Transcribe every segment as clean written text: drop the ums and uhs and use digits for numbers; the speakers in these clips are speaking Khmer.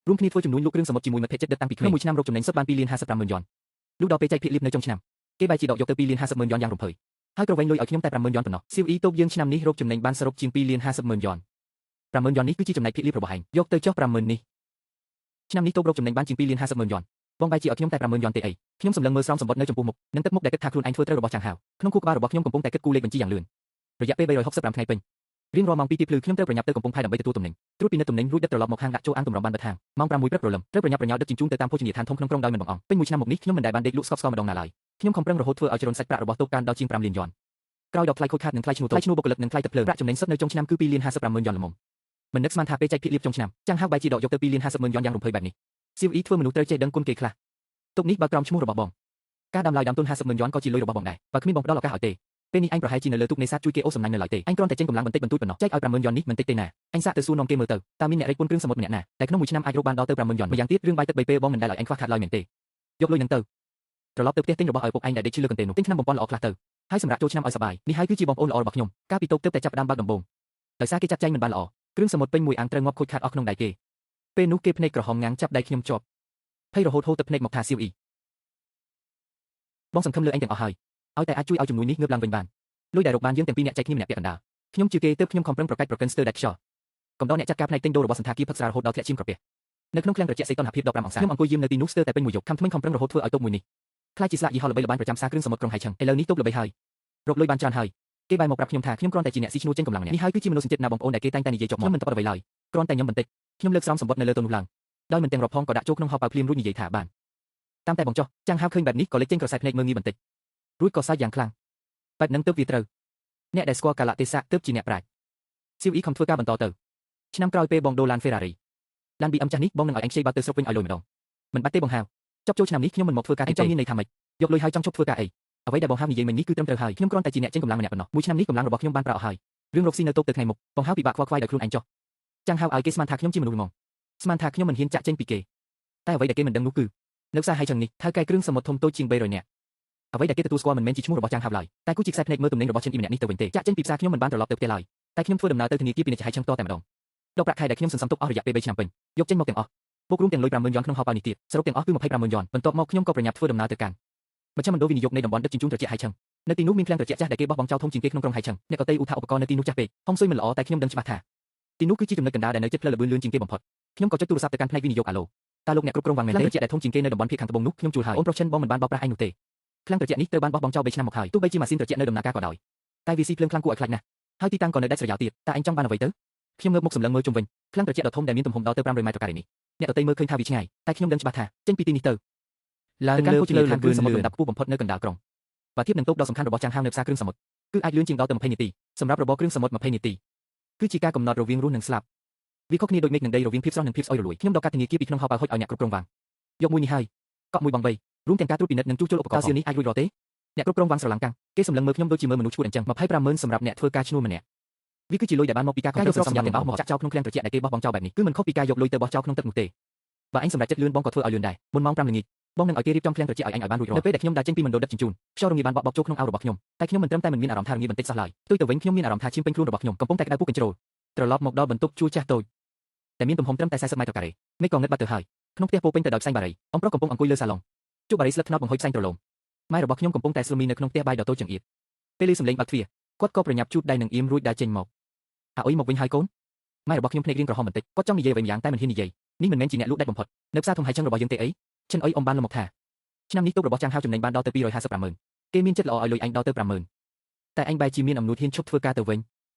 រួមគ្នាធ្វើជំនួញលក់គ្រឿងសមុទ្រជាមួយមិត្តភក្តិជិតដិតតាំងពីក្មេងក្នុងមួយឆ្នាំរកចំណេញសុទ្ធបាន2លាន55ម៉ឺនយ៉នលុះដល់ពេលចែកភាគលាភនៅចុងឆ្នាំគេបែរជាដកយកទៅ2លាន50ម៉ឺនយ៉នយ៉ាងរំភើយហើយក្រវែងលុយឲ្យខ្ញុំតែ5ម៉ឺនយ៉នប៉ុណ្ណោះសៀវអ៊ីតូបយើងឆ្នាំនេះរកចំណេញបានសរុបជាង2លាន50ម៉ឺនយ៉ន5ម៉ឺនយ៉ននេះគឺជាចំណែកភាគលាភរបស់ឯងយកទៅចុះ5ម៉ឺននេះឆ្នាំនេះតូបរកចំណេញបានជាង2លាន50ម៉ឺនយ៉នបងបែរជាឲ្យខ្ញុំតែ5ម៉ឺនយ៉នទេអីខ្ញុំសម្លឹងមើលស្រោមសម្បត្តិនៅចំពោះមុខនិងទឹកមុខដែលគិតថាខ្លួនឯងធ្វើត្រូវរបស់ចាងហៅក្នុងខួរក្បាលរបស់ខ្ញុំកំពុងតែគិតគូលេខបញ្ជីយ៉ាងលឿនរយៈពេល365ថ្ងៃពេញរៀងរាល់ម៉ោង2ទៀបភ្លឺខ្ញុំត្រូវប្រញាប់ទៅកំពង់ផែដើម្បីទទួលទំនិញត្រួតពិនិត្យទំនិញរួចដឹកត្រឡប់មកហាងដាក់ចូលអាងទម្រាំបានបិទហាងម៉ោង6ព្រឹកព្រលឹមត្រូវប្រញាប់ប្រញាល់ដឹកជញ្ជូនទៅតាមភោជនីយដ្ឋានធំក្នុងក្រុងដោយមិនបង្អង់ពេញមួយឆ្នាំមកនេះខ្ញុំមិនដែលបានដេកលក់ស្កប់ស្កល់ម្ដងណាឡើយខ្ញុំខំប្រឹងរហូតធ្វើឲ្យចរន្តសាច់ប្រាក់របស់តូបកើនដល់ជាង5លានយ៉នក្រោយដកថ្លៃខូចខាតនិងថ្លៃឈ្នួលតូបថ្លៃឈ្នួលបុគ្គលិកនិងថ្លៃទឹកភ្លើងប្រាក់ចំណេញសុទ្ធនៅចុងឆ្នាំគឺ2លាន55ម៉ឺនយ៉នល្មមមិននឹកស្មានថាពេលចែកភាគលាភចុងឆ្នាំចាងហៅបែរជាដកយកទៅ2លាន50ម៉ឺនយ៉នយ៉ាងរំភើយបែបនេះសៀវអ៊ីធ្វើមនុស្សត្រូវចេះដឹងគុណគេខ្លះទុកនេះបើក្រោមឈ្មោះរបស់បងការដាំឡើយដើមទុន50ម៉ឺនយ៉នក៏ជាលុយរបស់បងដែរបើគ្មានបងផ្ដល់ឱកាសឲ្យទេពេលនេះអញប្រហែលជានៅលើទូកនេសាទជួយគេអូសសំណាញ់នៅឡើយទេអញគ្រាន់តែចេញកម្លាំងបន្តិចបន្តួចប៉ុណ្ណោះចែកឲ្យ5ម៉ឺនយ៉ននេះមិនតិចទេណាអញសាកទៅសួរនាំគេមើលទៅតើមានអ្នករែកពន្ធគ្រឿងសមុទ្រម្នាក់ណាតែក្នុងមួយឆ្នាំអាចរកបានដល់ទៅ5ម៉ឺនយ៉នម្យ៉ាងទៀតរឿងបាយទឹកបីពេលបងមិនដែលឲ្យអញខ្វះខាតឡើយមែនទេយកលុយនឹងទៅត្រឡប់ទៅផ្ទះទិញរបស់ឲ្យពុកឯងដែលដេកឈឺលើកន្ទេលនោះទិញឆ្នាំបំពន់ល្អខ្លះទៅហើយសម្រាប់ចូលឆ្នាំឲ្យសប្បាយនេះហើយគឺជាបងប្អូនល្អរបស់ខ្ញុំកាលពីតូបទើបតែចាប់ផ្ដើមបើកដំបូងដោយសារគេចាត់ចែងមិនបានល្អគ្រឿងសមុទ្រពេញមួយអាងត្រូវងាប់ខូចខាតអស់ក្នុងដៃគេពេលនោះគេភ្នែកក្រហមងាំងចាប់ដៃខ្ញុំជាប់ភ័យរហូតហូរទឹកភ្នែកមកថាសៀវអ៊ីបងសង្ឃឹមលើអញទាំងអស់ហើយឲ្យតែអាចជួយឲ្យជំនួយនេះងើបឡើងវិញបានលុយដែលរកបានយើងទាំងពីរអ្នកចែកគ្នាម្នាក់ពាក់កណ្ដាលខ្ញុំជឿគេទើបខ្ញុំខំប្រឹងប្រកែកប្រកិនស្ទើរដាច់ខ្យល់កំដរអ្នកចាត់ការផ្នែកទិញដូររបស់សន្តាគារផឹកស្រារហូតដល់ធ្លាក់ឈាមក្រពះនៅក្នុងឃ្លាំងត្រជាក់សីតុណ្ហភាព15អង្សាខ្ញុំអង្គុយយាមនៅទីនោះស្ទើរតែពេញមួយយប់ខំថ្មិញខំប្រឹងរហូតធ្វើឲ្យតូបមួយនេះក្លាយជាស្លាកយីហោល្បីល្បាញប្រចាំផ្សារគ្រឿងសមុទ្រក្រុងហៃឆឹងឥឡូវនេះតូបល្បីហើយរកលុយបានច្រើនហើយគេបែរមកប្រាប់ខ្ញុំថាខ្ញុំគ្រាន់តែជាអ្នកស៊ីឈ្នួលចេញកម្លាំងម្នាក់នេះហើយគឺជាមនុស្សសញ្ជាតិណាបងប្អូនដែលគេតែងតែនិយាយចប់មកខ្ញុំមិនតបអ្វីឡើយគ្រាន់តែខ្ញុំបន្តិចខ្ញុំលើកស្រោមសម្បត្តិនៅលើតូននោះឡើងដោយមិនទាំងរាប់ផងក៏ដាក់ចូលក្នុងហោប៉ៅភ្លាមរួចនិយាយថាបានតាមតែបងចុះចាំងហៅឃើញបែបនេះក៏លេចចេញក្រសែភ្នែកមើលងាយបន្តិចរួចក៏សើចយ៉ាងខ្លាំងបែបនឹងទើបវាត្រូវអ្នកដែលស្គាល់កាលៈទេសៈទើបជាអ្នកប្រាជ្ញសៀវអ៊ីខំធ្វើការបន្តទៅឆ្នាំក្រោយពេលបងដូរឡាន Ferrari ឡាន BM ចាស់នេះបងនឹងឲ្យអញខ្ចីបើទៅស្រុកវិញឲ្យលុយម្ដងមិនបាត់ទេបងហៅចប់ចូលឆ្នាំនេះខ្ញុំមិនមកធ្វើការទេចង់មានន័យថាម៉េចយកលុយហើយចង់ឈប់ធ្វើការអីអ្វីដែលបងហៅនិយាយមិញនេះគឺត្រឹមត្រូវហើយខ្ញុំគ្រាន់តែជាអ្នកចេញកម្លាំងម្នាក់ប៉ុណ្ណោះមួយឆ្នាំនេះកម្លាំងរបស់ខ្ញុំបានប្រើអស់ហើយរឿងរកស៊ីនៅតូបទៅថ្ងៃមុខបងហៅពិបាកខ្វល់ខ្វាយដោយខ្លួនឯងចុះចាំងហៅឲ្យគេស្មានថាខ្ញុំជាមនុស្សល្ងងស្មានថាខ្ញុំមិនហ៊ានចាក់ចេញពីគេតែអ្វីដែលគេមិនដឹងនោះគឺនៅផ្សារហៃឆឹងនេះថៅកែគ្រឿងសមុទ្រធំតូចជាង300នាក់អ្វីដែលគេទទួលស្គាល់មិនមែនជាឈ្មោះរបស់ចាងហៅឡើយតែគឺជាខ្សែភ្នែកមើលទំនិញរបស់ឈិនអ៊ីម្នាក់នេះទៅវិញទេចាក់ចេញពីផ្សារខ្ញុំមិនបានត្រឡប់ទៅផ្ទះឡើយតែខ្ញុំធ្វើដំណើរទៅធនាគារពាណិជ្ជហៃឆឹងតតែម្ដងដកប្រាក់ខែដែលខ្ញុំសន្សំទុកអស់រយៈពេល3ឆ្នាំពេញយកចេញមកទាំងអស់បូករួមទាំងលុយ5ម៉ឺនយ៉នក្នុងហោប៉ៅនេះទៀតសរុបទាំងអស់គឺ25ម៉ឺនយ៉នបន្ទាប់មកខ្ញុំក៏ប្រញាប់ធ្វើដំណើរទៅកាន់មជ្ឈមណ្ឌលវិនិយោគនៃតំបន់ដឹកជញ្ជូនត្រជាក់ហៃឆឹងនៅទីនោះមានឃ្លាំងត្រជាក់ចាស់ដែលគេបោះបង់ចោលធំជាងគេក្នុងក្រុងហៃឆឹងអ្នកដទៃឧថាឧបករណ៍នៅទីនោះចាស់ពេកហុងស៊ុយមិនល្អតែខ្ញុំដឹងច្បាស់ថាទីនោះគឺជាចំណុចកណ្ដាលដែលនៅជិតផ្លូវល្បឿនលឿនជាងគេបំផុតខ្ញុំក៏ចុចទូរស័ព្ទទៅកាន់ផ្នែកវិនិយោគអាឡូតើលោកអ្នកគ្រប់គ្រងវ៉ាងមែនទេត្រជាក់ដែលធំជាងគេនៅតំបន់ភាគខាងត្បូងនោះខ្ញុំជួលហើយអូនប្រុសឈិនបងមិនបានបោកប្រាស់ឯងនោះទេឃ្លាំងត្រជាក់នេះត្រូវបានបោះបង់ចោល3ឆ្នាំមកហើយទោះបីជាម៉ាស៊ីនត្រជាក់នៅដំណើរការក៏ដោយតែវាស៊ីភ្លើងខ្លាំងគួរឲ្យខ្លាចណាស់ហើយទីតាំងក៏នៅដាច់ស្រយាលទៀតតើឯងចង់បានអ្វីទៅខ្ញុំងើបមុខសម្លឹងមើលជុំវិញឃ្លាំងត្រជាក់ដ៏ធំដែលមានទំហំដល់ទៅ500ម៉ែត្រការ៉េនេះអ្នកដទៃមើលឃើញថាវាឆ្ងាយតែខ្ញុំដឹងច្បាស់ថាចេញពីទីនេះទៅឡើងលើផ្លូវលឿនគ្រឿងសមុទ្រលំដាប់ខ្ពស់បំផុតនៅកណ្ដាលក្រុងបើធៀបនឹងតូបដ៏សំខាន់របស់ចាងហាវនៅផ្សារគ្រឿងសមុទ្រគឺអាចលឿនជាងដល់ទៅ20នាទីសម្រាប់របរគ្រឿងសមុទ្រ20នាទីគឺជាការកំណត់រវាងរស់និងស្លាប់វាខុសគ្នាដូចមេឃនឹងដីរវាងភាពស្រស់និងភាពស្អុយរលួយខ្ញុំដកកាត់ធនាគារពីក្នុងហោប៉ៅហុចឲ្យអ្នកគ្រប់គ្រងវាងយកមួយនេះហើយកក់មួយបង3រួមទាំងការត្រួតពិនិត្យនិងជួសជុលឧបករណ៍សៀវនេះអាចរួចរាល់ទេអ្នកគ្រប់គ្រងវាងស្រឡាំងកាំងគេសម្លឹងមើលខ្ញុំដូចជាមើលមនុស្សឈួតអញ្ចឹង25ម៉ឺនសម្រាប់អ្នកធ្វើការឈ្នួលម្នាក់វាគឺជាលុយដែលបានមកពីការខំប្រឹងសន្សំទាំងអស់មកចាក់ចោលក្នុងឃ្លាំងត្រជាក់ដែលគេបោះបង់ចោលបែបនេះគឺមិនខុសពីការយកលុយទៅបោះចោលក្នុងទឹកនោះទេបើអញសម្រេចចិត្តលឿនបងក៏ធ្វើឲ្យលឿនដែរមុនម៉ោង5ល្ងាចបងនឹងឲ្យគេរៀបចំឃ្លាំងត្រជាក់ឲ្យអញឲ្យបានរួចរាល់នៅពេលដែលខ្ញុំដើរចេញពីមណ្ឌលដឹកជញ្ជូនខ្យល់រងាបានបក់បោកចូលក្នុងអាវរបស់ខ្ញុំតែខ្ញុំមិនត្រឹមតែមិនមានអារម្មណ៍ថារងាបន្តិចសោះឡើយផ្ទុយទៅវិញខ្ញុំមានអារម្មណ៍ថាឈាមពេញខ្លួនរបស់ខ្ញុំកំពុងតែក្តៅពុះកញ្ជ្រោលត្រឡប់មកដល់បន្ទប់ជួលចាស់តូចតែមានទំហំត្រឹមតែ40ម៉ែត្រការ៉េមេឃក៏ងឹតបាត់ទៅហើយក្នុងផ្ទះពោពេញទៅដោយផ្សែងបារីអំប្រុសកំពុងអង្គុយលើសាឡុងជក់បារីស្លឹកត្នោតបង្ហុយផ្សែងត្រឡោមម៉ែរបស់ខ្ញុំកំពុងតែស្លមីនៅក្នុងផ្ទះបាយដ៏តូចចង្អៀតពេលឮសំឡេងបើកទ្វារគាត់ក៏ប្រញាប់ជូតដៃនឹងអៀមរួចដើរចេញមកអាអុយមកវិញហើយកូនម៉ែរបស់ខ្ញុំភ្នែករៀងក្រហមបន្តិចគាត់ចង់និយាយអ្វីម្យ៉ាងតែមិនហ៊ាននិយាយនេះមិនមែនជាអ្នកលក់ដាច់បំផុតនៅផ្សារធំហៃឆឹងរបស់យើងទេអីឈិនអុយអ៊ំបានលំមកថាឆ្នាំនេះតូបរបស់ចាងហាវចំណេញបានដល់ទៅ255ម៉ឺនគេមានចិត្តល្អឲ្យលុយអញដល់ទៅ5ម៉ឺនតែអញបែរជាមានអំនួតហ៊ានឈប់ធ្វើការទៅវិ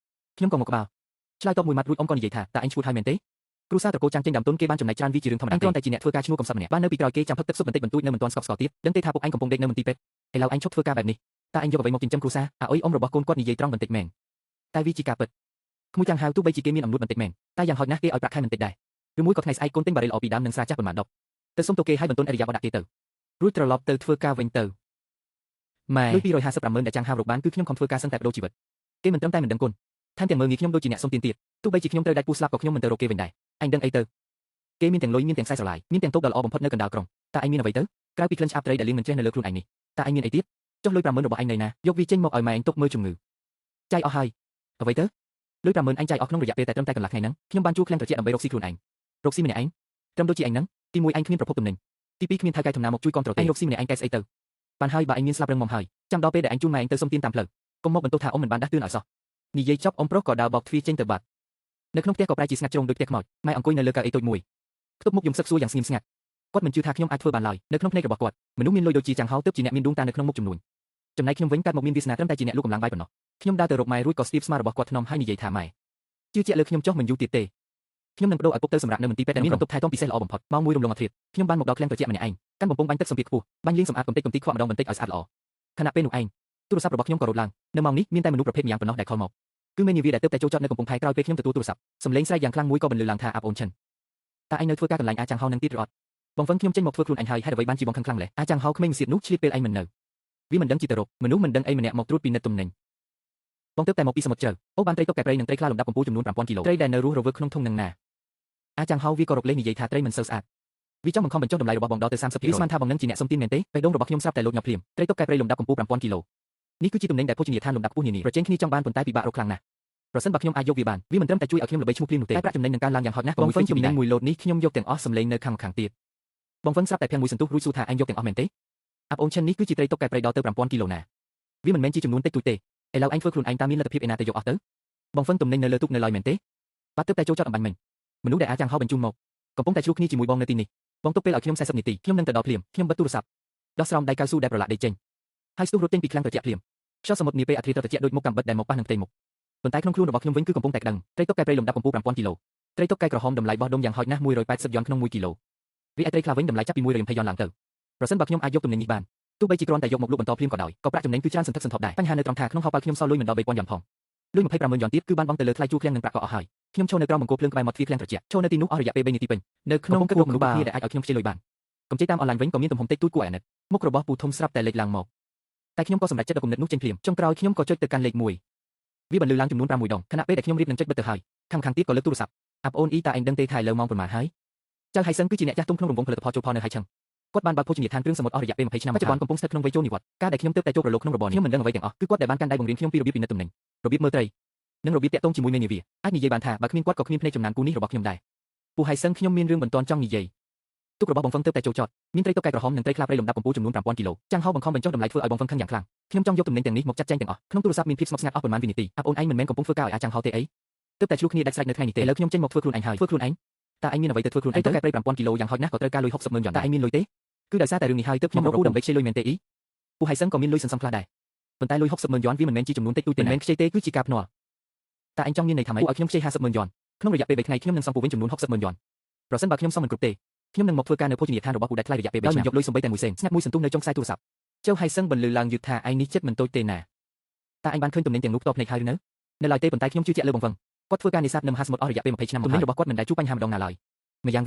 ញខ្ញុំក៏មកក្បាលឆ្លើយតបមួយម៉ាត់រួចអ៊ំក៏និយាយថាតើអញឈួតហើយមែនទេគ្រួសារត្រកូលចាងចេញដើមទុនគេបានចំណែកច្រើនវាជារឿងធម្មតាគ្រាន់តែជាអ្នកធ្វើការឈ្នួលកំសត់ម្នាក់បាននៅពីក្រោយគេចាំផឹកទឹកស៊ុបបន្តិចបន្តួចនៅមិនទាន់ស្កប់ស្កល់ទៀតដឹងទេថាពុកអញកំពុងដេកនៅមន្ទីរពេទ្យឥឡូវអញឈប់ធ្វើការបែបនេះតើអញយកអ្វីមកចិញ្ចឹមគ្រួសារអាអុយអ៊ំរបស់កូនគាត់និយាយត្រង់បន្តិចមែនតែវាជាការពិតក្មួយចាងហាវទោះបីជាគេមានអំនួតបន្តិចមែនតែយ៉ាងហោចណាស់គេឲ្យប្រាក់ខែបន្តិចដែរឬមួយក៏ថ្ងៃស្អែកកូនទិញបារីល្អពីដើមនិងស្រាចាស់ប៉ុន្មានដប់ទៅសុំទៅគេឲ្យបន្ទន់អរិយាប័ត្រដាក់គេទៅរួចត្រឡប់ទៅធ្វើការវិញទៅម៉ែលុយ255ម៉ឺនដែលចាងហាវរកបានគឺខ្ញុំខំធ្វើការសឹងតែបដូរជីវិតគេមិនត្រឹមតែមិនដឹងគុណថែមទាំងមើលងាយខ្ញុំដូចជាអ្នកសុំទានទៀតទោះបីជាខ្ញុំត្រូវដាច់ពោះស្លាប់ក៏ខ្ញុំមិនទៅរកគេវិញដែរអញដឹងអីទៅគេមានទាំងលុយមានទាំងខ្សែស្រឡាយមានទាំងតូបដ៏ល្អបំផុតនៅកណ្ដាលក្រុងតើអញមានអ្វីទៅក្រៅពីក្លិនឆ្អាបត្រីដែលលាងមិនចេះនៅលើខ្លួនឯងនេះតើអញមានអីទៀតចុះលុយ5ម៉ឺនរបស់អញនៅណាយកវាចេញមកឲ្យម៉ែអញទុកមើលជំងឺចាយអស់ហើយអ្វីទៅលុយ5ម៉ឺនអញចាយអស់ក្នុងរយៈពេលតែត្រឹមតែកន្លះថ្ងៃហ្នឹងខ្ញុំបានជួលឃ្លាំងត្រជាក់ដើម្បីរកស៊ីខ្លួនឯងរកស៊ីម្នាក់ឯង ត្រឹមដូចជាឯងហ្នឹងទី1ឯងគ្មានប្រភពទំនិញទី2គ្មានថៅកែធំណាមកជួយគាំទ្រទេឯងរកស៊ីម្នាក់ឯងកែស្អីទៅបានហើយបើឯងមានស្លាប់រឹងមាំហើយចាំដល់ពេលដែលឯងជូនម៉ែឯងទៅសុំទានតាមផ្លូវកុំមកបន្ទោសថាអ៊ំមិនបានដាស់តឿនឲ្យសោះនិយាយចប់អ៊ំប្រុសក៏ដើរបោកទ្វារចេញទៅបាត់នៅក្នុងផ្ទះក៏ប្រែជាស្ងាត់ជ្រុងដូចផ្ទះខ្មោចម៉ែអង្គុយនៅលើកៅអីតូចមួយខ្ទប់មុខយំសឹកសួរយ៉ាងស្ងៀមស្ងាត់គាត់មិនជឿថាខ្ញុំអាចធ្វើបានឡើយនៅក្នុងភ្នែករបស់គាត់មនុស្សមានលុយដូចជាចាងហោទើបជាអ្នកមានដួងតានៅក្នុងមុខចំនួនចំណែកខ្ញុំវិញកើតមកមានវាសនាត្រឹមតែជាអ្នកលក់កម្លាំងបាយប៉ុណ្ណោះខ្ញុំដើរទៅរកម៉ែរួចក៏ស្ទាបស្មារបស់គាត់ថ្នមហើយនិយាយថាម៉ែជឿជាក់លើខ្ញុំចុះមិនយូរទៀតទេខ្ញុំនឹងបដូរឲ្យពុកទៅសម្រាប់នៅមន្ទីរពេទ្យដែលមានបន្ទប់ថែទាំពិសេសល្អបំផុតម៉ោង1រំលងអធ្រាត្រខ្ញុំបានមកដល់ឃ្លាំងត្រជាក់ម្នាក់ឯងកាន់បំពង់បាញ់ទឹកសម្ពាធខ្ពស់បាញ់លាងសម្អាតកំទេចកំទីខ្វក់ម្ដងបន្តិចឲ្យស្អាតល្អខណៈពេលនោះឯងទូរស័ព្ទរបស់ខ្ញុំក៏រត់ឡើងនៅម៉ោងនេះមានតែមនុស្សប្រភេទម្យ៉ាងប៉ុណ្ណោះដែលខលមកគឺមេនាវាដែលទើបតែចូលចតនៅកំពង់ផែក្រោយពេលខ្ញុំទទួលទូរស័ព្ទសំឡេងស្រែកយ៉ាងខ្លាំងមួយក៏បន្លឺឡើងថាអាប់អូនឈិនតើឯងនៅធ្វើការកន្លែងអាចាងហៅនឹងទៀតឬអត់បងហ្វឹងខ្ញុំចេញមកធ្វើខ្លួនឯងហើយហេតុអ្វីបានជាបងខឹងខ្លាំងម្ល៉េះអាចាងហៅក្មេងសៀតនោះឆ្លៀតពេលឯងមិននៅវាមិនដឹងជាទៅរកមនុស្សមិនដឹងអីម្នាក់មកត្រួតពិនិត្យទំនិញបងទើបតែមកពីសមុទ្រជ្រៅអូបានត្រីតុកកែប្រៃនិងត្រីខ្លាលំដាប់កំពូលចំនួន5000គីឡូត្រីដែលនៅរស់រវើកក្នុងធុងនឹងណាអាចាងហៅវាក៏រកលេសនិយាយថាត្រីមិនសូវស្អាតវាចង់បង្ខំបញ្ចុះតម្លៃរបស់បងដល់ទៅ30%វាស្មានថាបងនឹងជាអ្នកសុំទានមែនទេបេះដូងរបស់ខ្ញុំស្រាប់តែលោតញាប់ភ្លាមត្រីតុកកែប្រៃលំដាប់កំពូល5000គីឡូនេះគឺជាទំនិញដែលភោជនីយដ្ឋានលំដាប់ខ្ពស់នានាប្រជែងគ្នាចង់បានប៉ុន្តែពិបាករកខ្លាំងណាស់ប្រសិនបើខ្ញុំអាចយកវាបានវាមិនត្រឹមតែជួយឲ្យខ្ញុំល្បីឈ្មោះភ្លាមនោះទេតែប្រាក់ចំណេញនឹងកើនឡើងយ៉ាងហោចណាស់បងហ្វឹងចំណេញមួយលោតនេះខ្ញុំយកទាំងអស់សំឡេងនៅខាងម្ខាងទៀតបងហ្វឹងស្រាប់តែភាំងមួយសន្ទុះរួចសួរថាឯងយកទាំងអស់មែនទេអាប់អូនឈិននេះគឺជាត្រីតុកកែប្រៃដល់ទៅ5000គីឡូណាវាមិនមែនជាចំនួនតិចតួចទេឥឡូវឯងធ្វើខ្លួនឯងតាមមានលទ្ធភាពឯណាទៅយកអស់ទៅបងហ្វឹងទំនិញនៅលើទូកនៅឡើយមែនទេបាទទើបតែចូលចតអំបញ្ញមិញមនុស្សដែលអាចចាំងហៅបញ្ជូនមកកំពុងតែឆ្លោះគ្នាជាមួយបងនៅទីនេះបងទុកពេលឲ្យខ្ញុំ40នាទីខ្ញុំនឹងទៅដល់ភ្លាមខ្ញុំបិទទូរស័ព្ទដោះស្រោមដៃកៅស៊ូដែលប្រឡាក់ដេកចេញហើយស្ទុះរត់ចេញពីឃ្លាំងត្រជាក់ភ្លាមខ្យល់សមុទ្រនាពេលអធ្រាត្រត្រជាក់ដូចមុខកាំបិតដែលមកប៉ះនឹងផ្ទៃមុខប៉ុន្តែក្នុងខ្លួនរបស់ខ្ញុំវិញគឺកំពុងតែក្តឹងត្រីតុកកែប្រៃលំដាប់កំពូល5000គីឡូត្រីតុកកែក្រហមតម្លៃបោះដុំយ៉ាងហោចណាស់180យ៉ន់ក្នុង1គីឡូរីឯត្រីខ្លះវិញតម្លៃចាប់ពី120យ៉ន់ឡើងទៅប្រសិនបើខ្ញុំអាចយកទំនិញនេះបានទោះបីជាគ្រាន់តែយកមកលក់បន្តភ្លាមក៏ដោយក៏ប្រាក់ចំណេញគឺច្រើនសន្ធឹកសន្ធាប់ដែរបញ្ហានៅត្រង់ថាក្នុងហោប៉ៅខ្ញុំសល់លុយមិនដល់3000យ៉ន់ផងលុយ250,000យ៉ន់ទៀតគឺបានបង់ទៅលើថ្លៃជួលឃ្លាំងនិងប្រាក់ក៏អស់ហើយខ្ញុំឈរនៅក្រោមបង្គោលភ្លើងក្បែរមាត់ទ្វារឃ្លាំងត្រជាក់ឈរនៅទីនោះអស់រយៈពេល3នាទីពេញនៅក្នុងគិតមនុស្សគ្នាដែលអាចឲ្យខ្ញុំខ្ចីលុយបានកម្ចីតាមអនឡាញវិញក៏មានទំហំតិចតួចគួរឲ្យអាណិតមុខរបស់ពូធំស្រាប់តែលេចឡើងមកតែខ្ញុំក៏សម្រេចចិត្តដល់គំនិតនោះចេញភ្លាមចុងក្រោយខ្ញុំក៏ចុចទៅកាន់លេខ1វាបន្លឺឡើងចំនួន6ដងខណៈពេលដែលខ្ញុំរៀបនឹងចុចបិទទៅហើយខាងខាងទៀតក៏លើកទូរស័ព្ទអាប់អូនអ៊ីតាឯងដឹងទេថាឥឡូវម៉ោងប៉ុន្មានហើយចៅហៃសឹងគឺជាអ្នកចាស់ទុំក្នុងរង្វង់ផលិតផលចូលផលនៅហៃឆឹងគាត់បានបើកភោជនីយដ្ឋានគ្រឿងសមុទ្រអស់រយៈពេល20ឆ្នាំបច្ចុប្បន្នកំពុងស្ថិតក្នុងវ័យចូលនិវត្តន៍ការដែលខ្ញុំទើបតែចូលប្រឡូកក្នុងរបរនេះខ្ញុំមិនដឹងអ្វីទាំងអស់គឺគាត់ដែលបានកាន់ដៃបង្រៀនខ្ញុំពីរបៀបពិនិត្យទំនិញរបៀបមើលត្រីនិងរបៀបតាក់ទងជាមួយមេនាវាអាចនិយាយបានថាបើគ្មានគាត់ក៏គ្មានភ្នែកចំណានគូនេះរបស់ខ្ញុំដែរពូហៃសឹងខ្ញុំមានរឿងបន្ទាន់ចង់និយាយទូករបស់បងហ្វឹងទើបតែចូលចតមានត្រីតុកកែក្រហមនិងត្រីខ្លាព្រៃលំដាប់កំពូលចំនួន5000គីឡូចាំងហៅបង្ខំបញ្ចុះតម្លៃធ្វើឲ្យបងហ្វឹងខឹងយ៉ាងខ្លាំងខ្ញុំចង់យកទំនិញទាំងនេះមកចាត់ចែងទាំងអស់ក្នុងទូរស័ព្ទមានភាពស្ងប់ស្ងាត់អស់ប៉ុន្មានវិនាទីអាប់អូនឯងមិនមែនកំពុងធ្វើការឲ្យអាចចាំងហៅទេអីទើបតែឆ្លោះគ្នាដាច់ស្រេចនៅថ្ងៃនេះទេឥឡូវខ្ញុំចេញមកធ្វើខ្លួនឯងហើយធ្វើខ្លួនឯងតើឯងមានអ្វីទៅធ្វើខ្លួនឯងទៅកែប្រៃ5000គីឡូយ៉ាងហោចណាស់ក៏ត្រូវការលុយ60,000យ៉ន់តើឯងមានលុយទេគឺដោយសារតែរឿងនេះហើយទើបខ្ញុំរកពូដើម្បីខ្ចីលុយមែនទេអីពូហៃសឹងក៏មានលុយសន្សំខ្លះដែរប៉ុន្តែលុយ60,000យ៉ន់វាមិនមែនជាចំនួនតិចតួចទេមិនមែនខ្ចីទេគឺជាការភ្នាល់តើឯងចង់មានន័យថាម៉េចពូឲ្យខ្ញុំខ្ចី50,000យ៉ន់ក្នុងរយៈពេល3ថ្ងៃខ្ញុំនឹងសងពូវិញចំនួន60,000យ៉ន់ប្រសិនបើខ្ញុំសងមិនគ្រប់ទេខ្ញុំនឹងមកធ្វើការនៅភោជនីយដ្ឋានរបស់ពូដែលថ្លៃរយៈពេល3ឆ្នាំដោយមិនយកលុយសំបីតែមួយសេនស្ងាត់មួយសន្ទុះនៅចុងខ្សែទូរស័ព្ទចៅហៃសឹងបន្លឺឡើងយឺតថាឯងនេះចិត្តមិនតូចទេណាតើឯងបានឃើញទំនិញទាំងនោះផ្ទាល់ភ្នែកហើយឬនៅនៅឡើយទេប៉ុន្តែខ្ញុំជឿជាក់លើបងហ្វឹងគាត់ធ្វើការនេសាទនៅមហាសមុទ្រអស់រយៈពេល20ឆ្នាំមកហើយទំនិញរបស់គាត់មិនដែលជួបបញ្ហាម្ដងណាឡើយម្យ៉ា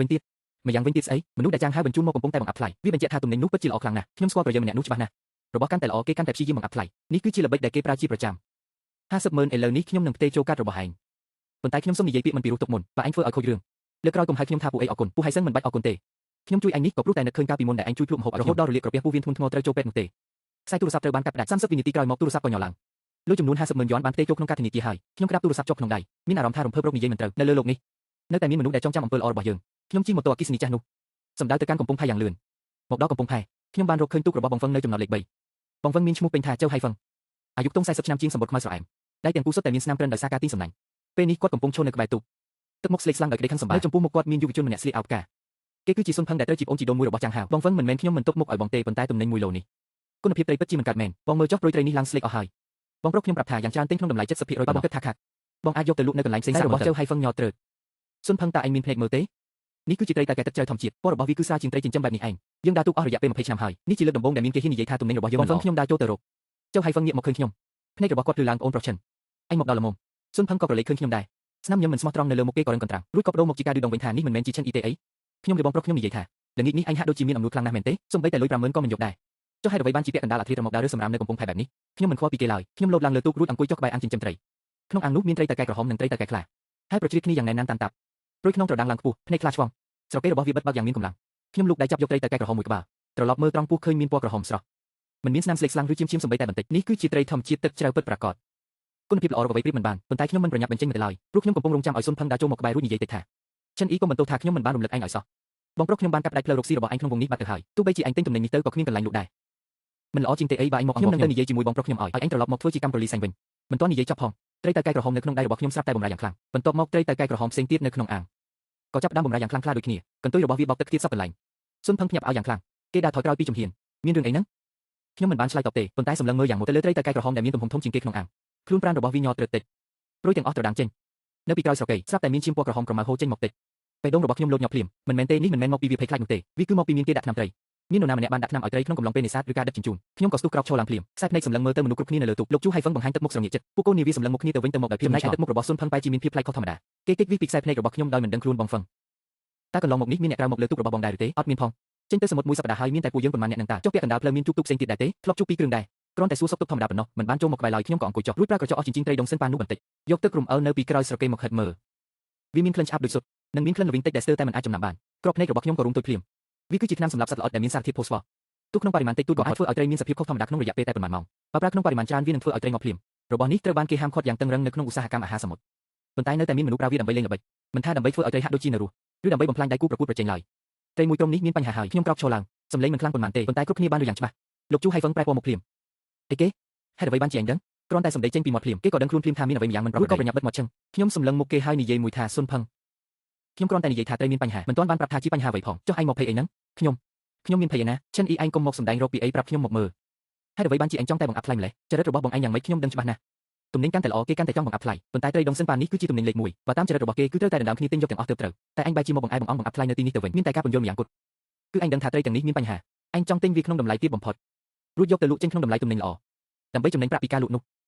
ងវិញទៀតស្អីមនុស្សដែលចាងហៅបញ្ជូនមកកំពុងតែបង្អាប់ថ្លៃវាបញ្ជាក់ថាទំនិញនោះពិតជាល្អខ្លាំងណាស់ខ្ញុំស្គាល់ប្រយោគម្នាក់នោះច្បាស់ណាស់របស់កាន់តែល្អគេកាន់តែព្យាយាមបង្អាប់ថ្លៃនេះគឺជាល្បិចដែលគេប្រើជាប្រចាំ50,000ឥឡូវនេះខ្ញុំនឹងផ្ទេរចូលកាតរបស់ឯងប៉ុន្តែខ្ញុំសូមនិយាយពាក្យមិនពីរោះទុកមុនបើឯងធ្វើឲ្យខូចរឿងលើក្រោយកុំហៅខ្ញុំថាពូអីអរគុណពូហៃសឹងមិនបាច់អរគុណទេខ្ញុំជួយឯងនេះក៏ព្រោះតែនឹកឃើញកាលពីមុនដែលឯងជួយភ្លក់ម្ហូបរហូតដល់រលាកក្រពះពោះវៀនធ្ងន់ធ្ងរត្រូវចូលពេទ្យនោះទេខ្សែទូរស័ព្ទត្រូវបានកាត់ផ្តាច់30វិនាទីក្រោយមកទូរស័ព្ទក៏ញ័រឡើងលុយចំនួន50,000យ៉ន់បានផ្ទេរចូលក្នុងកាតធនាគារហើយខ្ញុំក្តាប់ទូរស័ព្ទជាប់ក្នុងដៃមានអារម្មណ៍ថារំភើបរកនិយាយមិនត្រូវនៅលើលោកនេះនៅតែមានមនុស្សដែលចងចាំអំពើល្អរបស់យើងខ្ញុំជិះម៉ូតូអគ្គិសនីចាស់នោះសម្ដៅទៅកាន់កំពង់ផែយ៉ាងលឿនមកដល់កំពង់ផែខ្ញុំបានរកឃើញទូករបស់បងហ្វឹងនៅចំណតលេខ3បងហ្វឹងមានឈ្មោះពេញថាចៅហៃហ្វឹងអាយុខ្ទង់40ឆ្នាំជាងសម្បុរខ្មៅស្រអែមដៃទាំងគូសុទ្ធតែមានស្នាមក្រិនដោយសារការទាញសំណាញ់ពេលនេះគាត់កំពុងឈរនៅក្បែរទូកទឹកមុខស្លេកស្លាំងដោយក្តីខឹងសម្បារនៅចំពោះមុខគាត់មានយុវជនម្នាក់ស្លៀកអាវផ្កាគេគឺជាសុនផឹងដែលត្រូវជាប្អូនជីដូនមួយរបស់ចាងហៅបងហ្វឹងមិនមែនខ្ញុំមិនទុកមុខឲ្យបងទេប៉ុន្តែទំនិញមួយឡូនេះគុណភាពត្រីពិតជាមិនកើតមែនបងមើលចុះព្រួយត្រីនេះឡើងស្លេកអស់ហើយបងប្រុសខ្ញុំប្រាប់ថាយ៉ាងច្រើនទិញក្នុងតម្លៃ70%បើបងគិតថាខាត់បងអាចយកទៅលក់នៅកន្លែងផ្សេងៗរបស់ចៅហៃហ្វឹងញ័រត្រើតសុនផឹងតើឯងមានភ្នែកមើលទេនេះគឺជាត្រីតែកែទឹកជ្រៅធម្មជាតិពណ៌របស់វាគឺស្រាលជាងត្រីចិញ្ចឹមបែបនេះឯងយើងដើរទូកអស់រយៈពេល20ឆ្នាំហើយនេះជាលើកដំបូងដែលមានគេហ៊ាននិយាយថាទំនិញរបស់យើងបងហ្វឹងខ្ញុំដើរចូលទៅរកចៅហៃហ្វឹងងាកមកឃើញខ្ញុំភ្នែករបស់គាត់ភ្លឺឡើងប្អូនប្រុសឈិនឯងមកដល់ល្មមសុនផឹងក៏ក្រឡេកឃើញខ្ញុំដែរស្នាមញឹមមិនស្មោះត្រង់នៅលើមុខគេក៏រឹងកន្ត្រាំងរួចក៏បដូរមកជាការឌឺដងវិញថានេះមិនមែនជាឈិនអ៊ីទេអីខ្ញុំឬបងប្រុសខ្ញុំនិយាយថាល្ងាចនេះឯងហាក់ដូចជាមានអំនួតខ្លាំងណាស់មែនទេសូម្បីតែលុយ50000ក៏មិនយកដែរចុះហេតុអ្វីបានជាពាក់កណ្ដាលអធ្រាត្រមកដើររើសម្រាមនៅកំពង់ផែបែបនេះខ្ញុំមិនខ្វល់ពីគេឡើយខ្ញុំលោតឡើងលើទូករួចអង្គុយចុះក្បែរអាងចិញ្ចឹមត្រីក្នុងអាងនោះមានត្រីតកែក្រហមនិងត្រីតកែខ្លាហើយប្រជ្រៀតគ្នាយ៉ាងណែនណាន់តាន់តាប់ព្រួយក្នុងត្រដាងឡើងខ្ពស់ភ្នែកខ្លាឆ្វង់ស្រកេរបស់វាបិទបើកយ៉ាងមានកម្លាំងខ្ញុំលូកដៃចាប់យកត្រីតកែក្រហមមួយក្បាលត្រឡប់មើលត្រង់ពោះឃើញមានពណ៌ក្រហមស្រស់មិនមានស្នាមស្លេកស្លាំងឬឈាមសូម្បីតែបន្តិចនេះគឺជាត្រីធម្មជាតិទឹកជ្រៅពិតប្រាកដគុណភាពល្អរកអ្វីប្រៀបមិនបានប៉ុន្តែខ្ញុំមិនប្រញាប់បញ្ចេញមតិឡើយព្រោះខ្ញុំកំពុងរងចាំឲ្យសុនផឹងដើរចូលមកក្បែររួចនិយាយតិចថាឈិនអ៊ីក៏មិនទោសថាខ្ញុំមិនបានរំលឹកឯងឲ្យសោះ បងប្រុសខ្ញុំបានកាត់ផ្ដាច់ផ្លូវរកស៊ីរបស់ឯងក្នុងវងនេះបាត់ទៅហើយទោះបីជាឯងទិញទំនិញនេះទៅក៏គ្មានកន្លែងលក់ដែរមិនល្អជាងទេអីបើឯងមកអង្វរខ្ញុំនឹងទៅនិយាយជាមួយបងប្រុសខ្ញុំឲ្យឯងត្រឡប់មកធ្វើជាកម្មប្រលីសែងវិញមិនទាន់និយាយចប់ផងត្រីតៅកែក្រហមនៅក្នុងដៃរបស់ខ្ញុំស្រាប់តែបំរាយយ៉ាងខ្លាំងបន្ទាប់មកត្រីតៅកែក្រហមផ្សេងទៀតនៅក្នុងអាងក៏ចាប់ផ្ដើមបំរាយយ៉ាងខ្លាំងក្លាដូចគ្នាកន្ទុយរបស់វាបោកទឹកខ្ទាតសពកន្លែងស៊ុនផឹងភ្ញាក់ផ្អើលយ៉ាងខ្លាំងគេដើរថយក្រោយពីជំហានមានរឿងអីហ្នឹងខ្ញុំមិនបានឆ្លើយតបទេប៉ុន្តែសម្លឹងមើលយ៉ាងមុតទៅលើត្រីតៅកែក្រហមដែលមានទំហំធំជាងគេក្នុងអាងខ្លួនប្រាណរបស់វាញ័រត្រឹកតិចព្រួយទាំងអស់ត្រដាងចេញនៅពីក្រោយស្រកីស្រាប់តែមានឈាមពណ៌ក្រហមក្រមៅហូរចេញមកតិចបេះដូងរបស់ខ្ញុំលោតញាប់ភ្លាមមិនមែនទេនេះមិនមែនមកពីវាភ័យខ្លាចនោះទេវាគឺមកពីមានគេដាក់ថ្នាំត្រីមាននរណាម្នាក់បានដាក់ថ្នាំឲ្យត្រីក្នុងកំឡុងពេលនេសាទឬការដឹកជញ្ជូនខ្ញុំក៏ស្ទុះក្រោកឈរឡើងភ្លាមខ្សែភ្នែកសម្លឹងមើលទៅមនុស្សគ្រប់គ្នានៅលើទូកលោកជូហៃហ្វឹងបង្ហាញទឹកមុខស្រងាកចិត្តពួកកូននាវាសម្លឹងមុខគ្នាទៅវិញទៅមកដោយភាពចំណែកឯទឹកមុខរបស់ស៊ុនផឹងបែរជាមានភាពប្លែកខុសធម្មតាគេគេចវិសពីខ្សែភ្នែករបស់ខ្ញុំដោយមិនដឹងខ្លួនបងហ្វឹងតើកន្លងមកនេះមានអ្នកក្រៅមកលើទូករបស់បងដែរឬទេអត់មានផងចេញទៅសមុទ្រមួយសប្តាហ៍ហើយមានតែពួកយើងប៉ុន្មានអ្នកនឹងតាចុះពាក់កណ្ដាលផ្លូវមានជួបទូកផ្សេងទៀតដែរទេធ្លាប់ជួបពីរគ្រឿងដែរគ្រាន់តែសួរសុខទុក្ខធម្មតាប៉ុណ្ណោះមិនបានចូលមកក្បែរឡើយខ្ញុំក៏អង្គុយចុះរួចប្រើក្រចកអស់ចិញ្ចៀងត្រីដងសិនប៉ានោះបន្តិចយកទឹករំអិលនៅពីក្រោយស្រកេមកហិតមើលវាមានក្លិនឆ្អាបដូចសុទ្ធនិងមានក្លិនល្វីងតិចដែលស្ទើរតែមិនអាចចំណាំបានក្របភ្នែករបស់ខ្ញុំក៏រុំតូចភ្លាមវាគឺជាថ្នាំសម្រាប់សត្វល្អិតដែលមានសារធាតុផូស្វ័រទោះក្នុងបរិមាណតិចតួចក៏អាចធ្វើឲ្យត្រីមានសភាពខុសធម្មតាក្នុងរយៈពេលតែប៉ុន្មានម៉ោងបើប្រើក្នុងបរិមាណច្រើនវានឹងធ្វើឲ្យត្រីងាប់ភ្លាមរបស់នេះត្រូវបានគេហាមឃាត់យ៉ាងតឹងរឹងនៅក្នុងឧស្សាហកម្មអាហារសមុទ្រប៉ុន្តែនៅតែមានមនុស្សប្រើវាដើម្បីលេងល្បិចមិនថាដើម្បីធ្វើឲ្យត្រីហាក់ដូចជានៅរស់ឬដើម្បីបំផ្លាញដៃគូប្រកួតប្រជែងឡើយត្រីមួយក្រុមនេះមានបញ្ហាហើយខ្ញុំក្រោកឈរឡើងសំឡេងមិនខ្លាំងប៉ុន្មានទេប៉ុន្តែគ្រប់គ្នាបានឮយ៉ាងច្បាស់លោកជូហៃហ្វឹងប្រែពណ៌មកភ្លាមអីគេហេតុអ្វីបានជាឯងដឹងគ្រាន់តែសម្ដីចេញពីមាត់ភ្លាមគេក៏ដឹងខ្លួនភ្លាមថាមានអ្វីម្យ៉ាងមិនប្រក្រតីក៏ប្រញាប់បិទមាត់ឈឹងខ្ញុំសម្លឹងមុខគេហើយនិយាយមួយថាស៊ុនផឹងខ្ញុំគ្រាន់តែនិយាយថាត្រីមានបញ្ហាមិនទាន់បានប្រាប់ថាជាបញ្ហាអ្វីផងចុះឯងមកភ័យអីហ្នឹងខ្ញុំមានភ័យឯណាឈិនអ៊ីឯងកុំមកសម្ដែងរកពីអីប្រាប់ខ្ញុំមកមើលហេតុអ្វីបានជាឯងចង់តែបង្អាប់ថ្លៃម្ល៉េះចរិតរបស់បងឯងយ៉ាងម៉េចខ្ញុំដឹងច្បាស់ណាស់ទំនិញកាន់តែល្អគេកាន់តែចង់បង្អាប់ថ្លៃប៉ុន្តែត្រីដងសិនប៉ានេះគឺជាទំនិញលេខ1បើតាមចរិតរបស់គេគឺត្រូវតែដណ្ដើមគ្នាទិញយកទាំងអស់ទើបត្រូវតែឯងបែរជាមកបង្អែបង្អង់បង្អាប់ថ្លៃនៅទីនេះទៅវិញមានតែការពន្យល់ម្យ៉ាងគត់គឺឯងដឹងថាត្រីទាំងនេះមានបញ្ហាឯងចង់ទិញវាក្នុងតម្លៃទាបបំផុតរួចយកទៅលក់ចេញក្នុងតម្លៃទំនិញល្អដើម្បីចំណេញប្រាក់ពីការលក់នោះ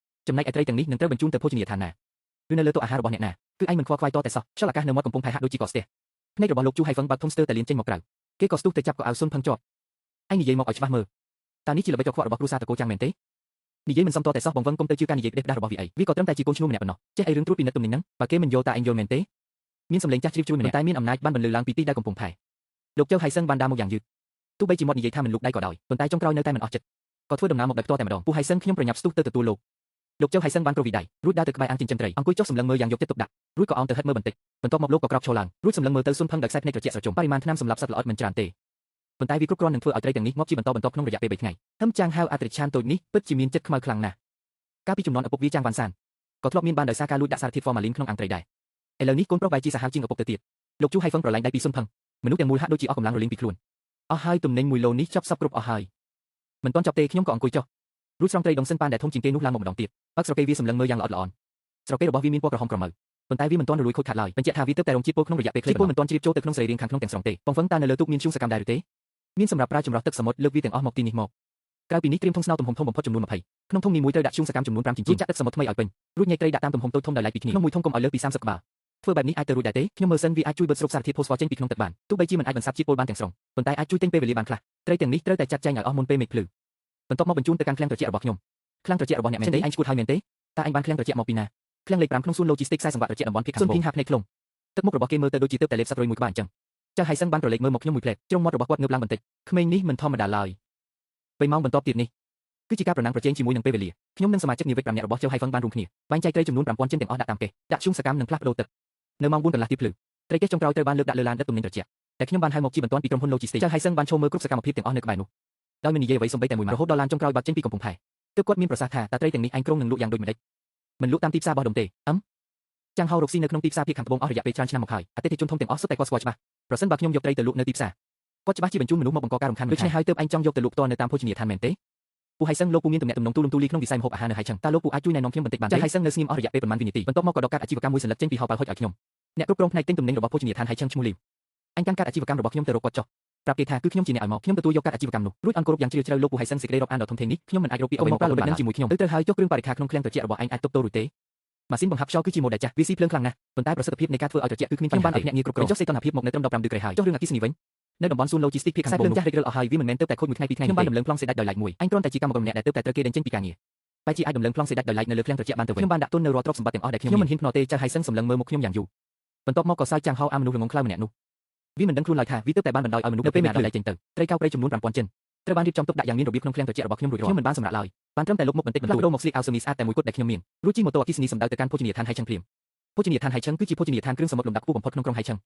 ចំណែកឯត្រីទាំងនេះនឹងត្រូវបញ្ជូនទៅភោជនីយដ្ឋានណាឬនៅលើតុអាហាររបស់អ្នកណាគឺឯងមិនខ្វល់ខ្វាយតតែសោះខ្យល់អាកាសនៅមាត់កំពង់ផែហាក់ដូចជាកស្ទះភ្នែករបស់លោកជូហៃហ្វឹងបើកធំស្ទើរតែលៀនចេញមកក្រៅគេក៏ស្ទុះទៅចាប់កៅអៅស៊ុនផឹងជាប់ឯងនិយាយមកឲ្យច្បាស់មើលតើនេះជាល្បិចកខ្វក់របស់គ្រួសារតកូចាំងមែនទេនិយាយមិនសមតតែសោះបងវឹងគុំទៅជឿការនិយាយផ្ដេសផ្ដាសរបស់វាអីវាក៏ត្រឹមតែជាកូនឈ្នួលម្នាក់ប៉ុណ្ណោះចេះអីរឿងត្រួតពិនិត្យទំនិញហ្នឹងបើគេមិនយល់តើឯងយល់មែនទេមានសម្លេងចាស់ជ្រាបជ្រួយម្នាក់តែមានអំណាចបានបន្លឺឡើងពីទីដែលកំពុងផែលោកចៅហៃសឹងបានដើរមកយ៉ាងយឺតទោះបីជាមាត់និយាយថាមិនលូកដៃក៏ដោយប៉ុន្តែចុងក្រោយនៅតែមិនអស់ចិត្តក៏ធ្វើដំណើរមកដោយផ្ទាល់តែម្ដងពូហៃសឹងខ្ញុំប្រញាប់ស្ទុះទៅទទួលលោកលោកចៅហៃសឹងបានគ្រវីដៃរួចដើរទៅក្បែរអាងចិញ្ចឹមត្រីអង្គុយចុះសម្លឹងមើលយ៉ាងយកចិត្តទុកដាក់រួចក៏អោនទៅហិតមើលបន្តិចបន្ទាប់មកលោកក៏ក្រោកឈរឡើងរួចសម្លឹងមើលទៅស៊ុនផឹងដោយខ្សែភ្នែកត្រជាក់ស្រជុំបរិមាណថ្នាំសម្រាប់សត្វល្អិតមិនច្រើនទេប៉ុន្តែវាគ្រប់គ្រាន់នឹងធ្វើឲ្យត្រីទាំងនេះងាប់ជាបន្តបន្ទាប់ក្នុងរយៈពេល3ថ្ងៃហឹមចាងហៅអត្រិឆានតូចនេះពិតជាមានចិត្តខ្មៅខ្លាំងណាស់កាលពីជំនាន់ឪពុកវាចាងវ៉ាន់សានក៏ធ្លាប់មានបានដោយសារការលួចដាក់សារធាតុហ្វ័រម៉ាលីនក្នុងអាងត្រីដែរឥឡូវនេះកូនប្រុសបែរជាសាហាវជាងឪពុកទៅទៀតលោកជូហៃហ្វឹងប្រឡែងដៃពីស៊ុនផឹងមនុស្សទាំងមូលហាក់ដូចជាអស់កម្លាំងរលីងពីខ្លួនអស់ហើយទំនិញ1ឡូនេះចប់សពគ្រប់អស់ហើយមិនទាន់ចប់ទេខ្ញុំក៏អង្គុយចុះរួចស្រង់ត្រីដងសិនប៉ានដែលធំជាងគេនោះឡើងមកម្ដងទៀតបើកស្រកេវាសម្លឹងមើលយ៉ាងល្អិតល្អន់ស្រកេរបស់វាមានពណ៌ក្រហមក្រមៅប៉ុន្តែវាមិនទាន់រលួយខូចខាតឡើយបញ្ជាក់ថាវាទើបតែរងជាតិពុលក្នុងរយៈពេលខ្លីពុលមិនទាន់ជ្រាបចូលទៅក្នុងសរីរាង្គខាងក្នុងទាំងស្រុងទេបងហ្វឹងតើនៅលើទូកមានធ្យូងសកម្មដែរឬទេមានសម្រាប់ប្រើចម្រោះទឹកសមុទ្រលើកវាទាំងអស់មកទីនេះមកក្រៅពីនេះត្រៀមធុងស្នោទំហំធំបំផុតចំនួន20ក្នុងធុងនីមួយត្រូវដាក់ធ្យូងសកម្មចំនួន5ចិញ្ចៀនចាក់ទឹកសមុទ្រថ្មីឲ្យពេញរួចញែកត្រីដាក់តាមទំហំតូចធំដោយឡែកពីគ្នាក្នុងមួយធុងកុំឲ្យលើសពី30ក្បាលធ្វើបែបនេះអាចទៅរួចដែរទេខ្ញុំមើលសិនវាអាចជួយបិទស្រូបសារធាតុផូស្វ័រចេញពីក្នុងទឹកបានទោះបីជាមិនអាចបន្សាបជាតិពុលបានទាំងស្រុងប៉ុន្តែអាចជួយទិញពេលវេលាបានខ្លះត្រីទាំងនេះត្រូវតែចាត់ចែងឲ្យអស់មុនពេលមេឃភ្លឺបន្ទាប់មកបញ្ជូនទៅកាន់ឃ្លាំងត្រជាក់របស់ខ្ញុំឃ្លាំងត្រជាក់របស់អ្នកមែនទេឯងឈួតហើយមែនទេតើឯងបានឃ្លាំងត្រជាក់មកពីណាឃ្លាំងលេខ5ក្នុងសួនឡូជីស្ទិកខ្សែសង្វាក់ត្រជាក់តំបន់ភាគខាងត្បូងស៊ុនភីងហាភ្នែកខ្លងទឹកមុខរបស់គេមើលទៅដូចជាទើបតែលេបសត្វរុយមួយក្បាលអញ្ចឹងចៅហៃសឹងបានប្រឡេកមើលមកខ្ញុំមួយភ្លែតជ្រុងមាត់របស់គាត់ងើបឡើងបន្តិចក្មេងនេះមិនធម្មតាឡើយពេលម៉ោងបន្ទាប់ទៀតនេះគឺជាការប្រណាំងប្រជែងជាមួយនឹងពេលវេលាខ្ញុំនិងសមាជិកនាវិក5នាក់របស់ចៅហៃហ្វឹងបានរួមគ្នាបែងចែកត្រីចំនួន5000ជិនទាំងអស់ដាក់តាមកេះដាក់ធ្យូងសកម្មនិងផ្លាស់ប្ដូរទឹកនៅម៉ោង4កន្លះទៀបភ្លឺត្រីកេះចុងក្រោយត្រូវបានលើកដាក់លើឡានដឹកទំនិញត្រជាក់តែខ្ញុំបានហៅមកជាបន្ទាន់ពីក្រុមហ៊ុនឡូជីស្ទិកចៅហៃសឹងបានឈរមើលគ្រប់សកម្មភាពទាំងអស់នៅក្បែរនោះដោយមិននិយាយអ្វីសូម្បីតែមួយម៉ាត់រហូតដល់ឡានចុងក្រោយបាត់ចេញពីកំពង់ផែទើបគាត់មានប្រសាសន៍ថាតើត្រីទាំងនេះឯងក្រុងនឹងលក់យ៉ាងដូចម្តេចមិនលក់តាមទីផ្សារបោះដុំទេអឹមចាងហៅរកស៊ីនៅក្នុងទីផ្សារភាគខាងត្បូងអស់រយៈពេលច្រើនឆ្នាំមកហើយអតិថិជនធំទាំងអស់សុទ្ធតែគាត់ស្គាល់ច្បាស់ប្រសិនបើខ្ញុំយកត្រីទៅលក់នៅទីផ្សារគាត់ច្បាស់ជាបញ្ជូនមនុស្សមកបង្កការរំខានដូច្នេះហើយទើបឯងចង់យកទៅលក់ផ្ទាល់នៅតាមភោជនីយដ្ឋានមែនទេពូហៃសឹងលោកពូមានទំនាក់ទំនងទូលំទូលាយក្នុងវិស័យម្ហូបអាហារនៅហៃឆឹងតើលោកពូអាចជួយណែនាំខ្ញុំបន្តិចបានទេហៃសឹងនៅស្ងៀមអស់រយៈពេលប៉ុន្មានវិនាទីបន្ទាប់មកក៏ដកកាត់អាជីវកម្មមួយសន្លឹកចេញពីហោប៉ៅហុចឲ្យខ្ញុំអ្នកគ្រប់គ្រងផ្នែកទិញទំនិញរបស់ភោជនីយដ្ឋានហៃឆឹងឈ្មោះលីវអញកាន់កាត់អាជីវកម្មរបស់ខ្ញុំទៅរកគាត់ចុះប្រាប់គេថាគឺខ្ញុំជាអ្នកឲ្យមកខ្ញុំទទួលយកកាត់អាជីវកម្មនោះរួចអន់គោរពយ៉ាងជ្រាលជ្រៅលោកពូហៃសឹងសេចក្តីរាប់អានដ៏ធំធេងនេះខ្ញុំមិនអាចរកពីអ្វីមកប្រើល្បិចនឹងជាមួយខ្ញុំទៅត្រូវហើយចុះគ្រឿងបរិក្ខារក្នុងឃ្លាំងត្រជាក់របស់ឯងអាចទប់ទល់រួចទេម៉ាស៊ីនបង្ហាប់ខ្យល់គឺជាម៉ូដែលចាស់វាស៊ីភ្លើងខ្លាំងណាស់ប៉ុន្តែប្រសិទ្ធភាពនៃការធ្វើឲ្យត្រជាក់គឺគ្មានបញ្ហាទេអ្នកងារគ្រប់គ្រងចុះសីតុណ្ហភាពមកនៅត្រឹម15ដឺក្រេហើយចុះរឿងអគ្គិសនីវិញនៅតំបន់សួនឡូជីស្ទិកភាគខាងត្បូងភ្លើងចាស់រិចរិលអស់ហើយវាមិនមែនទើបតែខូចមួយថ្ងៃពីរថ្ងៃខ្ញុំបានដំឡើងប្លង់សេដាច់ដោយឡែកមួយឯងគ្រាន់តែជាកម្មករម្នាក់ដែលទើបតែត្រូវគេដេញចេញពីការងារបែរជាអាចដំឡើងប្លង់សេដាច់ដោយឡែកនៅលើឃ្លាំងត្រជាក់បានទៅវិញខ្ញុំបានដាក់ទុននៅរាល់ទ្រព្យសម្បត្តិទាំងអស់ដែលខ្ញុំមិនហ៊ានភ្នាល់ទេចៅហៃសឹងសម្លឹងមើលមុខខ្ញុំយ៉ាងយូរបន្ទាប់មកក៏សើចចាំងហៅអាមនុស្សល្ងងខ្លៅម្នាក់នោះវាមិនដឹងខ្លួនឡើយថាវាទើបតែបានបណ្ដោយឲ្យមនុស្សនៅពេលមានលែកចេញទៅត្រីកោព្រៃចំនួន5000ជិនត្រូវបានរៀបចំទុកដាក់យ៉ាងមានរបៀបក្នុងឃ្លាំងត្រជាក់របស់ខ្ញុំរួចរាល់ខ្ញុំមិនបានសម្រាកឡើយបានត្រឹមតែលុបមុខបន្តិចបន្តួចដូរមកស្លៀកអាវសឺមីស្អាតតែមួយគត់ដែលខ្ញុំមានរួចជិះម៉ូតូអគ្គិសនីសម្ដៅទៅកាន់ភោជនីយដ្ឋានហៃឆឹងភ្លាមភោជនីយដ្ឋានហៃឆឹងគឺជាភោជនីយដ្ឋានគ្រឿងសមុទ្រលំដាប់ខ្ពស់បំផុតក្នុងក្រុងហៃឆឹង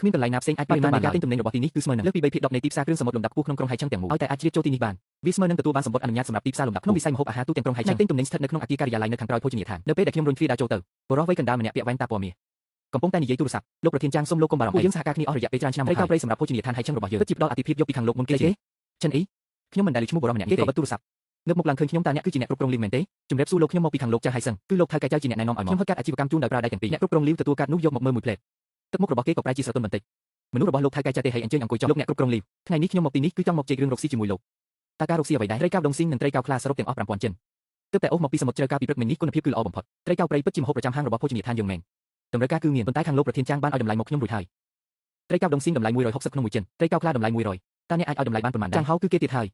គ្មានកន្លែងណាផ្សេងអាចប្រៀបបាននៃការទិញទំនិញរបស់ទីនេះគឺស្មើនឹងលើសពី3ភាគ10នៃទីផ្សារគ្រឿងសមុទ្រលំដាប់ខ្ពស់ក្នុងក្រុងហៃឆឹងទាំងមូលឲ្យតែអាចជ្រៀតចូលទីនេះបានវាស្មើនឹងទទួលបានសម្បត្តិអនុញ្ញាតសម្រាប់ទីផ្សារលំដាប់ក្នុងវិស័យម្ហូបអាហារទូទាំងក្រុងហៃឆឹងទិញទំនិញស្ថិតនៅក្នុងអគារការិយាល័យនៅខាងក្រោយភោជនីយដ្ឋាននៅពេលដែលខ្ញុំរុញទ្វារដើរចូលទៅបុរសវ័យកណ្ដាលម្នាក់ពាក់វ៉ែនតាពណ៌មាសកំពុងតែនិយាយទូរស័ព្ទលោកប្រធានចាងសូមលោកកុំបារម្ភពួកយើងសហការគ្នាអស់រយៈពេលច្រើនឆ្នាំមកហើយត្រីកោព្រៃសម្រាប់ភោជនីយដ្ឋានហៃឆឹងរបស់យើងពិតជាផ្ដល់អាទិភាពយកពីខាងលោកមុនគេទេឈិនអ៊ីខ្ញុំមិនដែលឮឈ្មោះបុរសម្នាក់នេះទេគេក៏បិទទូរស័ព្ទងើបមុខឡើងឃើញខ្ញុំតើអ្នកគឺជាអ្នកគ្រប់គ្រងលីវមែនទេជំរាបសួរលោកខ្ញុំមកពីខាងលោកចាស់ហៃសឹងគឺលោកថៅកែចៅជាអ្នកណែនាំឲ្យមកខ្ញុំហៅកាត់អាជីវកម្មជូនដោយប្រើដៃទាំងពីរអ្នកគ្រប់គ្រងលីវទទួលកាតនោះយកមកមើលមួយផ្លែទឹកមុខរបស់គេក៏ប្រែជាស្រទន់បន្តិចមនុស្សរបស់លោកថៅកែចៅទេឲ្យអញ្ជើញអង្គុយចុះលោកអ្នកគ្រប់គ្រងលីវថ្ងៃនេះខ្ញុំមកទីនេះគឺចង់មកជែករឿងរកស៊ីជាមួយលោកតើការរកស៊ីអ្វីដែរត្រីកោដុងស៊ីងនិងត្រីកោខ្លាសរុបទាំងអស់5000ចិនទើបតែអូសមកពីសមុទ្រជ្រៅកាលពីព្រឹកមិញនេះគុណភាពគឺល្អបំផុតត្រីកោព្រៃពិតជាម្ហូបប្រចាំហាងរបស់ភោជនីយដ្ឋានយើងមែនតម្រូវការគឺមានប៉ុន្តែខាងលោកប្រធានចាងបានឲ្យតម្លៃមកខ្ញុំរួចហើយត្រីកោដុងស៊ីងតម្លៃ160ក្នុងមួយចិនត្រីកោខ្លាតម្លៃ100តើអ្នកអាចឲ្យតម្លៃបានប៉ុន្មានដែរចាងហៅគឺគេទៀតហ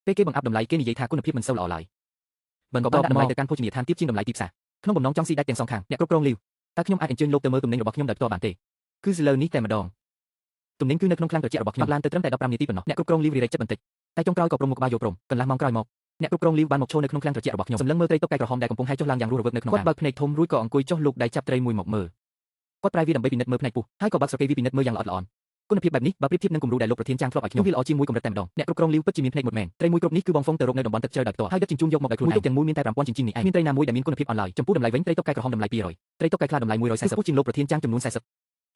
ើយពេលគេបង្អាប់តម្លៃគេនិយាយថាគុណភាពមិនសូវល្អឡើយបន្តដាក់តម្លៃទៅកាន់ភោជនីយដ្ឋានទាបជាងតម្លៃទីផ្សារក្នុងបំណងចង់ស៊ីដាច់ទាំងសងខាងអ្នកគ្រប់គ្រងលីវតើខ្ញុំអាចអញ្ជើញលោកទៅមើលទំនិញរបស់ខ្ញុំដោយផ្ទាល់បានទេគឺលើនេះតែម្ដងទំនិញគឺនៅក្នុងឃ្លាំងត្រជាក់របស់ខ្ញុំឡើងទៅត្រឹមតែ15នាទីប៉ុណ្ណោះអ្នកគ្រប់គ្រងលីវរីរែកចិត្តបន្តិចតែចុងក្រោយក៏ព្រមមកក្បាលយកព្រមកន្លះម៉ោងក្រោយមកអ្នកគ្រប់គ្រងលីវបានមកឈរនៅក្នុងឃ្លាំងត្រជាក់របស់ខ្ញុំសម្លឹងមើលត្រីតុកកែក្រហមដែលកំពុងហែចុះឡើងយ៉ាងរស់រវើកនៅក្នុងគាត់បើកភ្នែកធំរួចក៏អង្គុយចុះលោកដៃចាប់ត្រីមួយមកមើលគាត់ប្រែវាដើម្បីពិនិត្យមើលផ្នែកពោះហើយក៏បើកស្រកេវាពិនិត្យមើលយ៉ាងល្អិតល្អន់គុណភាពបែបនេះបើប្រៀបធៀបនឹងគំរូដែលលោកប្រធានចាងធ្លាប់ឲ្យខ្ញុំវាល្អជាងមួយកម្រិតតែម្ដងអ្នកគ្រប់គ្រងលីវពិតជាមានភ្នែកមុតមែនត្រីមួយគ្រប់នេះគឺបងហ្វុងទៅរកនៅតំបន់ទឹកជ្រៅដោយផ្ទាល់ហើយដឹកជញ្ជូនយកមកដោយខ្លួនឯងមួយទាំងមូលមានតែ5000ចិញ្ចៀននេះឯងមានត្រីណាមួយដែលមានគុណភាពអន់ឡើយចំពោះតម្លៃវិញត្រីតុកកែក្រហមតម្លៃ200ត្រីតុកកែខ្លាតម្លៃ140ខ្ពស់ជាងលោកប្រធានចាងចំនួន40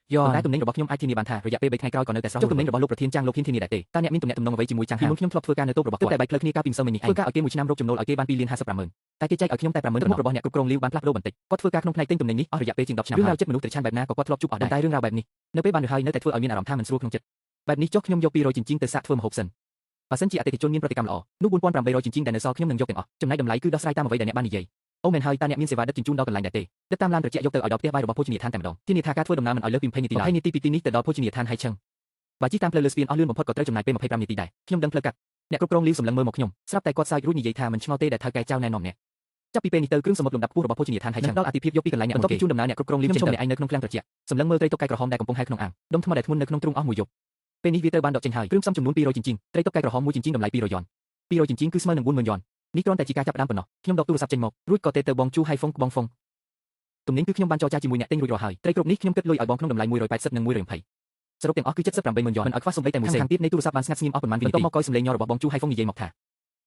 យ៉នតែទំនិញរបស់ខ្ញុំអាចធានាបានថារយៈពេល3ថ្ងៃក្រោយក៏នៅតែស្រស់ចុះទំនិញរបស់លោកប្រធានចាងលោកហ៊ានធានាដែរទេតើអ្នកមានទំនាក់ទំនងអ្វីជាមួយចាងហាងពីមុនខ្ញុំធ្លាប់ធ្វើការនៅតូបរបស់គាត់តែបែកផ្លូវគ្នាកាលពីម្សិលមិញនេះឯងធ្វើការឲ្យគេមួយឆ្នាំរកចំណូលឲ្យគេបាន2លាន55ម៉ឺនតែគេចែកឲ្យខ្ញុំតែ50000ទឹកមុខរបស់អ្នកគ្រប់គ្រងលីវបានផ្លាស់ប្ដូរបន្តិចគាត់ធ្វើការក្នុងផ្នែកទិញទំនិញនេះអស់រយៈពេលជាង10ឆ្នាំរឿងរ៉ាវចិត្តមនុស្សត្រឆានបែបណាក៏គាត់ធ្លាប់ជួបអស់ដែរតែរឿងរ៉ាវបែបនេះនៅពេលបានទៅហើយនៅតែធ្វើឲ្យមានអារម្មណ៍ថាមិនស្រួលក្នុងចិត្តបែបនេះចុះខ្ញុំយក200ចិញ្ចៀងទៅសាកធ្វើម្ហូបសិនបើសិនជាអតិថិជនមានប្រតិកម្មល្អនោះ4800ចិញ្ចៀងដែលនៅសល់ខ្ញុំនឹងយកទាំងអស់ចំណែកតម្លៃគឺដោះស្រាយតាមអ្វីដែលអ្នកបាននិយាយអូមែនហើយតើអ្នកមានសេវាដឹកជញ្ជូនដល់កន្លែងដែរទេដឹកតាមឡានត្រជាក់យកទៅឲ្យដល់ផ្ទះបាយរបស់ភោជនីយដ្ឋានតែម្ដងធានាថាការធ្វើដំណើរមិនឲ្យលើសពី20នាទីឡើយ20នាទីពីទីនេះទៅដល់ភោជនីយដ្ឋានហៃឆឹងបើជិះតាមផ្លូវលើស្ពានអស់លឿនបំផុតក៏ត្រូវចំណាយពេល25នាទីដែរខ្ញុំដឹងផ្លូវកាត់អ្នកគ្រប់គ្រងលីវសម្លឹងមើលមកខ្ញុំស្រាប់តែគាត់សើចរួចនិយាយថាមិនឆ្ងល់ទេដែលថៅកែចៅណែនាំអ្នកចាប់ពីពេលនេះទៅគ្រឿងសមុទ្រលំដាប់ខ្ពស់របស់ភោជនីយដ្ឋានហៃឆឹងដល់អតិភិបយកពីកន្លែងអ្នកបន្ទាប់ពីជូនដំណើរអ្នកគ្រប់គ្រងលីវចេញទៅអ្នកឯងនៅក្នុងឃ្លាំងត្រជាក់សម្លឹងមើលត្រីតុកកែក្រហមដែលកំពុងហែលក្នុងអាងដុំថ្មដែលធ្ងន់នៅក្នុងទ្រុងអស់មួយយប់ពេលនេះវាត្រូវបានដកចេញហើយគ្រឿងផ្សំចំនួន200ចិញ្ចៀងត្រីតុកកែក្រហមមួយចិញ្ចៀងតម្លៃ200យ៉ន200ចិញ្ចៀងគឺស្មើនឹង40000យ៉ននេះគ្រាន់តែជាការចាប់ផ្ដើមប៉ុណ្ណោះខ្ញុំដកទូរស័ព្ទចេញមករួចក៏ទេទៅបងជូហៃហ្វុងបងហ្វុងទំនិញគឺខ្ញុំបានចរចាជាមួយអ្នកទិញរួចរាល់ហើយត្រីគ្រប់នេះខ្ញុំគិតលុយឲ្យបងក្នុងតម្លៃ180និង120សរុបទាំងអស់គឺ780,000យ៉នមិនឲ្យខ្វះសូម្បីតែមួយសេនខាងទៀតនៃទូរស័ព្ទបានស្ងាត់ស្ងៀមអស់ប៉ុន្មានវិនាទីបន្ទាប់មកកយសំឡេងញ័ររបស់បងជូហៃហ្វុងនិយាយមកថ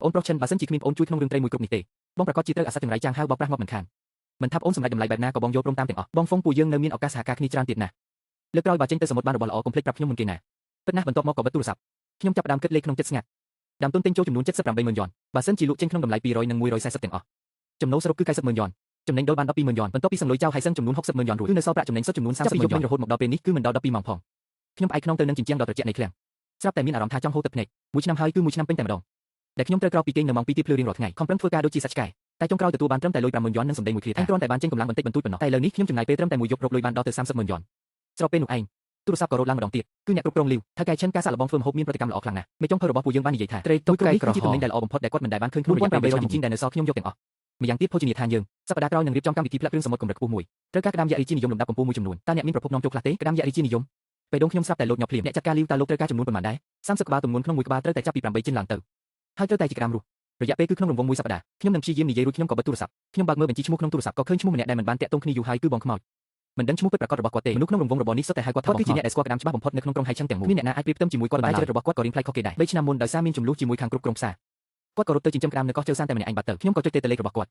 ាបងប្រុសឈិនបើសិនជាគ្មានបងជួយក្នុងរឿងត្រីមួយគ្រប់នេះទេបងប្រកាសជាត្រូវអាសត្វចង្រៃចាងហៅបោកប្រាស់មកមិនខានមិនថាបងសម្រេចតម្លៃបែបណាក៏បងយល់ព្រមតាមទាំងអស់បងហ្វុងពួកយើងនៅមានឱកាសសហការគ្នាច្រើនទៀតណាស់លើកក្រោយបើចេញទៅសមុទ្របានរបស់ល្អកុំភ្លេចប្រាប់ខ្ញុំមុនគេណាពិតណាស់បន្ទាប់មកក៏បិទទូរស័ព្ទខ្ញុំចាប់ផ្ដើមគិតលេខក្នុងចិត្តស្ងាត់ដើមទុនទិញចូលចំនួន780,000យ៉នបើសិនជាលក់ចេញក្នុងតម្លៃ200និង140ទាំងអស់ចំណូលសរុបគឺ90,000យ៉នចំណេញដូលបាន120,000យ៉នបន្ទាប់ពីសងលុយចៅហៃសឹងចំនួន60,000យ៉នរួចគឺនៅសល់ប្រាក់ចំណេញសុទ្ធចំនួន30,000យ៉នរហូតមកដល់ពេលនេះគឺមិនដល់12ម៉ោងផងខ្ញុំផ្អែកក្នុងទៅនឹងជញ្ជាំងដ៏ត្រជាក់នៃឃ្លាំងស្រាប់តែមានអារម្មណ៍ថាចង់ហូរទឹកភ្នែកមួយឆ្នាំហើយគឺមួយឆ្នាំពេញតែម្ដងដែលខ្ញុំត្រូវក្រោកពីគេងនៅម៉ោង2ទៀបភ្លឺរៀងរាល់ថ្ងៃខំប្រឹងធ្វើការដូចជាសត្វឆ្កែតែចុងក្រោយទទួលបានត្រឹមតែលុយ50,000យ៉ននិងសម្ដីមួយឃ្លាថាគ្រាន់តែបានចេញកម្លាំងបន្តិចបន្តួចប៉ុណ្ណោះតែឥឡូវនេះខ្ញុំចំណាយពេលត្រឹមតែមួយយប់រកលុយបានដល់ទៅ30,000យ៉នស្របពេលនោះឯងទូរស័ព្ទក៏រត់ឡើងម្ដងទៀតគឺអ្នកគ្រប់គ្រងលីវថៅកែឈិនការសាកល្បងធ្វើម្ហូបមានប្រតិកម្មល្អខ្លាំងណាស់មេចុងភៅរបស់ពួកយើងបាននិយាយថាត្រីតុកកែក្រហមជាទំនិញដែលល្អបំផុតដែលគាត់មិនដែលបានឃើញក្នុងរយៈពេល800ជាងដែលនៅសល់ខ្ញុំយកទាំងអស់ម្យ៉ាងទៀតភោជនីយដ្ឋានយើងសប្តាហ៍ក្រោយនឹងរៀបចំកម្មវិធីផ្លាក់គ្រឿងសមុទ្រកម្រិតខ្ពស់មួយត្រូវការក្តាមយក្សរាជានិយមលំដាប់កំពូលមួយចំនួនតើអ្នកមានប្រភពនាំចូលខ្លះទេក្តាមយក្សរាជានិយមពេលដងខ្ញុំស្រាប់តែលោតញាប់ភ្លាមអ្នកចាត់ការលីវតើលោកត្រូវការចំនួនប៉ុន្មានដែរ30ក្បាលទម្ងន់ក្នុងមួយក្បាលត្រូវតែចាប់ពី8ជិនឡើងទៅហើយត្រូវតែជាក្តាមរស់រយៈពេលគឺក្នុងរង្វង់មួយសប្តាហ៍ខ្ញុំនឹងព្យាយាមនិយាយរួចខ្ញុំក៏បិទទូរស័ព្ទខ្ញុំបើកមើលបញ្ជីឈ្មោះក្នុងទូរស័ព្ទក៏ឃើញឈ្មោះម្នាក់ដែលមិនបានតាក់ទងគ្នាយូរហើយគឺបងខ្មោចមិនដឹងឈ្មោះពិតប្រាកដរបស់គាត់ទេមនុស្សក្នុងរង្វង់របស់នេះសុទ្ធតែហៅគាត់ថាគាត់គឺជាអ្នកដែលស្គាល់ក្តាមច្បាស់បំផុតនៅក្នុងក្រុងហៃឆឹងទាំងមូលគ្មានអ្នកណាអាចប្រៀបផ្ទឹមជាមួយគាត់បានចរិតរបស់គាត់ក៏រៀងប្លែកខុសគេដែរ3ឆ្នាំមុនដោយសារមានចំនួនជាមួយខាងគ្រប់គ្រងផ្សារគាត់ក៏រត់ទៅចិញ្ចឹមក្តាមនៅកោះជើសានតែម្នាក់ឯងបាត់ទៅខ្ញុំក៏ចុចទេទៅលេខរបស់គា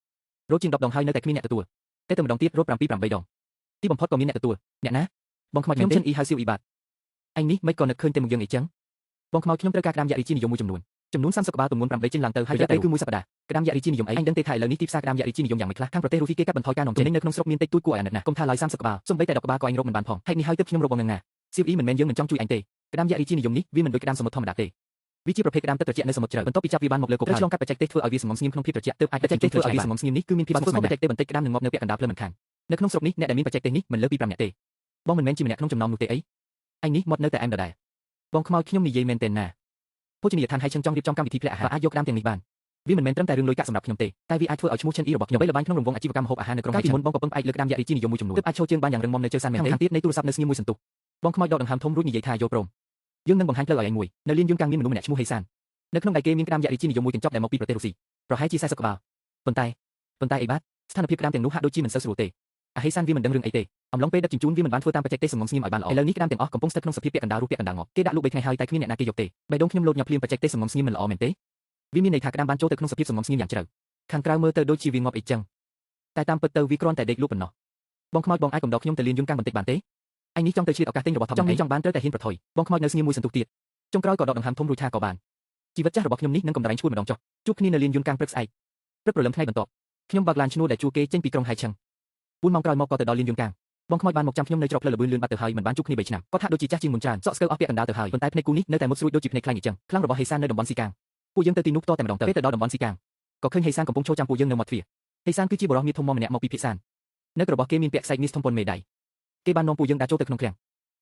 ត់រត់ជាង10ដងហើយនៅតែគ្មានអ្នកទទួលតែទៅម្ដងទៀតរត់7 8ដងទីបំផុតក៏មានអ្នកទទួលអ្នកណាបងខ្មោចខ្ញុំឈិនអ៊ីហៅសៀវអ៊ីបាទអញនេះមិនក៏នឹកឃើញតែមកយើងអីចឹងបងខ្មោចខ្ញុំត្រូវការក្តាមយក្សរាជានិយមមួយចំនួនចំនួន30ក្បាលទម្ងន់8ជិនឡើងទៅហើយរយៈពេលគឺមួយសប្តាហ៍ក្តាមយក្សរាជានិយមអីអញដឹងទេថាឥឡូវនេះទីផ្សារក្តាមយក្សរាជានិយមយ៉ាងម៉េចខ្លះខាងប្រទេសរុស្ស៊ីគេកាត់បន្ថយការនាំចេញនៅក្នុងស្រុកមានតិចតួចគួរឲ្យអាណិតណាស់កុំថាឡើយ30ក្បាលសូម្បីតែ10ក្បាលក៏អញរកមិនបានផងហេតុនេះហើយទើបខ្ញុំរកបងនឹងណាសៀវអ៊ីមិនមែនយើងមិនចង់ជួយអញទេក្តាមយក្សរាជានិយមនេះវាមិនដូចក្តាមសមុទ្រធម្មតាទេវាជាប្រភេទក្តាមទឹកត្រជាក់នៅសមុទ្រជ្រៅបន្ទាប់ពីចាប់វាបានមកលើគោកហើយឆ្លងកាត់បច្ចេកទេសធ្វើឲ្យវាសងំស្ងៀមក្នុងភាពត្រជាក់ទើបអាចបច្ចេកទេសធ្វើឲ្យវាសងំស្ងៀមនេះគឺមានភាពស្មុគស្មាញបច្ចេកទេសបន្តិចក្តាមនឹងងាប់នៅពាក់កណ្ដាលភ្លើងមិនខាននៅក្នុងស្រុកនេះអ្នកដែលមានបច្ចេកទេសនេះមិនលើសពី5នាក់ទេបងមិនមែនជាម្នាក់ក្នុងចំណោមនោះទេអីអញនេះមាត់នៅតែអែមដដែលបងខ្មោចខ្ញុំនិយាយមែនទេណាភោជនីយដ្ឋានហៃឆឹងចង់រៀបចំកម្មវិធីផ្លែអាហារអាចយកក្តាមទាំងនេះបានវាមិនមែនត្រឹមតែរឿងលុយកាក់សម្រាប់ខ្ញុំទេតែវាអាចធ្វើឲ្យឈ្មោះឈិនអ៊ីរបស់ខ្ញុំបីល្បាញក្នុងរង្វង់អាជីវកម្មម្ហូបអាហារនៅក្រុងហៃឆឹងមុនបងក៏ពឹងផ្អែកលើក្តាមយក្សរាជានិយមមួយចំនួនទើបអាចឈរជើងបានយ៉ាងរឹងមាំនៅជើសានមែនទេខាងទៀតនៃទូរស័ព្ទនៅស្ងៀមមួយសន្ទុះបងខ្មោចដកដង្ហើមធំរួចនិយាយថាយល់ព្រមយើងនឹងបង្ហាញផ្លូវឲ្យឯងមួយនៅលៀនយន្តកាំងមានមនុស្សម្នាក់ឈ្មោះហេសាននៅក្នុងដៃគេមានក្តាមយក្សរាជានិយមមួយកញ្ចប់ដែលមកពីប្រទេសរុស្ស៊ីប្រហែលជា40ក្បាលប៉ុន្តែអីបាទស្ថានភាពក្តាមទាំងនោះហាក់ដូចជាមិនសូវស្រួលទេអាហេសានវាមិនដឹងរឿងអីទេ អំឡុងពេលដឹកជញ្ជូនវាមិនបានធ្វើតាមបច្ចេកទេសសំងំស្ងៀមឲ្យបានល្អឥឡូវនេះក្តាមទាំងអស់កំពុងស្ថិតក្នុងសភាពពាក់កណ្ដាលរស់ពាក់កណ្ដាលងាប់គេដាក់លក់3ថ្ងៃហើយតែគ្មានអ្នកណាគេយកទេបេះដូងខ្ញុំលោតញាប់ភ្លាមបច្ចេកទេសសំងំស្ងៀមមិនល្អមែនទេវាមានន័យថាក្តាមបានចូលទៅក្នុងសភាពសំងំស្ងៀមយ៉ាងជ្រៅខាងក្រៅមើលទៅដូចជាវាងាប់អីចឹងតែតាមពិតទៅវាគ្រាន់តែដេកលក់ប៉ុណ្ណោះបងខ្មោចបងអាចកំដរខ្ញុំទៅលៀនយន្តកាំងបន្តិចបានទេឯនេះចង់ទៅឆ្លៀតឱកាសទិញរបស់ថប់ចង់មានចង់បានត្រូវតែហ៊ានប្រថុយបងខ្មោចនៅស្ងៀមមួយសន្ទុះទៀតចុងក្រោយក៏ដកដង្ហើមធំរួចថាក៏បានជីវិតចាស់របស់ខ្ញុំនេះនឹងកំដរឯងឈួតម្ដងចុះជួបគ្នានៅលៀនយន្តកាំងព្រឹកស្អែកព្រឹកព្រលឹមថ្ងៃបន្ទាប់ខ្ញុំបើកឡានឈ្នួលដែលជួគេចេញពីក្រុងហៃឆឹង4ម៉ោងក្រោយមកក៏ទៅដល់លៀនយន្តកាំងបងខ្មោចបានមកចាំខ្ញុំនៅច្រកផ្លូវល្បឿនលឿនបាត់ទៅហើយមិនបានជួបគ្នា3ឆ្នាំគាត់ហាក់ដូចជាចាស់ជាងមុនច្រើនសក់ស្កើអស់ពាក់កណ្ដាលទៅហើយប៉ុន្តែភ្នែកគូនេះនៅតែមុតស្រួចដូចជាភ្នែកខ្លាញ់អញ្ចឹងខ្លាំងរបស់ហេសាននៅតំបន់ស៊ីកាងពួកយើងទៅទីនោះផ្ទាល់តែម្ដងទៅពេលទៅដល់តំបន់ស៊ីកាងក៏ឃើញហេសានកំពុងឈរចាំពួកយើងនៅមាត់ទ្វារហេសានគឺជាបុរសមាធំម្នាក់មកពីភាគសាននៅរបស់គេមានពាក់ខ្សែមាសធំប៉ុនមេដៃគេបាននាំពួកយើងដើរចូលទៅក្នុងឃ្លាំង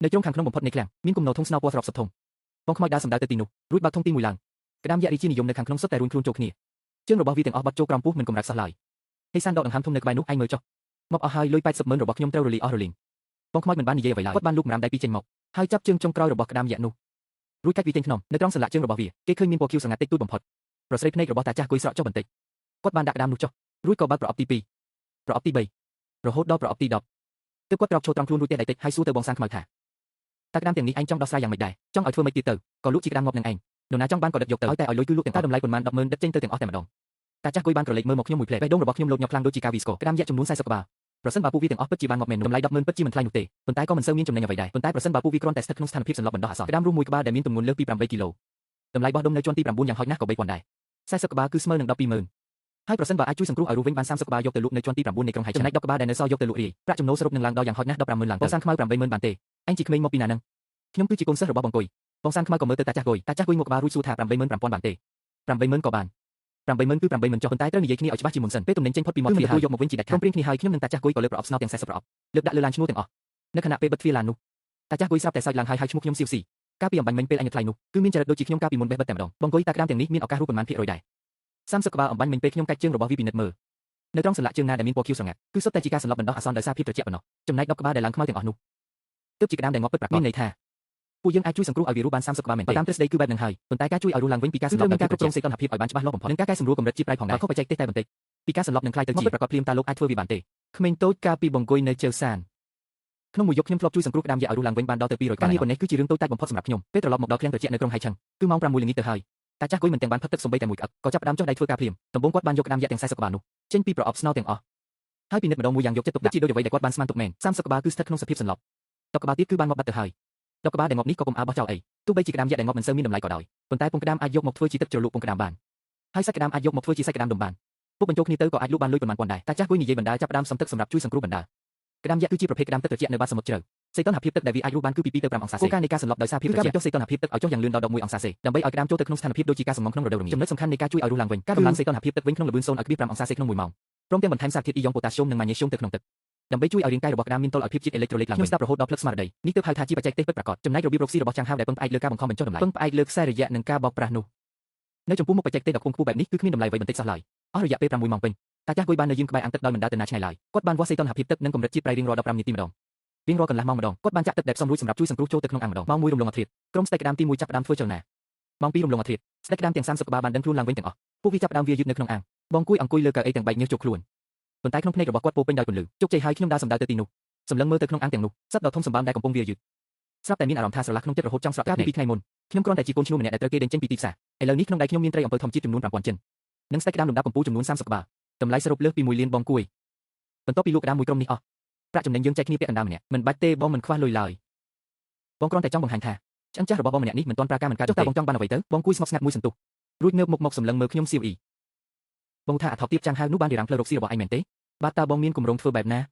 នៅជ្រុងខាងក្នុងបំផុតនៃឃ្លាំងមានគំនរធុងស្នោពណ៌សរុប10ធុងបងខ្មោចដើរសម្ដៅទៅទីនោះរួចបើកធុងទី1ឡើងក្តាមយក្សរាជានិយមនៅខាងក្នុងសុទ្ធតែរួញខ្លួនចូលគ្នាជើងរបស់វាទាំងអស់បត់ចូលក្រោមពោះមិនកម្រើកសោះឡើយហេសានដកដង្ហើមធំនៅក្បែរនោះឯងមើលចុះមកអស់ហើយលុយ80ម៉ឺនរបស់ខ្ញុំត្រូវរលីអស់រលីងបងខ្មោចមិនបាននិយាយអ្វីឡើយគាត់បានលូកម្រាមដៃពីរចេញមកហើយចាប់ជើងចុងក្រោយរបស់ក្តាមយក្សនោះរួចកាច់វាចេញក្នុងនៅត្រង់សន្លាក់ជើងរបស់វាគេឃើញមានពណ៌ខៀវស្រងាត់តិចតួចបំផុតប្រស្រីភ្នែករបស់តាចាស់គួយស្រក់ចុះបន្តិចគាត់បានដាក់ក្តាមនោះចុះរួចក៏បើកប្រអប់ទី2ប្រអប់ទី3រហូតដល់ប្រអប់ទី10ទើបគាត់ក្រោកឈរត្រង់ខ្លួនរួចទះដៃតិចហើយសួរទៅបងសានខ្មៅថាតើក្តាមទាំងនេះឯងចង់ដោះស្រាយយ៉ាងម៉េចដែរចង់ឲ្យធ្វើម៉េចទៀតទៅក៏លក់ជាក្តាមងាប់នឹងឯងនរណាចង់បានក៏ដឹកយកទៅឲ្យតែឲ្យលុយគឺលក់ទាំងតើតម្លៃប៉ុន្មាន100000ដឹកចេញទៅទាំងអស់តែម្ដងតាចាស់គួយបានក្រឡេកមើលមកខ្ញុំមួយភ្លែតបេះដូងរបស់ខ្ញុំលោតញាប់ខ្លាំងដូចជាការវីស្កក្តាមយក្សចំនួន40ក្បាលប្រសិនបើពួកវាទាំងអស់ពិតជាបានងាប់មែននោះតម្លៃ100000ពិតជាមិនថ្លៃនោះទេប៉ុន្តែក៏មិនសូវមានចំណេញអ្វីដែរប៉ុន្តែប្រសិនបើពួកវាគ្រាន់តែស្ថិតក្នុងស្ថានភាពសន្លប់បណ្ដោះអាសន្នក្តាមរស់មួយក្បាលដែលមានទម្ងន់លើសពី8គីឡូតម្លៃបោះដុំនៅជាន់ទី9យ៉ាងហោចណាស់ក៏3000ដែរ40ក្បាលគឺស្មើនឹង120,000ហើយប្រសិនបើអាចជួយសង្គ្រោះឲ្យរស់វិញបាន30ក្បាលយកទៅលក់នៅជាន់ទី9នៃក្រុងហៃចំណែក10ក្បាលដែលនៅសល់យកទៅលក់រាយប្រាក់ចំណូលសរុបនឹងឡើងដល់យ៉ាងហោចណាស់150,000ឡើងទៅបងសានខ្មៅ80,000បានទេឯងជាក្មេងមកពីណានឹងខ្ញុំគឺជាកូនសិស្សរបស់បងគុយបងសានខ្មៅក៏មើលទៅតាចាស់គុយតាចាស់គុយមកក្បាលរួចសួរថា85,000បានទេ80,000ក៏បាន80,000គឺ80,000ចុះប៉ុន្តែត្រូវនិយាយគ្នាឲ្យច្បាស់ជាមុនសិនពេលទំនិញចេញផុតពីមាត់ទ្វារហើយយកមកវិញជាដាច់ខាតព្រមព្រៀងគ្នាហើយខ្ញុំនឹងតាចាស់គុយក៏លើកប្រអប់ស្នោទាំង40ប្រអប់លើកដាក់លើឡានឈ្នួលទាំងអស់នៅខណៈពេលបិទទ្វារឡាននោះតាចាស់គុយស្រាប់តែសើចឡើងហើយហៅឈ្មោះខ្ញុំសៀវស៊ីកាលពីអំបញ្ញមិញពេលអញថ្លៃនោះគឺមានចរិតដូចជាខ្ញុំកាលពីមុនបេះបិទតែម្ដងបងគុយតាក្តាមទាំងនេះមានឱកាសរស់ប៉ុន្មានភាគរយដែរ30ក្បាលអំបញ្ញមិញពេលខ្ញុំកាច់ជើងរបស់វាពិនិត្យមើលនៅត្រង់សន្លាក់ជើងណាដែលមានពណ៌ខៀវស្រងាត់គឺសុទ្ធតែជាការសន្លប់បណ្ដោះអាសន្នដោយសារភាពត្រជាក់ប៉ុណ្ណោះចំណែក10ក្បាលដែលឡើងខ្មៅទាំងអស់នោះទើបជាក្តាមដែលងាប់ពិតប្រាកដមានន័យថាពួកយើងអាចជួយសង្គ្រោះឲ្យវារស់បាន30ក្បាលមែនទេតាមទ្រឹស្ដីគឺបែបហ្នឹងហើយប៉ុន្តែការជួយឲ្យរស់ឡើងវិញពីការសន្លប់ដោយការគ្រប់គ្រងសីតុណ្ហភាពឲ្យបានច្បាស់លាស់បំផុតនិងការកែសម្រួលកម្រិតជាតិប្រៃផងដែរខុសបច្ចេកទេសតែបន្តិចពីការសន្លប់នឹងក្លាយទៅជាពិតប្រាកដភ្លាមតើលោកអាចធ្វើវាបានទេក្មេងតូចកាលពីបង្គុយនៅជើសានក្នុងមួយយប់ខ្ញុំធ្លាប់ជួយសង្គ្រោះក្តាមយក្សឲ្យរស់ឡើងវិញបានដល់ទៅ200ក្បាលនេះប៉ុណ្ណេះគឺជារឿងតូចតាចបំផុតសម្រាប់ខ្ញុំពេលត្រឡប់មកដល់ឃ្លាំងត្រជាក់នៅក្រុងហៃឆឹងគឺម៉ោង6ល្ងាចទៅហើយតាចាស់គុយមិនទាំងបានផឹកទឹកសូម្បីតែមួយក្អឹកក៏ចាប់ផ្ដើមចុះដៃធ្វើការភ្លាមដំបូងគាត់បានយកក្តាមយក្សទាំង40ក្បាលនោះចេញពីប្រអប់ស្នោទាំងអស់ហើយពិនិត្យម្ដងមួយយ៉ាងយកចិត្តទុកដាក់ជាដូចអ្វីដែលគាត់បានស្មានទុកមែន30ក្បាលគឺស្ថិតក្នុងសភាពសន្លប់10ក្បាលទៀតគឺបានងាប់បាត់ទៅហើយ10ក្បាលដែលងាប់នេះក៏កុំអាលបោះចោលអីទោះបីជាក្តាមយក្សដែលងាប់មិនសូវមានតម្លៃក៏ដោយប៉ុន្តែពងក្តាមអាចយកមកធ្វើជាទឹកជ្រលក់ពងក្តាមបានហើយសាច់ក្តាមអាចយកមកធ្វើជាសាច់ក្តាមដុំបានពួកបញ្ចូលគ្នាទៅក៏អាចលក់បានលុយប៉ុន្មានពាន់ដែរតាចាស់គុយនិយាយបណ្ដាចាប់ផ្ដើមសុំទឹកសម្រាប់ជួយសង្គ្រោះបណ្ដាក្តាមយក្សគឺជាប្រភេទក្តាមទឹកត្រជាក់នៅបាតសមុទ្រជ្រៅសីតុណ្ហភាពទឹកដែលវាអាចរស់បានគឺពី2ទៅ5អង្សាសេគោលការណ៍នៃការសន្លប់ដោយសារភាពត្រជាក់ការបញ្ចុះសីតុណ្ហភាពទឹកឲ្យចុះយ៉ាងលឿនដល់11អង្សាសេដើម្បីឲ្យក្តាមចូលទៅក្នុងស្ថានភាពដូចជាការសំងំក្នុងរដូវរងាចំណុចសំខាន់នៃការជួយឲ្យរស់ឡើងវិញការដំឡើងសីតុណ្ហភាពទឹកវិញក្នុងល្បឿន0.5អង្សាសេក្នុង1ម៉ោងព្រមទាំងបន្ថែមសារធាតុអ៊ីយ៉ុងប៉ូតាស្យូមនិងម៉ាញ៉េស្យូមទៅក្នុងទឹកដើម្បីជួយឲ្យរាងកាយរបស់ក្តាមមានតុល្យភាពជាតិអេឡិចត្រូលីតឡើងវិញខ្ញុំស្ដាប់រហូតដល់ភ្លឹកស្មារតីនេះទើបហៅថាជាបច្ចេកទេសពិតប្រាកដចំណែករបៀបរកស៊ីរបស់ចាងហាវដែលពឹងផ្អែកលើការបង្ខំបញ្ចុះតម្លៃពឹងផ្អែកលើខ្សែរយៈនិងការបោកប្រាស់នោះនៅចំពោះមុខបច្ចេកទេសដ៏ខ្ពង់ខ្ពស់បែបនេះគឺគ្មានតម្លៃអ្វីបន្តិចសោះឡើយអស់រយៈពេល6ម៉ោងពេញតាចាស់គុយបាននៅយាមក្បែរអាងទឹកដោយមិនដើរទៅណាឆ្ងាយឡើយគាត់បានវាស់សីតុណ្ហភាពទឹកនិងកម្រិតជាតិប្រៃរៀងរាល់15នាទីម្ដងរៀងរាល់កន្លះម៉ោងម្ដងគាត់បានចាក់ទឹកដែលផ្សំរួចសម្រាប់ជួយសង្គ្រោះចូលទៅក្នុងអាងម្ដងម៉ោង1រំលងអាធ្រាត្រក្រុមស្ដេចក្តាមទី1ចាប់ផ្ដើមធ្វើចលនាម៉ោង2រំលងអាធ្រាត្រស្ដេចក្តាមទាំង30ក្បាលបានដឹងខ្លួនឡើងវិញទាំងអស់ពួកវាចាប់ផ្ដើមវាយឺតនៅក្នុងអាងបងគួយអង្គុយលើកៅអីទាំងបែកញើសជោគខ្លួនប៉ុន្តែក្នុងភ្នែករបស់គាត់ពោពេញដោយពន្លឺជោគជ័យហើយខ្ញុំដើរសម្ដៅទៅទីនោះសម្លឹងមើលទៅក្នុងអាងទាំងនោះសត្វដ៏ធំសម្បើមដែលកំពុងវាយឺតស្រាប់តែមានអារម្មណ៍ថាស្រឡះក្នុងចិត្តរហូតចង់ស្រក់កាលពី2ថ្ងៃមុនខ្ញុំគ្រាន់តែជាកូនឈ្នួលម្នាក់ដែលត្រូវគេដេញចេញពីទីផ្សារឥឡូវនេះក្នុងដៃខ្ញុំមានត្រីអំពៅធម្មជាតិចំនួន5000ចិននិងស្ដេចក្តាមលំដាប់កំពូលចំនួន30ក្បាលតម្លៃសរុបលើសពី1លានបងគួយបន្ទាប់ពីលក់ក្តាមមួយក្រុមនេះអស់ប្រាក់ចំណេញយើងចែកគ្នាពាក់កណ្ដាលម្នាក់មិនបាច់ទេបងមិនខ្វះលុយឡើយបងគ្រាន់តែចង់បង្ហាញថាឆ្អឹងចាស់របស់បងម្នាក់នេះមិនទាន់ប្រើការមិនកើតចុះតើបងចង់បានអ្វីទៅបងគួយស្ងប់ស្ងាត់មួយសន្ទុះរួចងើបមុខមកសម្លឹងមើលខ្ញុំសៀវអ៊ីបងថាអាថោកទៀតចាំងហៅនោះបានរារាំងផ្លូវរកស៊ីរបស់ឯងមែនទេបាទតើបងមានគម្រោងធ្វើបែបណ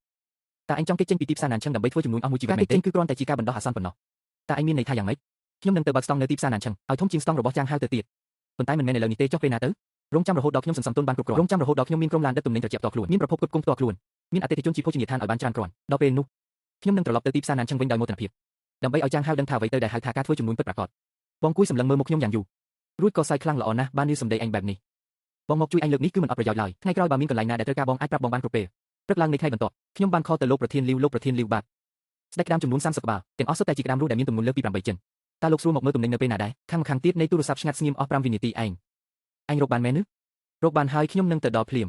ាតើឯងចង់គេចេញពីទីផ្សារណានឆឹងដើម្បីធ្វើចំនួនអស់មួយជីវិតមែនទេការគេចេញគឺគ្រាន់តែជាការបណ្ដោះអាសន្នប៉ុណ្ណោះតើឯងមានន័យថាយ៉ាងម៉េចខ្ញុំនឹងទៅបើកស្តង់នៅទីផ្សារណានឆឹងឲ្យធំជាងស្តង់របស់ចាំងហៅទៅទៀតប៉ុន្តែមិនមែនឥឡូវនេះទេចុះពេលណាទៅរងចាំរហូតដល់ខ្ញុំសន្សំទុនបានគ្រប់គ្រាន់រងចាំរហូតដល់ខ្ញុំមានក្រុមឡានដឹកទំនិញត្រជាក់ផ្ទាល់ខ្លួនមានប្រភពផ្គត់ផ្គង់ផ្ទាល់ខ្លួនមានអតិថិជនជាភោជនីយដ្ឋានឲ្យបានច្រើនគ្រាន់ដល់ពេលនោះខ្ញុំនឹងត្រឡប់ទៅទីផ្សារណានឆឹងវិញដោយមោទនភាពដើម្បីឲ្យចាងហៅដឹងថាអ្វីទៅដែលហៅថាការធ្វើចំនួនពិតប្រាកដបងគួយសម្លឹងមើលមុខខ្ញុំយ៉ាងយូររួចក៏សើចខ្លាំងល្អណាស់បាននេះសម្ដីឯងបែបនេះបងមកជួយអញលើកនេះគឺមិនអត់ប្រយោជន៍ឡើយថ្ងៃក្រោយបើមានកន្លែងណាដែលត្រូវការបងអាចប្រាប់បងបានគ្រប់ពេលព្រឹកឡើងនៃថ្ងៃបន្ទាប់ខ្ញុំបានខលទៅលោកប្រធានលីវលោកប្រធានលីវបាទស្ដេចក្តាមចំនួន30ក្បាលទាំងអស់សុទ្ធតែជាក្តាមរស់ដែលមានទម្ងន់លើសពី8ចិនតើលោកស្រួលមកមើលទំនិញនៅពេលណាដែរខាងម្ខាងទៀតនៃទូរស័ព្ទឆ្ងាត់ស្ងៀមអស់5វិនាទីឯងឯងរកបានមែនឬរកបានហើយខ្ញុំនឹងទៅដល់ភ្លាម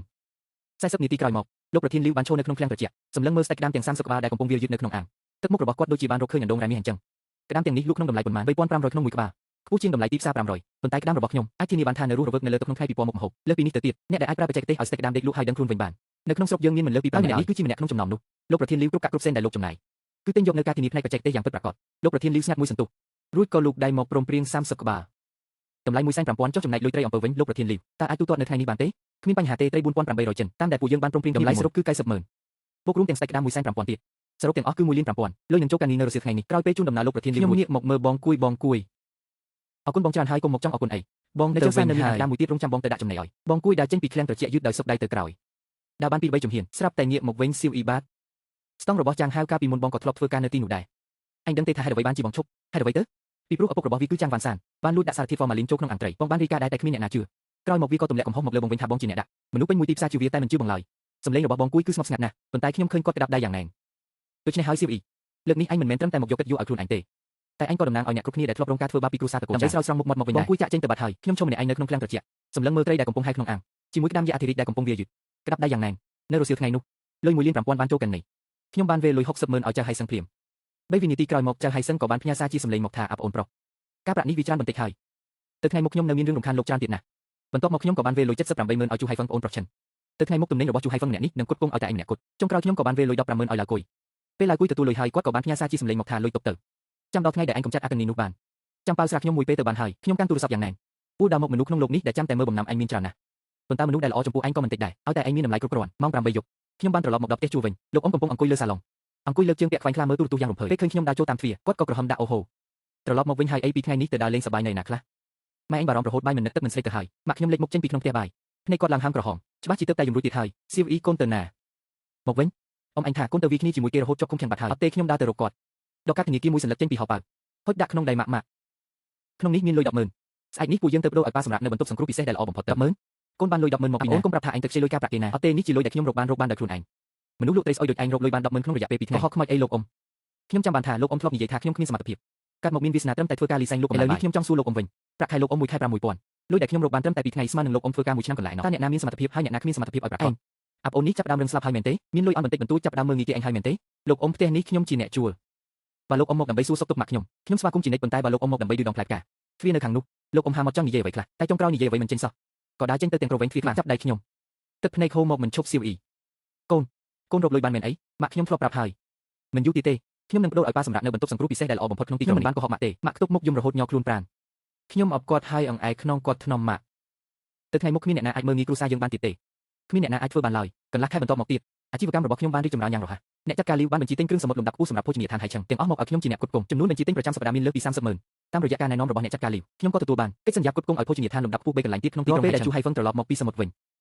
40នាទីក្រោយមក លោកប្រធានលីវបានឈរនៅក្នុងឃ្លាំងត្រជាក់សម្លឹងមើលស្តេចក្តាមទាំង30ក្បាលដែលកំពុងវាលយឺតនៅក្នុងអាងទឹកមុខរបស់គាត់ដូចជាបានរកឃើញអណ្ដូងរ៉ែមាសអញ្ចឹងក្តាមទាំងនេះលក់ក្នុងតម្លៃប៉ុន្មាន3500ក្នុងមួយក្បាលខ្ពស់ជាងតម្លៃទីផ្សារ500ប៉ុន្តែក្តាមរបស់ខ្ញុំអាចធានាបានថានៅរស់រវើកនៅលើតុក្នុងថ្ងៃពិព័រណ៍មុខម្ហូបលើសពីនេះទៅទៀតអ្នកដែលអាចប្រើបច្ចេកទេសឲ្យស្តេចក្តាមដេកលក់ហើយដឹងខ្លួនវិញបាននៅក្នុងស្រុកយើងមានមិនលើសពី5នាក់នេះគឺជាម្នាក់ក្នុងចំណោមនោះលោកប្រធានលីវគ្រប់កាក់គ្រប់សេនដែលលោកចំណាយគឺទិញយកនៅការធានាផ្នែកបច្ចេកទេសយ៉ាងពិតប្រាកដលោកប្រធានលីវស្ងាត់មួយសន្ទុះរួចក៏លូកដៃមកព្រមព្រៀង30ក្បាលតម្លៃ150,000ចុះចំណែកលុយត្រីអំពើវិញលោកប្រធានលីវតើអាចទូទាត់នៅថ្ងៃនេះបានទេគ្មានបញ្ហាទេត្រី4800ចិនតាមដែលពួកយើងបានព្រមព្រៀងតម្លៃសរុបគឺ900,000បូករួមទាំងស្តេចក្តាម150,000ទៀតសរុបទាំងអស់គឺ1,500,000លុយនឹងចូលកានីនៅរសៀលថ្ងៃនេះក្រោយពេលជូនដំណើរលោកប្រធានលីវខ្ញុំងាកមកមើលបងគួយបងគួយអរគុណបងច្រើនហើយកុំមកចង់អរគុណអីបងនៅចុងសាននៅមានអាក្តាមមួយទៀតរងចាំបងទៅដាក់ចំណីឲ្យបងគួយដើរចេញពីឃ្លាំងត្រជាក់យឺតដោយសុកដៃទៅក្រោយដើរបានពី3ជំហានស្រាប់តែងាកមកវិញសៀវអ៊ីបាតស្តង់របស់ចាងហៅកាលពីមុនបងក៏ធ្លាប់ធ្វើការនៅទីនោះដែរអញដឹងទេថាហេតុអ្វីបានជាបងឈប់ហេតុអ្វីទៅពីព្រោះឪពុករបស់វាគឺចាងវ៉ាន់សានបានលួចដាក់សារធាតុហ្វ័រម៉ាលីនចូលក្នុងអាំងត្រីបងបានរីកាដែរតែគ្មានអ្នកណាជឿក្រោយមកវាក៏ទម្លាក់កំហុសមកលើបងវិញថាបងជាអ្នកដាក់មនុស្សពេញមួយទីផ្សារជឿវាតែមិនជឿបងឡើយសម្លេងរបស់បងគួយគឺស្ងប់ស្ងាត់ណាស់ប៉ុន្តែខ្ញុំឃើញគាត់ក្តាប់ដៃយ៉ាងណែនដូច្នេះហើយសៀវអ៊ីលើកនេះអញមិនមែនត្រឹមតែមកយកកិត្តិយសឲ្យខ្លួនឯងទេតែអញក៏តំណាងឲ្យអ្នកគ្រប់គ្នាដែលធ្លាប់រងការធ្វើបាបពីគ្រួសារតកូលដើម្បីស្រោចស្រង់មុខមាត់មកវិញដែរបងគួយចាក់ចេញទៅបាត់ហើយខ្ញុំឈុំម្នាក់ឯងនៅក្នុងឃ្លាំងត្រជាក់សម្លឹងមើលត្រីដែលកំពុងហែក្នុងអាំងជាមួយក្តាមយ៉ាអធិរាជដែលកំពុងវាយឺតក្តាប់ដៃយ៉ាងណែននៅរសៀលថ្ងៃនោះលុយ1,500,000បានចូលកាន់នេះខ្ញុំបានវេលុយ600,000ឲ្យចៅហៃសឹងភ្លាម3វិនាទីក្រោយមកចៅហៃសឹងក៏បានផ្ញើសារជាសម្លេងមកថាអាប់អូនប្រុសការប្រាក់នេះវាច្រើនបន្តិចហើយទៅថ្ងៃមុខខ្ញុំនៅមានរឿងរំខានលោកច្រើនទៀតណាស់បន្ទាប់មកខ្ញុំក៏បានវេលុយ780,000ឲ្យជូហៃហ្វឹងប្អូនប្រុសចិនទៅថ្ងៃមុខទំនិញរបស់ជូហៃហ្វឹងម្នាក់នេះនឹងគុតគង់ឲ្យតែឯងម្នាក់គត់ចុងក្រោយខ្ញុំក៏បានវេលុយ150,000ឲ្យឡាគុយពេលឡាគុយទទួលលុយហើយគាត់ក៏បានផ្ញើសារជាសម្លេងមកថាលុយទុកទៅចាំដល់ថ្ងៃដែលឯងកំចាត់អាកនីនោះបានចាំប៉ាវស្រាខ្ញុំមួយពេលទៅបានហើយខ្ញុំកាន់ទូរស័ព្ទយ៉ាងណែនពូដល់មកមនុស្សក្នុងលោកនេះដែលចាំតែមើលបំណាំឯងមានច្រើនណាស់ប៉ុន្តែមនុស្សដែលល្អចំពោះឯងក៏មិនតិចដែរឲ្យតែឯងមានតម្លៃគ្រប់គ្រាន់ម៉ោង8យប់ខ្ញុំបានត្រឡប់មកដល់ផ្ទះជួវិញលោកអ៊ំកំពុងអង្គុយលើសាឡុងអង្គុយលើកជើងពាក់ខ្វែងខ្លាមើលទូរទស្សន៍យ៉ាងរំភើបពេលឃើញខ្ញុំដើរចូលតាមទ្វារគាត់ក៏ក្រហមដាក់អូហូត្រឡប់មកវិញហើយអីពីថ្ងៃនេះទៅដើរលេងសប្បាយនៅណាខ្លះម៉ែឯងបារម្ភរហូតបាយមិននឹកទឹកមិនស្រេកទៅហើយម៉ាក់ខ្ញុំលេចមុខចេញពីក្នុងផ្ទះបាយភ្នែកគាត់ឡើងហើមក្រហមច្បាស់ជាទើបតែយំរួចទៀតហើយសៀវអ៊ីកូនទៅណាមកវិញអ៊ំអញថាកូនទៅវាគ្នាជាមួយគេរហូតជាប់គុំខាំងបាត់ហើយអត់ទេខ្ញុំដើរទៅរកគាត់ដកកាត់ធនាគារមួយសន្លឹកចេញពីហោប៉ៅហុចដាក់ក្នុងដៃម៉ាក់ម៉ាក់ក្នុងនេះមានលុយ10,000ស្អែកនេះពួកយើងទៅបដូរឲ្យប៉ាសម្រាប់នៅបន្ទប់សង្គ្រោះពិសេសដែលល្អបំផុត10,000កូនបានលុយ10,000មកពីណាអូនកុំប្រាប់ថាឯងទៅខ្ចីលុយការប្រាក់គេណាអត់ទេនេះជាលុយដែលខ្ញុំរកបានដោយខ្លួនឯងមនុស្សលក់ត្រីស្អុយដូចឯងរកលុយបាន10,000ក្នុងរយៈពេល2ថ្ងៃកុហកខ្មោចអីលោកអ៊ំខ្ញុំចាំបានថាលោកអ៊ំធ្លាប់និយាយថាខ្ញុំគ្មានសមត្ថភាពកាត់មកមានវាសនាត្រឹមតែធ្វើការលីសែងលោកអ៊ំឥឡូវនេះខ្ញុំចង់សួរលោកអ៊ំវិញប្រាក់ខែលោកអ៊ំមួយខែ6,000លុយដែលខ្ញុំរកបានត្រឹមតែ2ថ្ងៃស្មើនឹងលោកអ៊ំធ្វើការមួយឆ្នាំកន្លះណោះតើអ្នកណាមានសមត្ថភាពហើយអ្នកណាគ្មានសមត្ថភាពឲ្យប្រាកដអាប់អូននេះចាប់ដើមរឹងស្លាប់ហើយមែនទេមានលុយអន់បន្តិចបន្តួចចាប់ដើមមើលងាយគេឯងហើយមែនទេលោកអ៊ំផ្ទះនេះខ្ញុំជាអ្នកជួលបើលោកអ៊ំមកដើម្បីសួរសុខទុក្ខម៉ាក់ខ្ញុំខ្ញុំស្វាគមន៍ជានិច្ចប៉ុន្តែបើលោកអ៊ំមកដើម្បីឌឺដងផ្លែផ្កាទ្វារនៅខាងនោះលោកអ៊ំហាមកចង់និយាយអ្វីខ្លះតែចុងក្រោយនិយាយអ្វីមិនចេញសោះក៏ដើរចេញទៅទាំងក្រវែងទ្វារខ្លាំងចាប់ដៃខ្ញុំទឹកភ្នែកហូរមកមិនឈប់សៀវអ៊ីកូនកូនរកលុយបានមែនអីម៉ាក់ខ្ញុំធ្លាប់ប្រាប់ហើយមិនយូរទៀតទេខ្ញុំនឹងបដូរឲ្យប៉ាសម្រាប់នៅបន្ទប់សង្គ្រោះពិសេសដែលល្អបំផុតក្នុងទីក្រុងមិនបានកុហកម៉ាក់ទេម៉ាក់ខ្ទប់មុខយំរហូតញ័រខ្លួនប្រាណខ្ញុំអបគាត់ហើយអង្អែលក្នុងគាត់ធ្នមម៉ាក់ទៅថ្ងៃមុខគ្មានអ្នកណាអាចមើលងាយគ្រួសារយើងបានទៀតទេគ្មានអ្នកណាអាចធ្វើបានឡើយកន្លះខែបន្ទាប់មកទៀតអាជីវកម្មរបស់ខ្ញុំបានរីកចម្រើនយ៉ាងរហ័សអ្នកចាត់ការលីវបានបញ្ជាទិញគ្រឿងសមុទ្រលំដាប់ខ្ពស់សម្រាប់ភោជនីយដ្ឋានហៃឆឹងទាំងអស់មកឲ្យខ្ញុំជាអ្នកផ្គត់ផ្គង់ចំនួនបញ្ជាទិញប្រចាំសប្តាហ៍មានលើសពី30,000តាមរយៈការណែនាំរបស់អ្នកចាត់ការលីវខ្ញុំក៏ទទួលបានកិច្ចសន្យាផ្គត់ផ្គង់ឲ្យភោជនីយដ្ឋានលំដាប់ខ្ពស់3កន្លែងទៀតក្នុងទីក្រុងពេលដែលជូហៃហ្វឹងត្រឡប់មកពីសមុទ្រវិ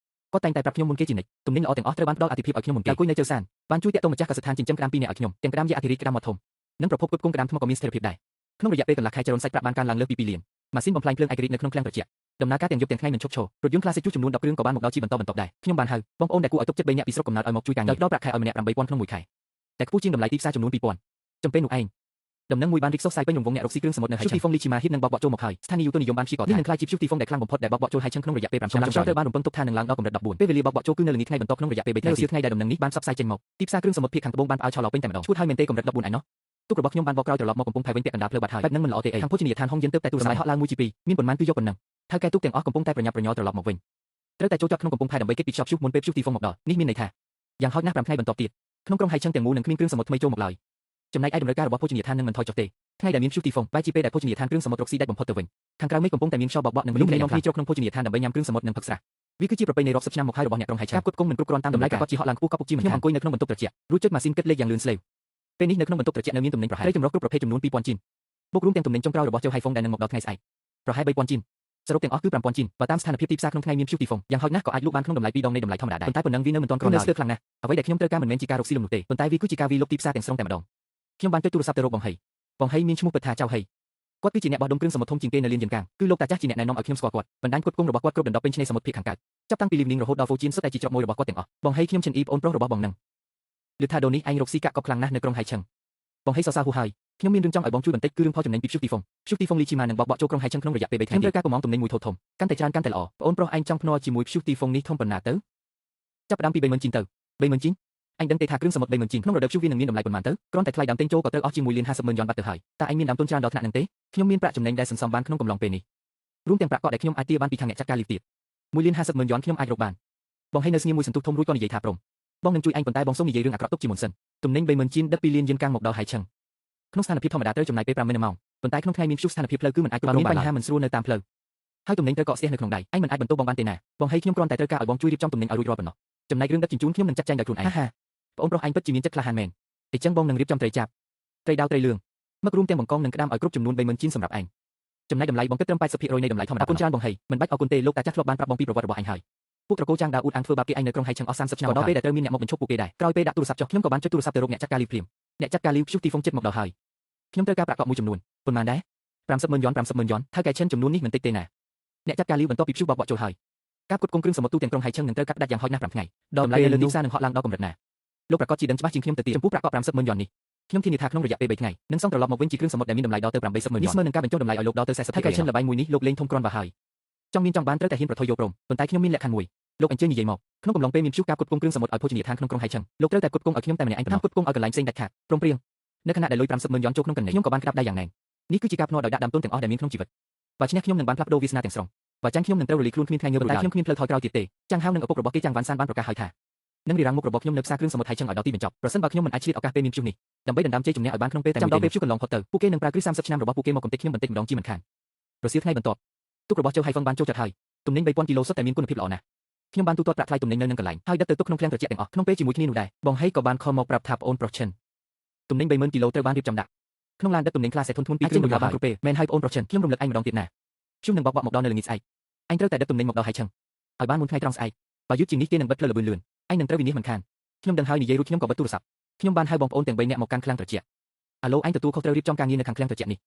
ញគាត់តែងតែប្រាប់ខ្ញុំមុនគេជានិច្ចទំនិញល្អទាំងអស់ត្រូវបានផ្ដល់អាទិភាពឲ្យខ្ញុំមុនគេអង្គុយនៅជើសានបានជួយតាក់ទងម្ចាស់កសិដ្ឋានចិញ្ចឹមក្តាម2នាក់ឲ្យខ្ញុំទាំងក្តាមយ៉ាអធិរាជក្តាមមាត់ធំនិងប្រភពផ្គត់ផ្គង់ក្តាមថ្មក៏មានស្ថិរភាពដែរក្នុងរយៈពេលកន្លះខែចរន្តសាច់ប្រាក់បានកើនឡើងលើសពី2លានម៉ាស៊ីនបំផ្លាញភ្លើងឯករាជ្យនៅក្នុងឃ្លាំងត្រជាក់ដំណើរការទាំងយប់ទាំងថ្ងៃមិនឈប់ឈររថយន្តក្លាសិកជួសចំនួន10គ្រឿងក៏បានមកដល់ជាបន្តបន្ទាប់ដែរខ្ញុំបានហៅបងប្អូនដែលគួរឲ្យទុកចិត្ត3នាក់ពីស្រុកកំណើតឲ្យមកជួយការងារដោយផ្ដល់ប្រាក់ខែឲ្យម្នាក់8000ក្នុងមួយខែតែខ្ពស់ជាងតម្លៃទីផ្សារចំនួន2000ចំពេលនោះឯងដំណឹងមួយបានរីកសុះសាយពេញរង្វង់អ្នករកស៊ីគ្រឿងសមុទ្រនៅហៃឆឹងព្យុះទីហ្វុងលីជីម៉ាហ៊ីតនឹងបោកបក់ចូលមកហើយស្ថានីយ៍ឧតុនិយមបានព្យាករណ៍ថានេះនឹងក្លាយជាព្យុះទីហ្វុងដែលខ្លាំងបំផុតដែលបោកបក់ចូលហៃឆឹងក្នុងរយៈពេល5ឆ្នាំចុងក្រោយត្រូវបានរំពឹងទុកថានឹងឡើងដល់កម្រិត14ពេលវេលាបោកបក់ចូលគឺនៅល្ងាចថ្ងៃបន្ទាប់ក្នុងរយៈពេល3ថ្ងៃនៅរសៀលថ្ងៃដែលដំណឹងនេះបានផ្សព្វផ្សាយចេញមកទីផ្សារគ្រឿងសមុទ្រភាគខាងត្បូងបានផ្អើលឆោឡោពេញតែម្ដងឈួតហើយមែនទេកម្រិត14ឯណោះទូករបស់ខ្ញុំបានបកក្រោយត្រឡប់មកកំពង់ផែវិញពាក់កណ្ដាលផ្លូវបាត់ហើយបែបនឹងមិនល្អទេអីខាងភោជនីយដ្ឋានហុងយិនទើបតែទូរស័ព្ទហក់ឡើងមួយជាពីរមានប៉ុន្មានគឺយកប៉ុណ្ណឹងថៅកែទូកទាំងអស់កំពុងតែប្រញាប់ប្រញាល់ត្រឡប់មកវិញត្រូវតែចូលចតក្នុងកំពង់ផែដើម្បីគេចពីខ្យល់ព្យុះមុនពេលព្យុះទីហ្វុងមកដល់នេះមានន័យថាយ៉ាងហោចណាស់5ថ្ងៃបន្ទាប់ទៀតក្នុងក្រុងហៃឆឹងទាំងមូលនឹងគ្មានគ្រឿងសមុទ្រថ្មីចូលមកឡើយចំណែកឯតម្រូវការរបស់ភោជនីយដ្ឋាននឹងមិនថយចុះទេថ្ងៃដែលមានព្យុះទីហ្វុងបែរជាពេលដែលភោជនីយដ្ឋានគ្រឿងសមុទ្ររកស៊ីដាច់បំផុតទៅវិញខាងក្រៅមេឃកំពុងតែមានខ្យល់បោកបក់និងមនុស្សនាំគ្នាចូលក្នុងភោជនីយដ្ឋានដើម្បីញ៉ាំគ្រឿងសមុទ្រនិងផឹកស្រាវាគឺជាប្រពៃណីរាប់សិបឆ្នាំមកហើយរបស់អ្នកក្រុងហៃឆឹងការផ្គត់ផ្គង់មិនគ្រប់គ្រាន់តាមតម្លៃប្រាកដជាហក់ឡើងខ្ពស់ក៏ពុកជាមិនខ្ញុំអង្គុយនៅក្នុងបន្ទប់ត្រជាក់រួចចុចម៉ាស៊ីនគិតលេខយ៉ាងលឿនស្លេវពេលនេះនៅក្នុងបន្ទប់ត្រជាក់នៅមានទំនិញប្រហែលត្រីចម្រុះគ្រប់ប្រភេទចំនួន2000ជីនបូករួមទាំងទំនិញចុងក្រោយរបស់ជើហៃហ្វុងដែលនឹងមកដល់ថ្ងៃស្អែកប្រហែល3000ជីនសរុបទាំងអស់គឺ5000ជីនបើតាមស្ថានភាពទីផ្សារក្នុងថ្ងៃមានព្យុះទីហ្វុងយ៉ាងហោចណាស់ក៏អាចលក់បានក្នុងតម្លៃ2ដងនៃតម្លៃធម្មតាដែរប៉ុន្តែប៉ុណ្ណឹងវានៅមិនទាន់គ្រាន់ឡើយស្ទើរខ្លាំងណាស់អ្វីដែលខ្ញុំត្រូវការមិនមែនជាការរកស៊ីលំនោះទេប៉ុន្តែវាគឺជាការវាយលុកទីផ្សារទាំងស្រុងតែម្ដងខ្ញុំបានចុចទូរស័ព្ទទៅរកបងហៃបងហៃមានឈ្មោះពិតថាចៅហៃគាត់គឺជាអ្នកបោះដុំគ្រឿងសមុទ្រធំជាងគេនៅលានយន្តកាងគឺលោកតាចាស់ជាអ្នកណែនាំឲ្យខ្ញុំស្គាល់គាត់បណ្ដាញផ្គត់ផ្គង់របស់គាត់គ្រប់ដណ្ដប់ពេញឆ្នេរសមុទ្រភាគខាងកើតចាប់តាំងពីលីមនីងរហូតដល់ហ្វូជៀនសុទ្ធតែជាច្រកមួយរបស់គាត់ទាំងអស់បងហៃខ្ញុំឈិនអ៊ីប្អូនប្រុសរបស់បងនឹងឮថាដូនេះឯងរកស៊ីកាក់កបខ្លាំងណាស់នៅក្រុងហៃឆឹងបងហៃសរសើរហួសហើយខ្ញុំមានរឿងចង់ឲ្យបងជួយបន្តិចគឺរឿងផលចំណេញពីព្យុះទីហ្វុងព្យុះទីហ្វុងលីជីម៉ានឹងបោកបក់ចូលក្រុងហៃឆឹងក្នុងរយៈពេល3ថ្ងៃខ្ញុំត្រូវការកម្ម៉ង់ទំនិញមួយធំកាន់តែច្រើនកាន់តែល្អប្អូនប្រុសឯងចង់ភ្នាល់ជាមួយព្យុះទីហ្វុងនេះធំប៉ុណ្ណាទៅចាប់ផ្ដើមពី30000ជីនទៅ 30,000ជីងអញដឹងទេថាគ្រឿងសមុទ្រ30,000ជីងក្នុងរដូវព្យុះវានឹងមានតម្លៃប៉ុន្មានទៅគ្រាន់តែថ្លៃដើមទិញចូលក៏ត្រូវអស់ជាង1លាន50ម៉ឺនយ៉នបាត់ទៅហើយតើអញមានដើមទុនច្រើនដល់ថ្នាក់នឹងទេខ្ញុំមានប្រាក់ចំណេញដែលសន្សំបានក្នុងកំឡុងពេលនេះរួមទាំងប្រាក់កក់ដែលខ្ញុំអាចទារបានពីខាងអ្នកចាត់ការលីវទៀត1លាន50ម៉ឺនយ៉នខ្ញុំអាចរកបានបងហេនៅស្ងៀមមួយសន្ទុះធំរួចក៏និយាយថាព្រមបងនឹងជួយអញប៉ុន្តែបងសូមនិយាយរឿងអាក្រក់ទុកជាមុនសិនទំនិញ30,000ជីងដឹកពីលានយានកាំងមកដល់ហៃឆឹងក្នុងស្ថានភាពធម្មតាត្រូវចំណាយពេល5ម៉ោងប៉ុន្តែក្នុងថ្ងៃមានព្យុះស្ថានភាពផ្លូវគឺមិនអាចគ្រប់គ្រងបានបញ្ហាមិនស្រួលនៅតាមផ្លូវហើយទំនិញត្រូវកកស្ទះនៅក្នុងដៃអញមិនអាចបន្ទោសបងបានទេណាបងហេខ្ញុំគ្រាន់តែត្រូវការឲ្យបងជួយរៀបចំទំនិញឲ្យរួចរាល់ប៉ុណ្ណោះចំណែករឿងដឹកជញ្ជូនខ្ញុំនឹងចាត់ចែងដោយខ្លួនឯងហាហាបងប្រុសអញពិតជាមានចិត្តក្លាហានមែនអញ្ចឹងបងនឹងរៀបចំត្រីចាប់ត្រីដាវត្រីលឿងមករួមទាំងបង្កងនិងក្តាមឲ្យគ្រប់ចំនួន30,000ជីងសម្រាប់អញចំណែកតម្លៃបងគិតត្រឹម80%នៃតម្លៃធម្មតាអរគុណច្រើនបងហេមិនបាច់អរគុណទេលោកតាចាស់ធ្លាប់បានប្រាប់បងពីប្រវត្តិរបស់អញហើយពួកត្រកូលចាងដាវអ៊ូតអាងធ្វើបាបគេឯងនៅក្រុងហៃឆឹងអស់30ឆ្នាំក៏ដល់ពេលដែលត្រូវមានអ្នកមកបញ្ឈប់ពួកគេដែរក្រោយពេលដាក់ទូរស័ព្ទចុះខ្ញុំក៏បានចុចទូរស័ព្ទទៅរកអ្នកចាត់ការលីវភ្លាមអ្នកចាត់ការលីវព្យុះទីហ្វុងចិត្តមកដល់ហើយខ្ញុំត្រូវការប្រាក់កក់មួយចំនួនប៉ុន្មានដែរ50ម៉ឺនយ៉ន50ម៉ឺនយ៉នថៅកែឈិនចំនួននេះមិនតិចទេណាអ្នកចាត់ការលីវបន្ទាប់ពីព្យុះបោកបក់ចូលហើយការផ្គត់ផ្គង់គ្រឿងសមុទ្រទូទាំងក្រុងហៃឆឹងនឹងត្រូវកាត់ផ្តាច់យ៉ាងហោចណាស់5ថ្ងៃដល់តម្លៃនៅលើទីផ្សារនឹងហក់ឡើងដល់កម្រិតណាលោកប្រកាសជាដឹងច្បាស់ជាងខ្ញុំទៅទៀតចំពោះប្រាក់កក់50ម៉ឺនយ៉ននេះខ្ញុំធានាថាក្នុងរយៈពេល3ថ្ងៃនឹងសងត្រឡប់មកវិញជាគ្រឿងសមុទ្រដែលមានតម្លៃដល់ទៅ80ម៉ឺនយ៉ននេះស្មើនឹងការបញ្ចុះតម្លៃឲ្យលោកដល់ទៅ40ថៅកែឈិនល្បែងមួយនេះលោកលេងធំគ្រាន់បើហើយចង់មានចង់បានត្រូវតែហ៊ានប្រថុយយកព្រមប៉ុន្តែខ្ញុំមានលក្ខខណ្ឌមួយលោកអញ្ជើញនិយាយមកក្នុងកំឡុងពេលមានព្យុះការផ្គត់ផ្គង់គ្រឿងសមុទ្រឲ្យភោជនីយដ្ឋានក្នុងក្រុងហៃឆឹងលោកត្រូវតែផ្គត់ផ្គង់ឲ្យខ្ញុំតែម្នាក់ឯងប៉ុណ្ណោះផ្គត់ផ្គង់ឲ្យកន្លែងផ្សេងដាច់ខាតព្រមព្រៀងនៅខណៈដែលលុយ50ម៉ឺនយ៉នចូលក្នុងកណ្ដេខ្ញុំក៏បានក្តាប់ដៃយ៉ាងណែននេះគឺជាការភ្នាល់ដោយដាក់ដើមទុនទាំងអស់ដែលមានក្នុងជីវិតបើឈ្នះខ្ញុំនឹងបានផ្លាស់ប្ដូរវាសនាទាំងស្រុងបើចាញ់ខ្ញុំនឹងត្រូវរលីខ្លួនគ្មានថ្ងៃងើបតែខ្ញុំគ្មានផ្លូវថយក្រោយទៀតទេចាងហៅនឹងឪពុករបស់គេចាងវ៉ាន់សានបានប្រកាសហើយថានឹងរារាំងមុខរបស់ខ្ញុំនៅផ្សារគ្រឿងសមុទ្រហៃឆឹងឲ្យដល់ទីបញ្ចប់ប្រសិនបើខ្ញុំមិនអាចឆ្លៀតឱកាសពេលមានព្យុះនេះដើម្បីដណ្ដើមជ័យជំនះឲ្យបានក្នុងពេលតែមួយចាំដល់ពេលព្យុះកន្លងផុតទៅពួកគេនឹងប្រើគ្រឹះ30ឆ្នាំរបស់ពួកគេមកកំទេចខ្ញុំបន្តិចម្ដងជាមិនខានរសៀលថ្ងៃបន្ទាប់ទូករបស់ចូលហៃហ្វឹងបានចូលចតហើយទំនិញ3000គីឡូសុទ្ធតែមានគុណភាពល្អណាស់ខ្ញុំបានទូទាត់ប្រាក់ថ្លៃទំនិញនៅនឹងកន្លែងហើយដឹកទៅទុកក្នុងឃ្លាំងត្រជាក់ទាំងអស់ក្នុងពេលជាមួយគ្នានោះដែរបងហេក៏បានខលមកប្រាប់ថាប្អូនប្រុសឈិនទំនិញ30000គីឡូត្រូវបានរៀបចំដាក់ក្នុងឡានដឹកទំនិញខ្លះសេធុនធ្ងន់ពីរគ្រឿងបានគ្រប់ពេលមែនហើយប្អូនប្រុសឈិនខ្ញុំរំលឹកឯងម្ដងទៀតណាខ្ញុំនឹងបោកបក់មកដល់នៅល្ងាចស្អែកឯងត្រូវតែដឹកទំនិញមកដល់ហៃឆឹងឲ្យបានមុនថ្ងៃត្រង់ស្អែកបើយឺតជាងនេះគេនឹងបិទផ្លូវល្បឿនលឿនឯងនឹងត្រូវវិនិច្ឆ័យមិនខានខ្ញុំដឹងហើយនិយាយរួចខ្ញុំក៏បិទទូរស័ព្ទខ្ញុំបានហៅបងប្អូនទាំង3នាក់មកកាន់ឃ្លាំងត្រជាក់អាឡូឯងទទួលខុសត្រូវរៀបចំការងារនៅខាងឃ្លាំងត្រជាក់នេ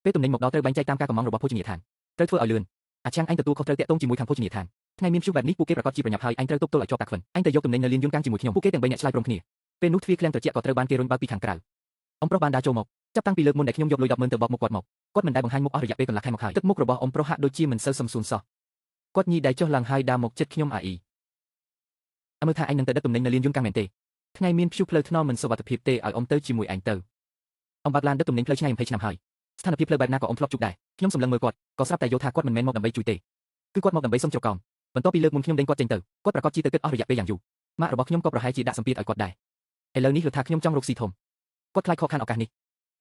ះពេលទំនិញមកដល់ត្រូវបែងចែកតាមការកំងរបស់ភោជនីយដ្ឋានត្រូវធ្វើឲ្យលឿនអាឆាំងឯងទទួលខុសត្រូវតាក់ទងជាមួយខាងភោជនីយដ្ឋានថ្ងៃមានព្យុះបែបនេះពួកគេប្រកាសជាប្រញាប់ហើយឯងត្រូវទប់ទល់ឲ្យជាប់តាខ្វិនឯងទៅយកទំនិញនៅលានយន្តកាំងជាមួយខ្ញុំពួកគេទាំង3នាក់ឆ្លើយព្រមគ្នាពេលនោះទ្វារឃ្លាំងត្រជាក់ក៏ត្រូវបានគេរុញបើកពីខាងក្រៅអ៊ំប្រុសបានដើរចូលមកចាប់តាំងពីលើកមុនដែលខ្ញុំយកលុយ10ម៉ឺនទៅបោកមុខគាត់មកគាត់មិនដែលបង្ហាញមុខអស់រយៈពេលកន្លះខែមកហើយទឹកមុខរបស់អ៊ំប្រុសហាក់ដូចជាមិនសូវសំសួនសោះគាត់ញីដៃចុះឡើងហើយដើរមកចិត្តខ្ញុំអាអ៊ីអើមើលថាឯងនឹងទៅដឹកទំនិញនៅលានយន្តកាំងមែនទេថ្ងៃមានព្យុះផ្លូវថ្នល់មិនសុវត្ថិភាពទេឲ្យអ៊ំទៅជាមួយឯងទៅអ៊ំបើកឡានដឹកទំនិញផ្លូវឆ្ងាយ20ឆ្នាំហើយស្ថានភាពផ្លូវបែបណាក៏អ៊ំធ្លាប់ជួបដែរខ្ញុំសម្លឹងមើលគាត់ក៏ស្រាប់តែយល់ថាគាត់មិនមែនមកដើម្បីជួយទេគឺគាត់មកដើម្បីសុំជ្រកកោនបន្ទាប់ពីលើកមុនខ្ញុំដេញគាត់ចេញទៅគាត់ប្រកាសជាទៅគិតអស់រយៈពេលយ៉ាងយូរម៉ាក់របស់ខ្ញុំក៏ប្រហែលជាដាក់សម្ពាធឲ្យគាត់ដែរឥឡូវនេះគឺថាខ្ញុំចង់រកស៊ីធំគាត់ខ្លាចខកខានឱកាសនេះ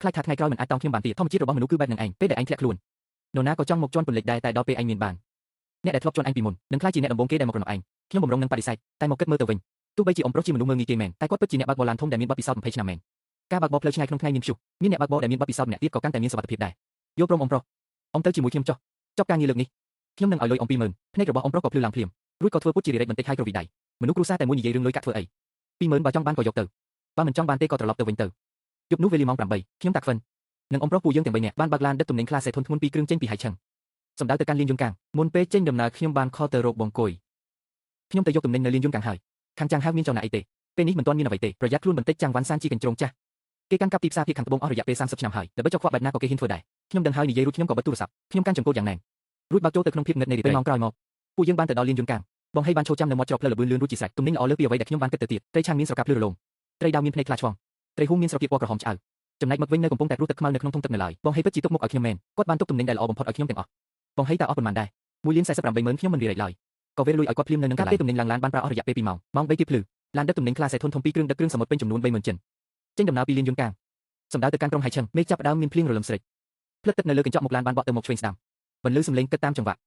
ខ្លាចថាថ្ងៃក្រោយមិនអាចតោងខ្ញុំបានទៀតធម្មជាតិរបស់មនុស្សគឺបែបនឹងឯងពេលដែលឯងធ្លាក់ខ្លួននរណាក៏ចង់មកជន់ពន្លិចដែរតែដល់ពេលឯងមានបានអ្នកដែលធ្លាប់ជន់ឯងពីមុននឹងខ្លាចជាអ្នកដំបូងគេដែលមករណុកឯងខ្ញុំបំរុងនឹងបដិសេធតែមកគិតមើលទៅវិញទោះបីជាអ៊ំប្រុសជាមនុស្សមើលងាយគេមែនតែគាត់ពិតជាអ្នកបើកបរឡានធំដែលមានបទពិសោធន៍20ឆ្នាំមែនការបើកបរផ្លូវឆ្ងាយក្នុងថ្ងៃមានព្យុះមានអ្នកបើកបរដែលមានបទពិសោធន៍ម្នាក់ទៀតក៏កាន់តែមានសុវត្ថិភាពដែរយល់ព្រមអ៊ំប្រុសអ៊ំទៅជាមួយខ្ញុំចុះចប់ការងារលើកនេះខ្ញុំនឹងឲ្យលុយអ៊ំ20000ភ្នែករបស់អ៊ំប្រុសក៏ភ្លឺឡើងភ្លាមរួចក៏ធ្វើពុតជារិរិចបន្តិចហើយក្រវីដៃមនុស្សគ្រួសារតែមួយនិយាយរឿងលុយកាក់ធ្វើអី20000បើចង់បានក៏យកទៅបើមិនចង់បានទេក៏ត្រឡប់ទៅវិញទៅយប់នោះវេលាម៉ោង8ខ្ញុំតាខ្វិននិងអ៊ំប្រុសពួកយើងទាំង3នាក់បានបើកឡានដឹកទំនិញខ្លះសេធុនធ្ងន់ពីរគ្រឿងចេញពីហៃឆឹងសម្ដៅទៅកាន់លានយន្តកាំងមុនពេលចេញដំណើរខ្ញុំបានខលទៅរកបង្គុយខ្ញុំទៅយកទំនិញនៅលានយន្តកាំងហើយខាងចាងហៅមានចលនាអីទេពេលនេះមិនទាន់មានអ្វីទេប្រយ័ត្នខ្លួនបន្តិចចាងវ៉ាន់សានជាកញ្ជ្រោងចាស់គេកាន់កាប់ទីផ្សារភាគខាងត្បូងអស់រយៈពេល30ឆ្នាំហើយដើម្បីចុះខ្វក់បែបណាក៏គេហ៊ានធ្វើដែរខ្ញុំដឹងហើយនិយាយរួចខ្ញុំក៏បិទទូរស័ព្ទខ្ញុំកាន់ចង្កូតយ៉ាងណែនរួចបើកចូលទៅក្នុងភាពងឹតនៃរាត្រីម៉ោងក្រោយមកពួកយើងបានទៅដល់លានយន្តកាំងបងហេបានឈរចាំនៅមាត់ច្រកផ្លូវល្បឿនលឿនរួចជាស្រេចទំនិញល្អលើសពីអ្វីដែលខ្ញុំបានគិតទៅទៀតត្រីឆាងមានស្រកាភ្លឺរលោងត្រីដាវមានភ្នែកខ្លាឆ្វងត្រីហ៊ូមានស្រកៀបពណ៌ក្រហមឆ្អៅចំណែកមឹកវិញនៅកំពុងតែព្រុសទឹកខ្មៅនៅក្នុងធុងទឹកនៅឡើយបងហេពិតជាទុកមុខឲ្យខ្ញុំមែនគាត់បានទុកទំនិញដែលល្អបំផុតឲ្យខ្ញុំទាំងអស់បងហេតើអស់ប៉ុន្មានដែរ1លាន48ម៉ឺនខ្ញុំមិនរារែកឡើយក៏វេរលុយឲ្យគាត់ភ្លាមនៅនឹងកាពេលទំនិញឡើងឡានបានប្រើអស់រយៈពេល2ម៉ោងម៉ោង3ទៀបភ្លឺឡានដឹកទំនិញខ្លះសេធុនធំពីរគ្រឿងដឹកគ្រឿងសមុទ្រពេញចំនួន30000ចិនចេញដំណើរពីលានយន្តកាំងសម្ដៅទៅកាន់ក្រុងហៃឆឹងមេឃចាប់ផ្ដើមមានភ្លៀងរលឹមស្រេចផ្លិតទឹកនៅលើកញ្ចក់មុខឡានបានបក់ទៅមុខឆ្វេងស្ដាំបន្លឺសំឡេងគិតតាមចង្វាក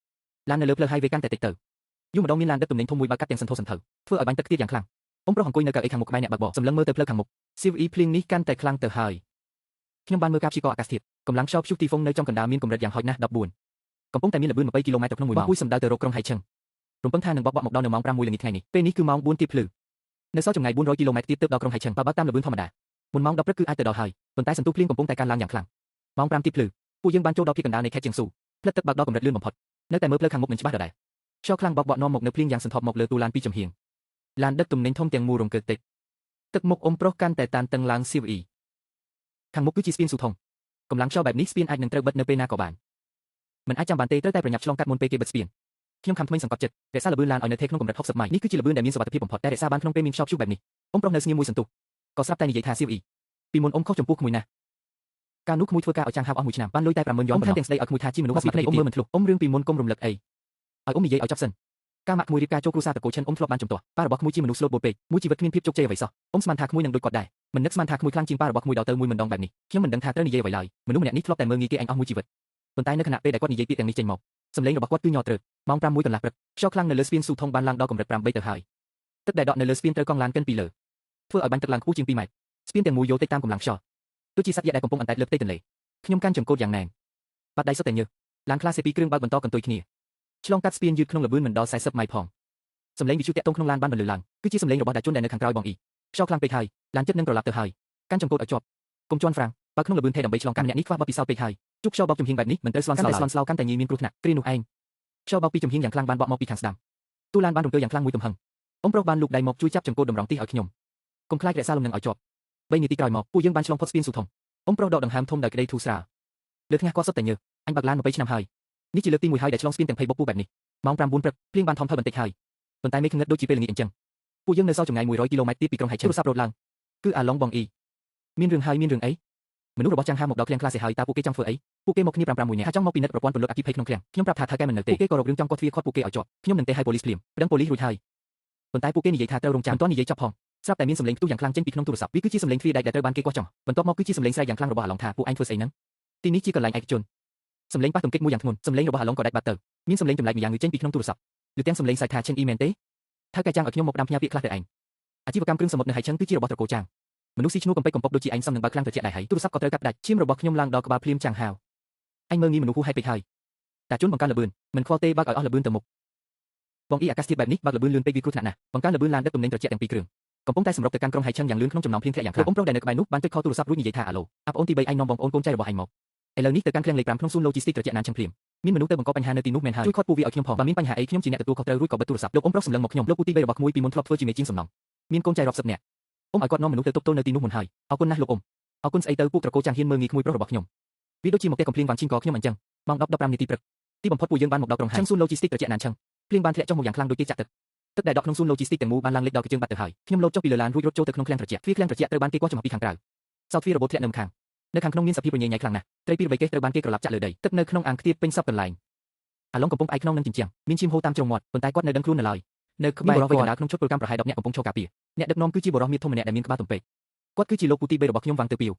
់ឡាននៅលើផ្លូវហាយវេកាន់តែតិចទៅយូរម្ដងមានឡានដឹកទំនិញធំមួយបើកកាត់ទាំងសន្ធោសន្ធៅធ្វើឲ្យបាញ់ទឹកខ្ទាតយ៉ាងខ្លាំងអ៊ំប្រុសអង្គុយនៅកៅអីខាងមុខក្បែរអ្នកបើកបរសម្លឹងមើលទៅផ្លូវខាងមុខ CVE ភ្លៀងនេះកាន់តែខ្លាំងទៅហើយខ្ញុំបានមើលការព្យាករណ៍អាកាសធាតុកម្លាំងខ្យល់ព្យុះទីហ្វុងនៅចំកណ្ដាលមានកម្រិតយ៉ាងហោចណាស់14កំពុងតែមានល្បឿន20គីឡូម៉ែត្រក្នុង1ម៉ោងមួយសម្ដៅទៅរកក្រុងហៃឆឹងរំពឹងថានឹងបោកបក់មកដល់នៅម៉ោង6ល្ងាចថ្ងៃនេះពេលនេះគឺម៉ោង4ទៀបភ្លឺនៅសល់ចម្ងាយ400គីឡូម៉ែត្រទៀតទើបដល់ក្រុងហៃឆឹងបើបើកតាមល្បឿនធម្មតាមុនម៉ោង10ព្រឹកគឺអាចទៅដល់ហើយប៉ុន្តែសន្ទុះភ្លៀងកំពុងតែកើនឡើងយ៉ាងខ្លាំងម៉ោង5ទៀបភ្លឺពួកយើងបានចូលដល់ភាគកណ្ដាលនៃខេត្តជាងស៊ូផ្លិតទឹកបើកដល់កម្រិតលឿនបំផុតនៅតែមើលផ្លូវខាងមុខមិនច្បាស់ដដែលខ្យល់ខ្លាំងបោកបក់នាំមកនៅភ្លៀងយ៉ាងសន្ធាប់មកលើទូឡានពីចំហៀងឡានដឹកទំនិញធំទាំងមូលរង្គើតិចទឹកមុខអ៊ំប្រុសកាន់តែតានតឹងឡើង CVE ខាងមុខគឺជាស្ពានស៊ូថងកម្លាំងខ្យល់បែបនេះស្ពានអាចនឹងត្រូវបិទនៅពេលណាក៏បានមិនអាចចាំបានទេត្រូវតែប្រញាប់ឆ្លងកាត់មុនពេលគេបិទស្ពានខ្ញុំខំថ្មិញសង្កត់ចិត្តរក្សាល្បឿនឡានឲ្យនៅថេក្នុងកម្រិត60ម៉ៃនេះគឺជាល្បឿនដែលមានសុវត្ថិភាពបំផុតតែរក្សាបានក្នុងពេលមានខ្យល់ព្យុះបែបនេះ អ៊ំប្រុសនៅស្ងៀមមួយសន្ទុះក៏ស្រាប់តែនិយាយថាសៀវអ៊ីពីមុនអ៊ំខុសចំពោះក្មួយណាស់កាលនោះក្មួយធ្វើការឲ្យចាងហាវអស់មួយឆ្នាំបានលុយតែ50000យន់ប៉ុណ្ណោះអ៊ំថែមទាំងស្ដីឲ្យក្មួយថាជាមនុស្សពីភ្នែកអ៊ំមើលមិនធ្លុះអ៊ំរឿងពីមុនកុំរំលឹកអីឲ្យអ៊ំនិយាយឲ្យចប់សិនការម៉ាក់ក្មួយរៀបការចូលគ្រួសារតកូលឈិនអ៊ំធ្លាប់បានជំទាស់ប៉ារបស់ក្មួយជាមនុស្សស្លូតបូតពេកមួយជីវិតគ្មានភាពជោគជ័យអ្វីសោះអ៊ំស្មានថាក្មួយនឹងដូចគាត់ដែរមិននឹកស្មានថាក្មួយខ្លាំងជាងប៉ារបស់ក្មួយដល់ទៅមួយមិនដងបែបនេះខ្ញុំមិនដឹងថាត្រូវនិយាយអ្វីឡើយមនុស្សម្នាក់នេះធ្លាប់តែមើលងាយគេឯងអស់មួយជីវិតប៉ុន្តែនៅខណៈពេលដែលគាត់និយាយពាក្យទាំងនេះចេញមកសម្លេងរបស់គាត់គឺញ័រទ្រើកម៉ោង6កន្លះព្រឹកខ្យល់ខ្លាំងនៅលើស្ពានស៊ូថុងបានឡើងដល់កម្រិត8ទៅហើយទឹកដែលដក់នៅលើស្ពានត្រូវកង់ឡានកិនពីលើធ្វើឲ្យបាញ់ទឹកឡើងខ្ពស់ជាង2ម៉ែត្រស្ពានទាំងមូលយោតិចតាមកម្លាំងខ្យល់ដូចជាសត្វយក្សដែលកំពុងអណ្តែតលើផ្ទៃទន្លេខ្ញុំកាន់ចង្កូតយ៉ាងណែនបាត់ដៃសុទ្ធតែញើសឡានខ្លះសេពីគ្រឿងបើកបន្តកន្ទុយគ្នាឆ្លងកាត់ស្ពានយឺតក្នុងល្បឿនមិនដល់40ម៉ៃផងសម្លេងវិទ្យុតាក់ទងក្នុងឡានបានបន្លឺឡើងគឺជាសម្លេងរបស់ដាជនដែលនៅខាងក្រោយបងអ៊ីខ្យល់ខ្លាំងពេកហើយឡានចិត្តនឹងក្រឡាប់ទៅហើយកាន់ចង្កូតឲ្យជាប់កុំជន់ហ្វ្រាំងបើក្នុងល្បឿនថេដើម្បីឆ្លងកាត់ម្នាក់នេះខ្វះបទពិសោធន៍ពេកហើយជុកខ្យល់បោកចំហៀងបែបនេះមិនត្រូវស្លន់ស្លោស្លន់ស្លោកាន់តែងាយមានគ្រោះថ្នាក់គ្រានោះឯងខ្យល់បោកពីចំហៀងយ៉ាងខ្លាំងបានបក់មកពីខាងស្ដាំទូឡានបានរំកើយ៉ាងខ្លាំងមួយទំហឹងអ៊ំប្រុសបានលូកដៃមកជួយចាប់ចង្កូតតម្រង់ទីឲ្យខ្ញុំកុំខ្លាចរក្សាលំនឹងឲ្យជាប់3នាទីក្រោយមកពួកយើងបានឆ្លងផុតស្ពានស៊ូថុងអ៊ំប្រុសដកដង្ហើមធំដោយក្តីធូរស្រាលលើថ្ងាសគាត់សុទ្ធតែញើសអញបើកឡាន20ឆ្នាំហើយនេះជាលើកទី1ហើយដែលឆ្លងស្ពានទាំងភ័យបុកពូបែបនេះម៉ោង9ព្រឹកភ្លៀងបានថមថយបន្តិចហើយប៉ុន្តែមេឃងឹតដូចជាពេលល្ងាចអញ្ចឹងពួកយើងនៅសល់ចម្ងាយ100គីឡូម៉ែត្រទៀតពីក្រុងហៃឈិនទូរស័ព្ទរត់ឡើងគឺអាឡុងបងអ៊ីមានរឿងហើយមានរឿងអីមនុស្សរបស់ចាងហាមកដល់ឃ្លាំងខ្លះសេហើយតើពួកគេចង់ធ្វើអីពួកគេមកគ្នា5 6នាក់ថាចង់មកពិនិត្យប្រព័ន្ធពន្លត់អគ្គិភ័យក្នុងឃ្លាំងខ្ញុំប្រាប់ថាថៅកែមិននៅទេពួកគេក៏រករឿងចង់កោះទ្វារខាត់ពួកគេឲ្យជាប់ខ្ញុំនឹងទេឲ្យប៉ូលីសភ្លាមប្តឹងប៉ូលីសរួចហើយប៉ុន្តែពួកគេនិយាយថាត្រូវរងចាំមិនទាន់និយាយចប់ផងស្រាប់តែមានសម្លេងផ្ទុះយ៉ាងខ្លាំងចេញពីក្នុងទូរស័ព្ទវាគឺជាសម្លេងទ្វារដែកដែលត្រូវបានគេគាស់ចង់បន្ទាប់មកគឺជាសម្លេងស្រែកយ៉ាងខ្លាំងរបស់អាឡុងថាពួកឯងធ្វើស្អីហ្នឹងទីនេះជាកន្លែងឯកជនសម្លេងប៉ះទង្គិចមួយយ៉ាងធ្ងន់សម្លេងរបស់អាឡុងក៏ដាច់បាត់ទៅមានសម្លេងចម្លែកម្យ៉ាងចេញពីក្នុងទូរស័ព្ទឬទាំងសម្លេងស្រែកថាឈិនអ៊ីមែនទេថៅកែចាងឲ្យខ្ញុំមកផ្ដាំផ្ញើពាក្យខ្លះទៅឯងអាជីវកម្មគ្រឿងសមុទ្រនៅហៃឆឹងគឺជារបស់ត្រកូលចាងមនុស្សស៊ីឈ្នួលកំពេចកំប៉ុកដូចជាឯងសមនឹងបើកខ្លាំងត្រជាក់ដែរហើយទូរស័ព្ទក៏ត្រូវកាត់ផ្ដាច់ឈាមរបស់ខ្ញុំឡើងដល់ក្បាលភ្លាមចាងហាវអញមើលងាយមនុស្សហួសហេតុពេកហើយតាជន់បង្កើនល្បឿនមិនខ្វល់ទេបើកឲ្យអស់ល្បឿនទៅមុខបងអ៊ីអាកាសធាតុបែបនេះបើកល្បឿនលឿនពេកវាគ្រោះថ្នាក់ណាស់បង្កើនល្បឿនឡានដឹកទំនិញត្រជាក់ទាំងពីរគ្រឿងកំពុងតែសម្រុកទៅកាន់ក្រុងហៃឆឹងយ៉ាងលឿនក្នុងចំណោមភ្លៀងធ្លាក់យ៉ាងខ្លាំងអ៊ំប្រុសដែលនៅក្បែរនោះបានចុចខលទូរស័ព្ទរួចនិយាយថាអាឡូអាប្អូនទី3ឯងនាំបងប្អូនកូនចៅរបស់ឯងមកឥឡូវនេះទៅកាន់ឃ្លាំងលេខ5ក្នុងសួនឡូជីស្ទីកត្រជាក់ណានឆឹងភ្លាមមានមនុស្សទៅបង្កបញ្ហានៅទីនោះមែនហើយជួយខាត់ពួកវាឲ្យខ្ញុំផងបើមានបញ្ហាអីខ្ញុំជាអ្នកទទួលខុសត្រូវរួចក៏បិទទូរស័ព្ទលោកអ៊ំប្រុសសម្លឹងមកខ្ញុំលោកពូទី3របស់ក្មួយពីមុនធ្លាប់ធ្វើជាមេជាងសំណង់មានកូនចៅរាប់សិបនាក់អ៊ំឲ្យគាត់នាំមនុស្សទៅទប់ទល់នៅទីនោះមុនហើយអរគុណណាស់លោកអ៊ំអរគុណស្អីទៅពួកត្រកូលចាងហ៊ានមើលងាយក្មួយប្រុសរបស់ខ្ញុំវាដូចជាមកផ្ទះកំភ្លៀងវ៉ាងឈីងកខ្ញុំអញ្ចឹងម៉ោង10:15នាទីព្រឹកទីបំផុតពួកយើងបានមកដល់ក្រុងហៃឆឹងសួនឡូជីស្ទីកត្រជាក់ណានឆឹងភ្លៀងបានធ្លាក់ចុះមកយ៉ាងខ្លាំងដូចគេចាក់ទឹកទឹកដែលដក់ក្នុងសួនឡូជីស្ទីកទាំងមូលបានឡើងលិចដល់កញ្ជើងបាត់ទៅហើយខ្ញុំលោតចុះពីលើឡានរួចរត់ចូលទៅក្នុងឃ្លាំងត្រជាក់ទ្វារឃ្លាំងត្រជាក់ត្រូវបានគេគាស់ចំហពីខាងក្រៅសោទ្វាររបូតធ្លាក់នៅម្ខាងនៅខាងក្នុងមានសភាពរញ៉េញ៉ៃខ្លាំងណាស់ត្រីពីរបីកេះត្រូវបានគេក្រឡាប់ចាក់លើដីទឹកនៅក្នុងអាងខ្ទាតពេញសពកន្លែងអាឡុងកំពុងផ្អែកក្នុងនឹងជញ្ជាំងមានឈាមហូរតាមជ្រុងមាត់ប៉ុន្តែគាត់នៅដឹងខ្លួននៅឡើយនៅក្បែរបុរសវ័យកណ្ដាលក្នុងឈុតពលកម្មប្រហែល10នាក់កំពុងឈរការពារអ្នកដឹកនាំគឺជាបុរសមាធំម្នាក់ដែលមានក្បាលទំពេកគាត់គឺជាលោកពូទី3របស់ខ្ញុំវ៉ាងទៅពីវ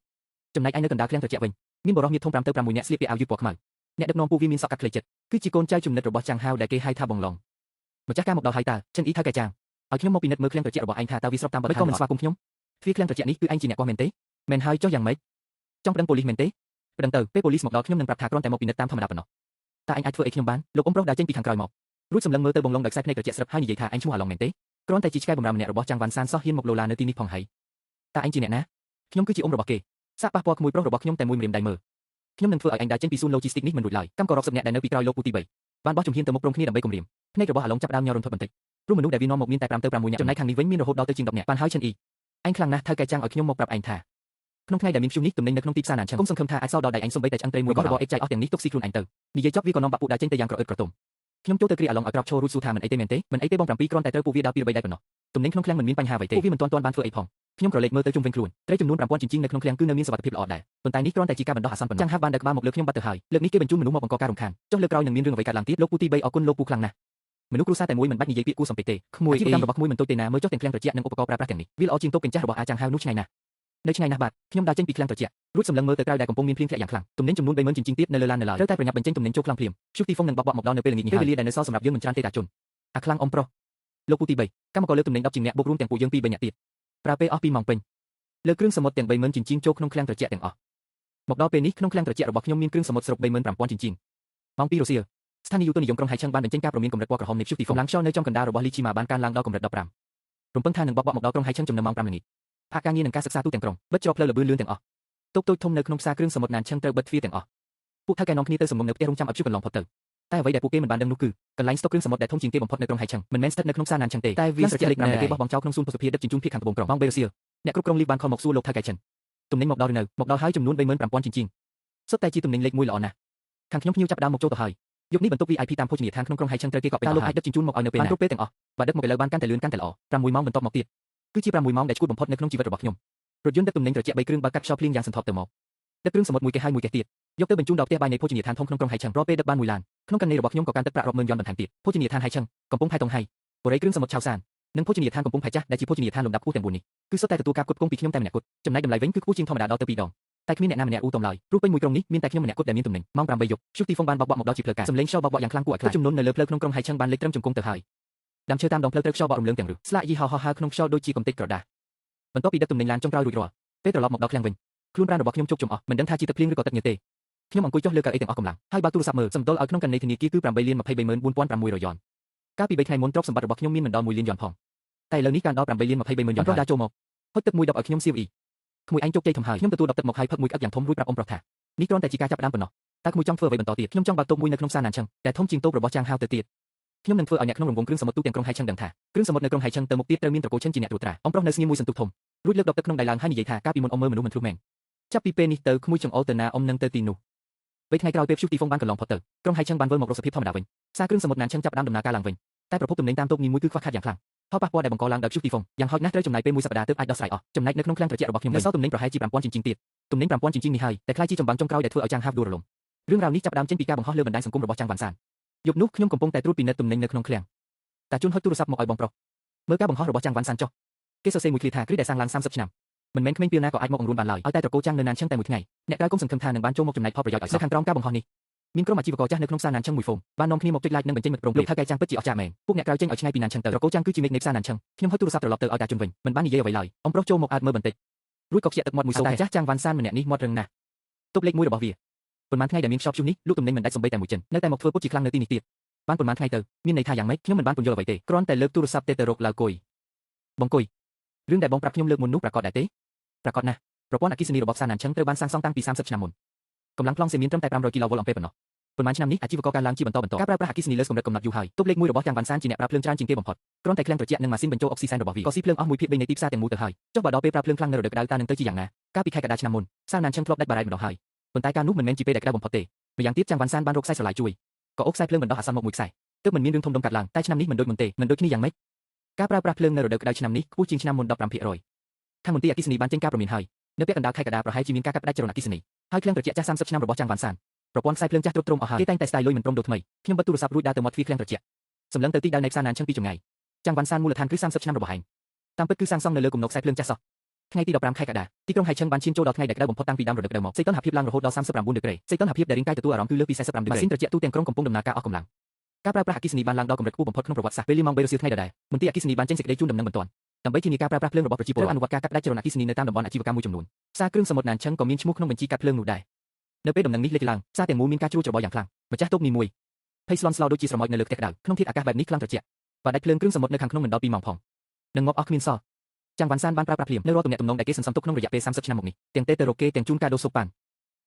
ចំណែកឯនៅកណ្ដាលឃ្លាំងត្រជាក់វិញមានបុរសមាធំ5ទៅ6នាក់ស្លៀកពាក់អាវយឺតពណ៌ខ្មៅអ្នកដឹកនាំពួកវាមានសក់កាត់ខ្លីចិត្តគឺជាកូនចៅជំនិតរបស់ចាងហាវដែលគេហៅថាបងឡុងម្ចាស់ការមកដល់ហើយតើឈិនអ៊ីថៅកែចាងឲ្យខ្ញុំមកពិនិត្យមើលឃ្លាំងត្រជាក់របស់ឯងថាតើវាស្របតាមបទដ្ឋានក៏មិនស្វាគមន៍ខ្ញុំទ្វារឃ្លាំងត្រជាក់នេះគឺឯងជាអ្នកគាស់មែនទេមែនហើយចុះយ៉ាងម៉េចចង់ប្តឹងប៉ូលីសមែនទេប្តឹងទៅពេលប៉ូលីសមកដល់ខ្ញុំនឹងប្រាប់ថាគ្រាន់តែមកពិនិត្យតាមធម្មតាប៉ុណ្ណោះតើឯងអាចធ្វើអីខ្ញុំបានលោកអ៊ំប្រុសដើរចេញពីខាងក្រោយមករួចសម្លឹងមើលទៅបងឡុងដោយខ្សែភ្នែកត្រជាក់ស្រាប់ហើយនិយាយថាឯងឈ្មោះអាឡុងមែនទេគ្រាន់តែជាឆ្កែបម្រើម្នាក់របស់ចាងវ៉ាន់សានសោះហ៊ានមកលោឡានៅទីនេះផងហើយតើឯងជាអ្នកណាខ្ញុំគឺជាអ៊ំរបស់គេសាកប៉ះពាល់ក្មួយប្រុសរបស់ខ្ញុំតែមួយម្រាមដៃមើលខ្ញុំនឹងធ្វើឲ្យឯងដើរចេញពីសួនឡូជីស្ទីកនេះមិនរួចឡើយកម្មកររាប់សិបនាក់ដែលនៅពីក្រោយលោកពូទី3បានបោះជំហានទៅមុខព្រមគ្នាដើម្បីគំរាមភ្នែករបស់អាឡុងចាប់ផ្ដើមញ័ររន្ធត់បន្តិចព្រោះមនុស្សដែលវានាំមកមានតែ5ទៅ6នាក់ចំណែកខាងនេះវិញមានរហូតដល់ទៅជាង10នាក់បានហើយឈិនអ៊ីឯងខ្លាំងណាស់ថៅកែចាំងឲ្យខ្ញុំមកប្រាប់ឯងថាក្នុងថ្ងៃដែលមានព្យុះនេះទំនិញនៅក្នុងទីផ្សារណានឆឹងកុំសង្ឃឹមថាអាចសល់ដល់ដៃឯងសូម្បីតែឆ្អឹងត្រីមួយក៏របស់អេកចៃអស់ទាំងនេះទុកស៊ីខ្លួនឯងទៅនិយាយចប់វាក៏នាំបាក់ពួកដើរចេញទៅយ៉ាងក្រអឺតក្រទុំខ្ញុំចូលទៅគ្រាអាឡុងឲ្យក្រោកឈររួចសួរថាមិនអីទេមែនទេមិនអីទេបង7គ្រាន់តែត្រូវពួកវាដើរពីរបីដៃប៉ុណ្ណោះទំនិញក្នុងឃ្លាំងមិនមានបញ្ហាអ្វីទេពួកវាមិនទាន់បានធ្វើអីផងខ្ញុំក្រឡេកមើលទៅជុំវិញខ្លួនត្រីចំនួន5000ជីងជីងនៅក្នុងឃ្លាំងគឺនៅមានសុវត្ថិភាពល្អដែរប៉ុន្តែនេះគ្រាន់តែជាការបណ្ដោះអាសន្នប៉ុណ្ណោះចាំងហាប់បានដើរក្បាលមកលើខ្ញុំបាត់ទៅហើយលើកនេះគេបញ្ជូនមនុស្សមកបង្កការរំខានចុះលើកក្រោយនឹងមានរឿងអ្វីកើតឡើងទៀតលោកពូទី3អរគុណលោកពូខ្លាំងណាស់មនុស្សគ្រួសារតែមួយមិនបាច់និយាយពាក្យគួរសំពេចទេក្មួយអាជីវកម្មរបស់ក្មួយមិនតូចទេណាមើលចុះទាំងឃ្លាំងត្រជាក់និងឧបករណ៍ប្រើប្រាស់ទាំងនេះវាល្អជាងតូបកញ្ចាស់របស់អាចារ្យហៅនោះឆ្ងាយណាស់នៅឆ្ងាយណាស់បាទខ្ញុំដើរចេញពីឃ្លាំងត្រជាក់រួចសម្លឹងមើលទៅក្រៅដែលកំពុងមានភ្លៀងធ្លាក់យ៉ាងខ្លាំងទំនិញចំនួន30000ជីងជីងទៀតនៅលើឡាននៅឡើយត្រូវតែប្រញាប់បញ្ចេញទំនិញចូលខ្លាំងភ្លាមព្យុះទីហ្វុងនឹងបក់បក់មកដល់នៅពេលល្ងាចនេះហើយពេលវេលាដែលនៅសល់សម្រាប់យើងមិនច្រើនទេតាជនអាខ្លាំងអ៊ំប្រុសលោកពូទី3កម្មករលើកទំនិញ10ជាងអ្នកបូករួមទាំងពួកយើង2 3នាក់ទៀតប្រើពេលអស់2ម៉ោងពេញលើគ្រឿងសមុទ្រទាំង30000ជីងជីងចូលក្នុងឃ្លាំងត្រជាក់ទាំងអស់មកដល់ពេលនេះក្នុងឃ្លាំងត្រជាក់របស់ខ្ញុំមានគ្រឿងសមុទ្រសរុប35000ជីងជីងម៉ោង2រសៀលស្ថានីយ៍ឧតុនិយមក្រុងហៃឆឹងបានបញ្ចេញការព្រមានកម្រិតពណ៌ក្រហមនៃព្យុះទីហ្វុងកម្លាំងខ្យល់នៅចំកណ្ដាលរបស់លីជីម៉ាបានកើនឡើងដល់កម្រិត15រំពឹងថានឹងបក់បក់មកដល់ក្រុងហៃឆឹងចំណឹមម៉ោង5ល្ងាចផាកការងារនិងការសិក្សាទូទាំងក្រុងបិទច្រកផ្លូវល្បឿនលឿនទាំងអស់តូបតូចធំនៅក្នុងផ្សារគ្រឿងសមុទ្រណានឆឹងត្រូវបិទទ្វារទាំងអស់ពួកថៅកែនាំគ្នាទៅសំងំនៅផ្ទះរងចាំឲ្យព្យុះកន្លងផុតទៅតែអ្វីដែលពួកគេមិនបានដឹងនោះគឺកន្លែងស្តុកគ្រឿងសមុទ្រដែលធំជាងគេបំផុតនៅក្រុងហៃឆឹងមិនមែនស្ថិតនៅក្នុងផ្សារណានឆឹងទេតែវាស្ថិតលេខ5ដែលគេបោះបង់ចោលក្នុងសួនភស្តុភារដឹកជញ្ជូនភាគខាងត្បូងក្រុងម៉ោង3រសៀលអ្នកគ្រប់គ្រងលីបានខលមកសួរលោកថៅកែឈិនទំនិញមកដល់ឬនៅមកដល់ហើយចំនួន35000ជីងជីងសុទ្ធតែជាទំនិញលេខ1ល្អណាស់ខាងខ្ញុំភ្ញៀវចាប់ដើមមកចូលទៅហើយយប់នេះបន្ទប់ VIP តាមភោជនីយដ្ឋានក្នុងក្រុងហៃឆឹងត្រូវគេកក់ពេញហើយលោកអាចដឹកជញ្ជូនមកឲ្យនៅពេលណាគ្រប់ពេលទាំងអស់បើដឹកមកឥឡូវបានកាន់តែលឿនកាន់តែល្អ6ម៉ោងបន្ទាប់មកទៀត គឺជា6ម៉ោងដែលឈួតបំផុតនៅក្នុងជីវិតរបស់ខ្ញុំរថយន្តដឹកទំនិញត្រជាក់3គ្រឿងបើកកាត់ខ្យល់ភ្លៀងយ៉ាងសន្ធប់ទៅមកដឹកគ្រឿងសមុទ្រមួយកេះហើយមួយកេះទៀតយកទៅបញ្ជូនដល់ផ្ទះបាយនៃភោជនីយដ្ឋានធំក្នុងក្រុងហៃឆឹងរាល់ពេលដឹកបានមួយឡានក្នុងករណីរបស់ខ្ញុំក៏កាន់ទឹកប្រាក់រាប់ម៉ឺនយន់បន្ថែមទៀតភោជនីយដ្ឋានហៃឆឹងកំពង់ផែតុងហៃបុរីគ្រឿងសមុទ្រឆៅសាននិងភោជនីយដ្ឋានកំពង់ផែចាស់ដែលជាភោជនីយដ្ឋានលំដាប់ខ្ពស់ទាំង4នេះគឺសុទ្ធតែទទួលការផ្គត់ផ្គង់ពីខ្ញុំតែម្នាក់គត់ចំណែកតម្លៃវិញគឺខ្ពស់ជាងធម្មតាដល់ទៅ2ដងតែគ្មានអ្នកណាម្នាក់អ៊ូតំឡើយព្រោះពេញមួយក្រុងនេះមានតែខ្ញុំម្នាក់គត់ដែលមានទំនិញម៉ោង8យប់ព្យុះទីហ្វុងបានបោកបក់មកដល់ជាផ្លូវការសំឡេងខ្យល់បោកបក់យ៉ាងខ្លាំងគួរឲ្យខ្លាចចំនួននៅលើផ្លូវក្នុងក្រុងហៃឆឹងបានលេចត្រឹមជង្គង់ទៅហើយដើមឈើតាមដងផ្លូវត្រូវខ្យល់បក់រំលើងទាំងរឹសស្លាកយីហោហោហើក្នុងខ្យល់ដូចជាកំទេចក្រដាសបន្ទាប់ពីដឹកទំនិញឡានចុងក្រោយរួចរាល់ពេលត្រឡប់មកដល់ឃ្លាំងវិញខ្លួនប្រាណរបស់ខ្ញុំជោគជុំអស់មិនដឹងថាជាទឹកភ្លៀងឬក៏ទឹកញើសទេខ្ញុំអង្គុយចុះលើកៅអីទាំងអស់កម្លាំងហើយបើកទូរស័ព្ទមើលសំដុលឲ្យក្នុងកណនីធនាគារគឺ8លាន234,600យ៉នកាលពី3ថ្ងៃមុនទ្រព្យសម្បត្តិរបស់ខ្ញុំមានមិនដល់1លានយ៉នផងតែឥឡូវនេះកើនដល់8លាន230,000យ៉នហើយចូលមកហុចទឹកមួយដបឲ្យខ្ញុំសៀវអ៊ីក្មួយឯងជោគជ័យធំហើយខ្ញុំទទួលដបទឹកមកហើយផឹកមួយក្អឹកយ៉ាងធំរួចប្រាប់អ៊ំប្រុសថានេះគ្រាន់តែជាការចាប់ផ្ដើមប៉ុណ្ណោះតើក្មួយចង់ធ្វើអ្វីបន្តទៀតខ្ញុំចង់បើកតូបមួយនៅក្នុងផ្សារណានឆឹងដែលធំជាងតូបរបស់ចាងហាវទៅទៀតខ្ញុំនឹងធ្វើឲ្យអ្នកក្នុងរង្វង់គ្រឿងសមុទ្រទូទាំងក្រុងហៃឆឹងដឹងថាគ្រឿងសមុទ្រនៅក្រុងហៃឆឹងទៅមុខទៀតត្រូវមានត្រកូលឈិនជាអ្នកត្រួតត្រាអ៊ំប្រុសនៅស្ងៀមមួយសន្ទុះធំរួចលើកដបទឹកក្នុងដៃឡើងហើយនិយាយថាកាលពីមុនអ៊ំមើលមនុស្សមិនធ្លុះមែនចាប់ពីពេលនេះទៅក្មួយចង្អុលទៅណាអ៊ំនឹងទៅទីនោះពេលថ្ងៃក្រោយពេលព្យុះទីហ្វុងបានកន្លងផុតទៅក្រុងហៃឆឹងបានវិលមករកសភាពធម្មតាវិញផ្សារគ្រឿងសមុទ្រណានឆឹងចាប់ផ្ដើមដំណើរការឡើងវិញតែប្រភពទំនិញតាមតូបនីមួយគឺខ្វះខាតយ៉ាងខ្លាំងផលប៉ះពាល់ដែលបង្កឡើងដោយព្យុះទីហ្វុងយ៉ាងហោចណាស់ត្រូវចំណាយពេលមួយសប្តាហ៍ទើបអាចដោះស្រាយអស់ចំណែកនៅក្នុងឃ្លាំងត្រជាក់របស់ខ្ញុំនៅសល់ទំនិញប្រហែលជា5000ជាងជាងទៀតទំនិញ5000ជាងជាងនេះហើយតែក្លាយជាចម្បាំងចុងក្រោយដែលធ្វើឲ្យចាងហាវដួលរលំរឿងរ៉ាវនេះចាប់ផ្ដើមចេញពីការបង្ហោះលើបណ្ដាញសង្គមរបស់ចាងវ៉ាន់សានយប់នោះខ្ញុំកំពុងតែត្រួតពិនិត្យទំនិញនៅក្នុងឃ្លាំងតាជូនហុចទូរស័ព្ទមកឲ្យបងប្រុសមើលការបង្ហោះរបស់ចាងវ៉ាន់សានចុះគេសរសេរមួយឃ្លាថាគ្រីដែលសាងឡើង30ឆ្នាំមិនមែនក្មេងពេលណាក៏អាចមកអង្រួនបានឡើយឲ្យតែត្រកូលចាងនៅណានឆឹងតែមួយថ្ងៃអ្នកក្រៅគុំសង្ឃឹមថានឹងបានចូលមកចំណែកផលប្រយោជន៍ឲ្យសោះខាងក្រោមការបង្ហោះនេះមានក្រុមអាជីវករចាស់នៅក្នុងផ្សារណានឆឹងមួយហ្វូងបាននាំគ្នាមកចុច like និងបញ្ចេញមតិព្រមលោកថៅកែចាងពិតជាអស្ចារ្យមែនពួកអ្នកក្រៅចេញឲ្យឆ្ងាយពីណានឆឹងទៅត្រកូលចាងគឺជាមេឃនៃផ្សារណានឆឹងខ្ញុំហុចទូរស័ព្ទត្រឡប់ទៅឲ្យតាជុនវិញមិនបាននិយាយអ្វីឡើយអ៊ំប្រុសចូលមកអើតមើលបន្តិចរួចក៏ខ្ជាក់ទឹកមាត់មួយសូតែចាស់ចាងវ៉ាន់សានម្នាក់នេះមាត់រឹងណាស់ទប់លេខមួយរបស់វាប៉ុន្មានថ្ងៃដែលមានខ្យល់ព្យុះនេះលក់ទំនិញមិនដាច់សំបីតែមួយចិននៅតែមកធ្វើពុតជាខ្លាំងនៅទីនេះទៀតបានប៉ុន្មានថ្ងៃទៅមានន័យថាយ៉ាងម៉េចខ្ញុំមិនបានពន្យល់អ្វីទេគ្រាន់តែលើកទូរស័ព្ទទេទៅរកឡាវគុយបងគុយរឿងដែលបងប្រាប់ខ្ញុំលើកមុននោះប្រាកដដែរទេប្រាកដណាស់ប្រព័ន្ធអគ្គិសនីរបស់ផ្សារណានឆឹងត្រូវបានសាងសង់តាំងពី30ឆ្នាំមុនកម្លាំងប្លង់សេមានត្រឹមតែ500គីឡូវ៉ុលអំពែប៉ុណ្ណោះប៉ុន្មានឆ្នាំនេះអាជីវករកើនឡើងជាបន្តបន្ទាប់ការប្រើប្រាស់អគ្គិសនីលើសកម្រិតកំណត់យូរហើយទប់លេខមួយរបស់ចាងវ៉ាន់សានជាអ្នកប្រើភ្លើងច្រើនជាងគេបំផុតគ្រាន់តែឃ្លាំងត្រជាក់និងម៉ាស៊ីនបញ្ចូលអុកស៊ីសែនរបស់វាក៏ស៊ីភ្លើងអស់1/3នៃទីផ្សារទាំងមូលទៅហើយចុះបើដល់ពេលប្រើភ្លើងខ្លាំងនៅរដូវក្តៅតើនឹងទៅជាយ៉ាងណាកាលពីខែកក្កដាឆ្នាំមុនផ្សារណានឆឹងធ្លាប់ដាច់បារ៉ែតម្ដងហើយប៉ុន្តែកាលនោះមិនមែនជាពេលដែលក្តៅបំផុតទេម្យ៉ាងទៀតចាងវ៉ាន់សានបានរកខ្សែស្រឡាយជួយក៏អូសខ្សែភ្លើងបណ្ដោះអាសន្នមកមួយខ្សែទើបមិនមានរឿងធំដុំកាត់ឡើងតែឆ្នាំនេះមិនដូចមុនទេមិនដូចគ្នាយ៉ាងម៉េចការប្រើប្រាស់ភ្លើងនៅរដូវក្តៅឆ្នាំនេះខ្ពស់ជាងឆ្នាំមុន15%ខាងមន្ទីរអគ្គិសនីបានចេញការព្រមានហើយនៅពាក់កណ្ដាលខែកក្កដាប្រហែលជាមានការកាត់ផ្តាច់ចរន្តអគ្គិសនីហើយឃ្លាំងត្រជាក់ចាស់30ឆ្នាំរបស់ចាងវ៉ាន់សានប្រព័ន្ធខ្សែភ្លើងចាស់ទ្រុឌទ្រោមអស់ហើយគេតែងតែស្ដាយលុយមិនព្រមដូរថ្មីខ្ញុំបិទទូរស័ព្ទរួចដើរទៅមាត់ទ្វារឃ្លាំងត្រជាក់សម្លឹងទៅទីដៅនៃផ្សារណានឆឹងពីចម្ងាយចាងវ៉ាន់សានមូលដ្ឋានគ្រឹះ30ឆ្នាំរបស់ឯងតាមពិតគឺសាងសង់នៅលើគំនរខ្សែភ្លើងចាស់សោះថ្ងៃទី15ខែកក្កដាទីក្រុងហៃឆឹងបានឈានចូលដល់ថ្ងៃដែលក្តៅបំផុតតាំងពីដើមរដូវក្តៅមកសីតុណ្ហភាពឡើងរហូតដល់39ដឺក្រេសីតុណ្ហភាពដែលរាងកាយទទួលអារម្មណ៍គឺលើសពី45ដឺក្រេម៉ាស៊ីនត្រជាក់ទូទាំងក្រុងកំពុងដំណើរការអស់កម្លាំងការប្រើប្រាស់អគ្គិសនីបានឡើងដល់កម្រិតខ្ពស់បំផុតក្នុងប្រវត្តិសាស្ត្រពេលម៉ោង3រសៀលថ្ងៃដដែលមន្ទីរអគ្គិសនីបានចេញសេចក្តីជូនដំណឹងបន្ទាន់ដើម្បីធានាការប្រើប្រាស់ភ្លើងរបស់ប្រជាពលរដ្ឋអនុវត្តការកាត់ផ្តាច់ចរន្តអគ្គិសនីនៅតាមតំបន់អាជីវកម្មមួយចំនួនផ្សារគ្រឿងសមុទ្រណានឆឹងក៏មានឈ្មោះក្នុងបញ្ជីកាត់ភ្លើងនោះដែរនៅពេលដំណឹងនេះលេចឡើងផ្សារទាំងមូលមានការជ្រួលច្របល់យ៉ាងខ្លាំងម្ចាស់តូបនីមួយភ័យស្លន់ស្លោដូចជាស្រមោចនៅលើផ្ទះក្តៅក្នុងធាតុអាកាសបែបនេះខ្លាំងត្រជាក់បើដាច់ភ្លើងគ្រឿងសមុទ្រនៅខាងក្នុងមិនដល់2ម៉ោងផងនឹងងាប់អស់គ្មានសល់ចាងវ៉ាន់សានបានប្រើប្រាស់ភ្លាមនៅរាល់ទំនាក់ទំនងដែលគេសន្សំទុកក្នុងរយៈពេល30ឆ្នាំមកនេះទាំងទេទៅរកគេទាំងជូនកាដូសូប៉ាន់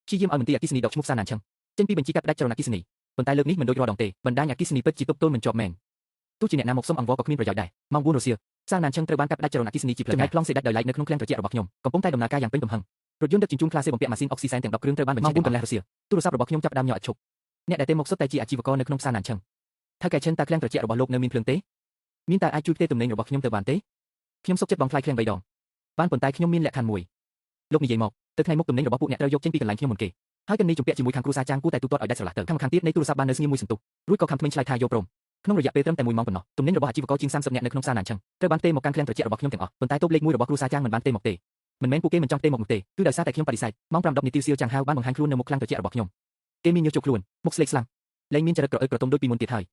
ព្យាយាមឲ្យមន្ទីរអគ្គិសនីដកឈ្មោះផ្សារណានឆឹងចេញពីបញ្ជីកាត់ផ្តាច់ចរន្តអគ្គិសនីប៉ុន្តែលើកនេះមិនដូចរាល់ដងទេបណ្ដាញអគ្គិសនីពិតជាទប់ទល់មិនជាប់មែនទោះជាអ្នកណាមកសុំអង្វរក៏គ្មានប្រយោជន៍ដែរម៉ោង4រសៀលផ្សារណានឆឹងត្រូវបានកាត់ផ្តាច់ចរន្តអគ្គិសនីជាផ្លូវការចំណែកប្លង់សេដាច់ដោយឡែកនៅក្នុងឃ្លាំងត្រជាក់របស់ខ្ញុំកំពុងតែដំណើរការយ៉ាងពេញទំហឹងរថយន្តដឹកជញ្ជូនក្លាសេបំពាក់ម៉ាស៊ីនអុកស៊ីសែនទាំង10គ្រឿងត្រូវបានបញ្ជាម៉ោង4កន្លះរសៀលទូរស័ព្ទរបស់ខ្ញុំចាប់ផ្ដើមញ័រឥតឈប់អ្នកដែលទេមកសុទ្ធតែជាអាជីវករនៅក្នុងផ្សារណានឆឹងថៅកែឈិនតើឃ្លាំងត្រជាក់របស់លោកនៅមានភ្លើងទេមានតើអាចជួយផ្ទេរទំនិញរបស់ខ្ញុំទៅបានទេខ្ញុំសុខចិត្តបង់ថ្លៃឃ្លាំង3ដងបានប៉ុន្តែខ្ញុំមានលក្ខខណ្ឌមួយលោកនិយាយមកទៅថ្ងៃមុខទំនិញរបស់ពួកអ្នកត្រូវយកចេញពីកន្លែងខ្ញុំមុនគេហើយកណីជំពាក់ជាមួយខាងគ្រួសារចាងគួរតែទូទាត់ឲ្យដាច់ស្រឡះទៅខាងម្ខាងទៀតនៃទូរស័ព្ទបាននៅស្ងៀមមួយសន្ទុះរួចក៏ខំថ្មិញឆ្លើយថាយកព្រមក្នុងរយៈពេលត្រឹមតែ1ម៉ោងប៉ុណ្ណោះទំនិញរបស់អាជីវករជាង30នាក់នៅក្នុងផ្សារណានឆឹងត្រូវបានផ្ទេរមកកាន់ឃ្លាំងត្រជាក់របស់ខ្ញុំទាំងអស់ប៉ុន្តែតូបលេខ1របស់គ្រួសារចាងមិនបានផ្ទេរមកទេមិនមែនពួកគេមិនចង់ផ្ទេរមកនោះទេគឺដោយសារតែខ្ញុំបដិសេធម៉ោង5:10នាទីសៀលចាងហាវបានបង្ហាញខ្លួននៅមុខឃ្លាំងត្រជាក់របស់ខ្ញុំគេមានញើសជោគខ្លួនមុខស្លេកស្លាំងលែងមានចរិតក្រអឺតក្រទុំដូចពីមុនទៀតហើយ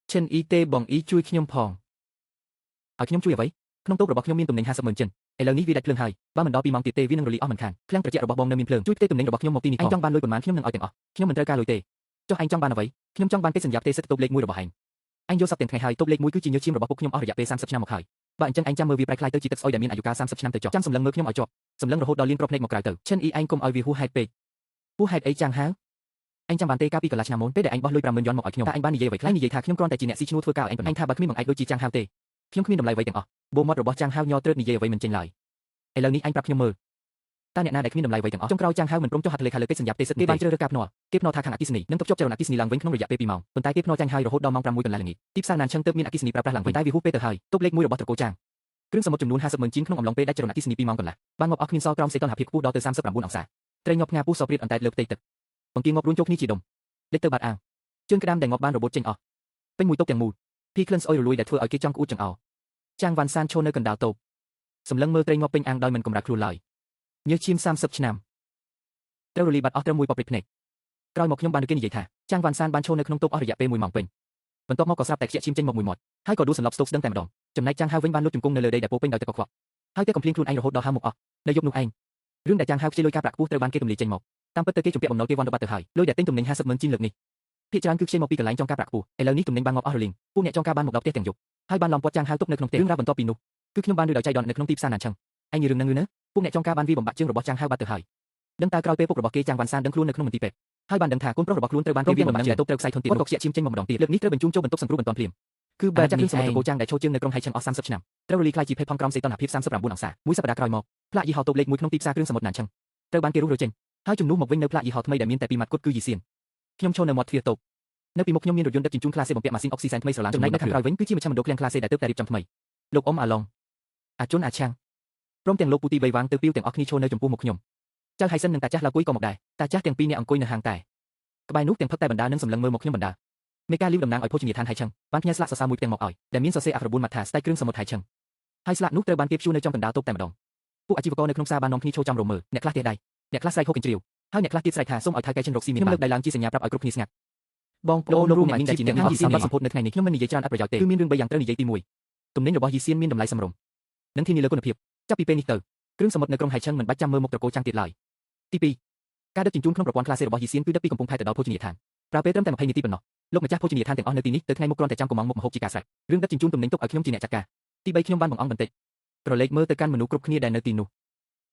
ឈិនអ៊ីទេបងអ៊ីជួយខ្ញុំផងឲ្យខ្ញុំជួយអ្វីក្នុងតូបរបស់ខ្ញុំមានទំនិញ50ម៉ឺនចិនឥឡូវនេះវាដាច់ភ្លើងហើយបើមិនដល់2ម៉ោងទៀតទេវានឹងរលីអស់មិនខានឃ្លាំងត្រជាក់របស់បងនៅមានភ្លើងជួយផ្ទេរទំនិញរបស់ខ្ញុំមកទីនេះផងឯងចង់បានលុយប៉ុន្មានខ្ញុំនឹងឲ្យទាំងអស់ខ្ញុំមិនត្រូវការលុយទេចុះឯងចង់បានអ្វីខ្ញុំចង់បានកិច្ចសន្យាផ្ទេរសិទ្ធិតូបលេខ1របស់ឯងឯងយល់សប្តិទាំងថ្ងៃហើយតូបលេខ1គឺជាញើសឈាមរបស់ពួកខ្ញុំអស់រយៈពេល30ឆ្នាំមកហើយបើអញ្ចឹងឯងចាំមើលវាប្រែក្លាយទៅជាទឹកស្អុយដែលមានអាយុកាល30ឆ្នាំទៅចុះចាំសម្លឹងមើលខ្ញុំឲ្យជាប់សម្លឹងរហូតដល់លៀនគ្រាប់ភ្នែកមកក្រៅទៅឈិនអ៊ីឯងកុំឲ្យវាហួសហេតុពេកហួសហេតុអីចាំងហៅឯងចាំបានទេកាលពីកន្លះឆ្នាំមុនពេលដែលឯងបោះលុយ50000យន់មកឲ្យខ្ញុំតែឯងបាននិយាយអ្វីខ្លះនិយាយថាខ្ញុំគ្រាន់តែជាអ្នកស៊ីឈ្នួលធ្វើការឲ្យឯងប៉ុណ្ណោះឯងថាបើគ្មានបង្អែកដូចជាចាំងហៅទេខ្ញុំគ្មានតម្លៃអ្វីទាំងអស់បូមាត់របស់ចាំងហៅញ័រត្រើតនិយាយអ្វីមិនចេញឡើយឥឡូវនេះឯងប្រាប់ខ្ញុំមើលតើអ្នកណាដែលគ្មានតម្លៃអ្វីទាំងអស់ចុងក្រោយចាំងហៅមិនព្រមចុះហត្ថលេខាលើកិច្ចសន្យាផ្ទេរសិទ្ធិគេបានជ្រើសរើសការភ្នាល់គេភ្នាល់ថាខាងអគ្គិសនីនឹងទុកជាប់ចរន្តអគ្គិសនីឡើងវិញក្នុងរយៈពេល2ម៉ោងប៉ុន្តែគេភ្នាល់ចាញ់ហើយរហូតដល់ម៉ោង6កន្លះល្ងាចទីផ្សារណានឆឹងទើបមានអគ្គិសនីប្រើប្រាស់ឡើងវិញតែវាហួសពេលទៅហើយតូបលេខ1របស់ត្រកូលចាង គ្រឿងសមុទ្រចំនួន50ម៉ឺនជីនក្នុងអំឡុងពេលដាច់ចរន្តអគ្គិសនី2ម៉ោងកន្លះបានងាប់អស់គ្មានសល់ក្រោមសីតុណ្ហភាពខ្ពស់ដល់ទៅ39អង្សាត្រីងាប់ផ្ងាពោះសព្រាតអណ្តែតលើផ្ទៃទឹកបង្គាងាប់រួនចូលគ្នាជាដុំលិចទៅបាត់អាងជើងក្តាមដែលងាប់បានរបូតចេញអស់ពេញមួយតូបទាំងមូលភីក្លិនស្អុយរលួយដែលធ្វើឲ្យគេចង់ក្អួតចង្អោរចាងវ៉ាន់សានឈរនៅកណ្ដាលតូបសម្លឹងមើលត្រីងាប់ពេញអាងដោយមិនកម្រើកខ្លួនឡើយញើសឈាម30ឆ្នាំត្រូវរលីបាត់អស់ត្រឹមមួយប៉ព្រិចភ្នែកក្រោយមកខ្ញុំបានឮគេនិយាយថាចាងវ៉ាន់សានបានឈរនៅក្នុងតូបអស់រយៈពេល1ម៉ោងពេញបន្ទាប់មកក៏ស្រាប់តែខ្ជាក់ឈាមចេញមកមួយមាត់ហើយក៏ដួលសន្លប់ស្ទោកស្ដឹងតែម្ដងចំណែកចាងហៅវិញបានលុតជង្គង់នៅលើដីដែលពោពេញដោយទឹកកខ្វក់ហើយតែកំភ្លៀងខ្លួនឯងរហូតដល់ហៅមុខអស់នៅយប់នោះឯងរឿងដែលចាងហៅខ្ចីលុយការប្រាក់ខ្ពស់ត្រូវបានគេទម្លាយចេញមកតាមពិតទៅគេជំពាក់បំណុលគេវ៉ាន់ទៅបាត់ទៅហើយលុយដែលទិញទំនិញ50ម៉ឺនជីនលើកនេះភាគច្រើនគឺខ្ចីមកពីកន្លែងចងការប្រាក់ខ្ពស់ឥឡូវនេះទំនិញបានងាប់អស់រលីងពួកអ្នកចងការបានមកដល់ផ្ទះទាំងយប់ហើយបានឡោមព័ទ្ធចាងហៅទុកនៅក្នុងផ្ទះរឿងរ៉ាវបន្ទាប់ពីនោះគឺខ្ញុំបានឮដោយចៃដន្យនៅក្នុងទីផ្សារណានឆឹងឯងរឿងនឹងណាពួកអ្នកចងការបានវាបំបាក់ជើងរបស់ចាងហៅបាត់ទៅហើយដឹងតើក្រោយពេលពុករបស់គេចាងវ៉ាន់សានដឹងខ្លួននៅក្នុងមន្ទីរពេទ្យហើយបានដឹងថាកូនប្រុសរបស់ខ្លួនត្រូវបានគេវាបំបាក់ជើងដែលទប់ត្រូវខ្សែធនទៀតគាត់ក៏ខ្ជាក់ឈាមចេញមកម្ដងទៀតលើកនេះត្រូវបញ្ជូនចូលបន្ទប់សង្គ្រោះបន្ទាន់ភ្លាម គឺបែ អាណាចក្រ បនេះ គ្រឿងសមុទ្រ ឯង ត្រកូលចាងដែលឈរជើងនៅក្រុងហៃឆឹងអស់30ឆ្នាំត្រូវរលីក្លាយជាភេទផងក្រោមសីតុណ្ហភាព39អង្សាមួយសប្តាហ៍ក្រោយមកផ្លាកយីហោតូបលេខ1ក្នុងទីផ្សារគ្រឿងសមុទ្រណានឆឹងត្រូវបានគេរុះរើចេញហើយជំនួសមកវិញនៅផ្លាកយីហោថ្មីដែលមានតែពីរម៉ាត់គត់គឺយីសៀនខ្ញុំឈរនៅមាត់ទ្វារតូបនៅពីមុខខ្ញុំមានរថយន្តដឹកជញ្ជូនក្លាសេបំពាក់ម៉ាស៊ីនអុកស៊ីសែនថ្មីស្រឡាងចំណែកនៅខាងក្រោយវិញគឺជាមជ្ឈមណ្ឌលឃ្លាំងក្លាសេដែលទើបតែរៀបចំថ្មីលោកអ៊ំអាឡុងអាជុនអាឆាំងព្រមទាំងលោកពូទីបីវាងទៅពីវទាំងអស់គ្នាឈរនៅចំពោះមុខខ្ញុំចៅហៃសិននិងតាចាស់ឡាគុយក៏មកដែរតាចាស់ទាំងពីរនាក់អង្គុយនៅហាងតែក្បែរនោះទាំងផឹកតែបណ្ដានិងសម្លឹងមើលមកខ្ញុំបណ្ដាមេការលីវតំណាងឲ្យភោជនីយដ្ឋានហៃឆឹងបានផ្ញើស្លាកសរសើរមួយផ្ទាំងមកឲ្យដែលមានសរសេរអក្សរ4ម៉ាត់ថាស្តេចគ្រឿងសមុទ្រហៃឆឹងហើយស្លាកនោះត្រូវបានគេព្យួរនៅចំកណ្ដាលតូបតែម្ដងពួកអាជីវករនៅក្នុងផ្សារបាននាំគ្នាឈរចាំរមើលអ្នកខ្លះទះដៃអ្នកខ្លះស្រែកហូកញ្ជ្រៀវហើយអ្នកខ្លះទៀតស្រែកថាសូមឲ្យថៅកែចិនរកស៊ីមានបានខ្ញុំលើកដៃឡើងជាសញ្ញាប្រាប់ឲ្យគ្រប់គ្នាស្ងាត់ បងប្ លោក អូន លោកអ្នក រួមអាជី មីងដែលជាអ្នក ពទាំងអស់គ្នា ហាងយីសៀនបានសម្ពោធនៅថ្ងៃនេះខ្ញុំមិននិយាយច្រើនអត់ប្រយោជន៍ទេគឺមានរឿង3យ៉ាងត្រូវនិយាយទី1ទំនិញរបស់យីសៀនមានតម្លៃសមរម្យនិងធានាលើគុណភាពចាប់ពីពេលនេះទៅគ្រឿងសមុទ្រនៅក្រុងហៃឆឹងមិនបាច់ចាំមើលមុខត្រកូលចាំងទៀតឡើយទី2ការដឹកជញ្ជូនក្នុងប្រព័ន្ធក្លាសេរបស់យីសៀនគឺដឹកពីកំពង់ផែទៅដល់ភោជនីយដ្ឋានប្រើពេលត្រឹមតែ20នាទីប៉ុណ្ណោះលោកម្ចាស់ភោជនីយដ្ឋានទាំងអស់នៅទីនេះទៅថ្ងៃមុខគ្រាន់តែចាំកំងមុខម្ហូបជាការស្រេចរឿងដឹកជញ្ជូនទំនិញទុកឲ្យខ្ញុំជាអ្នកចាត់ការទី3ខ្ញុំបានបង្អង់បន្តិចក្រឡេកមើលទៅកាន់មនុស្សគ្រប់គ្នាដែលនៅទីនោះ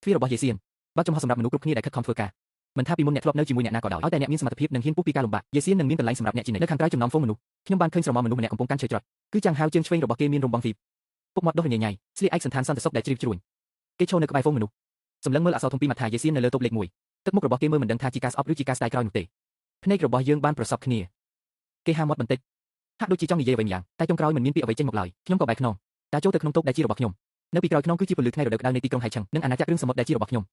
ទ្វាររបស់យីសៀនបើកចំហសម្រាប់មនុស្សគ្រប់គ្នាដែលខិតខំធ្វើការមិនថាពីមុនអ្នកធ្លាប់នៅជាមួយអ្នកណាក៏ដោយឲ្យតែអ្នកមានសមត្ថភាពនិងហ៊ានពុះពីការលំបាកយេសៀននឹងមានកន្លែងសម្រាប់អ្នកជានិច្ចនៅខាងក្រៅចំណោមហ្វូងមនុស្សខ្ញុំបានឃើញស្រមោលមនុស្សម្នាក់កំពុងកាន់ឈើច្រត់គឺចាងហៅជើងឆ្វេងរបស់គេមានរំបងធីបពុកមាត់ដុះរញ៉េញ៉ៃស្លៀកឯកសណ្ឋានសន្តិសុខដែលជ្រាបជ្រួញគេឈរនៅក្បែរហ្វូងមនុស្សសម្លឹងមើលអក្សរធំពីរម៉ាត់ថាយេសៀននៅលើតូបលេខ1ទឹកមុខរបស់គេមើលមិនដឹងថាជាការស្អប់ឬជាការស្ដាយក្រោយនោះទេភ្នែករបស់យើងបានប្រសពគ្នាគេហាមាត់បន្តិចហាក់ដូចជាចង់និយាយអ្វីម្យ៉ាងតែចុងក្រោយមិនមានពាក្យអ្វីចេញមកឡើយខ្ញុំក៏បែរខ្នងតែចូលទៅក្នុងតូបដែលជារបស់ខ្ញុំនៅពីក្រោយខ្នងគឺជាពន្លឺថ្ងៃរដូវក្តៅនៃទីក្រុងហៃឆឹងនិងអាណាចក្រគ្រឿងសមុទ្រដែលជារបស់ខ្ញុំ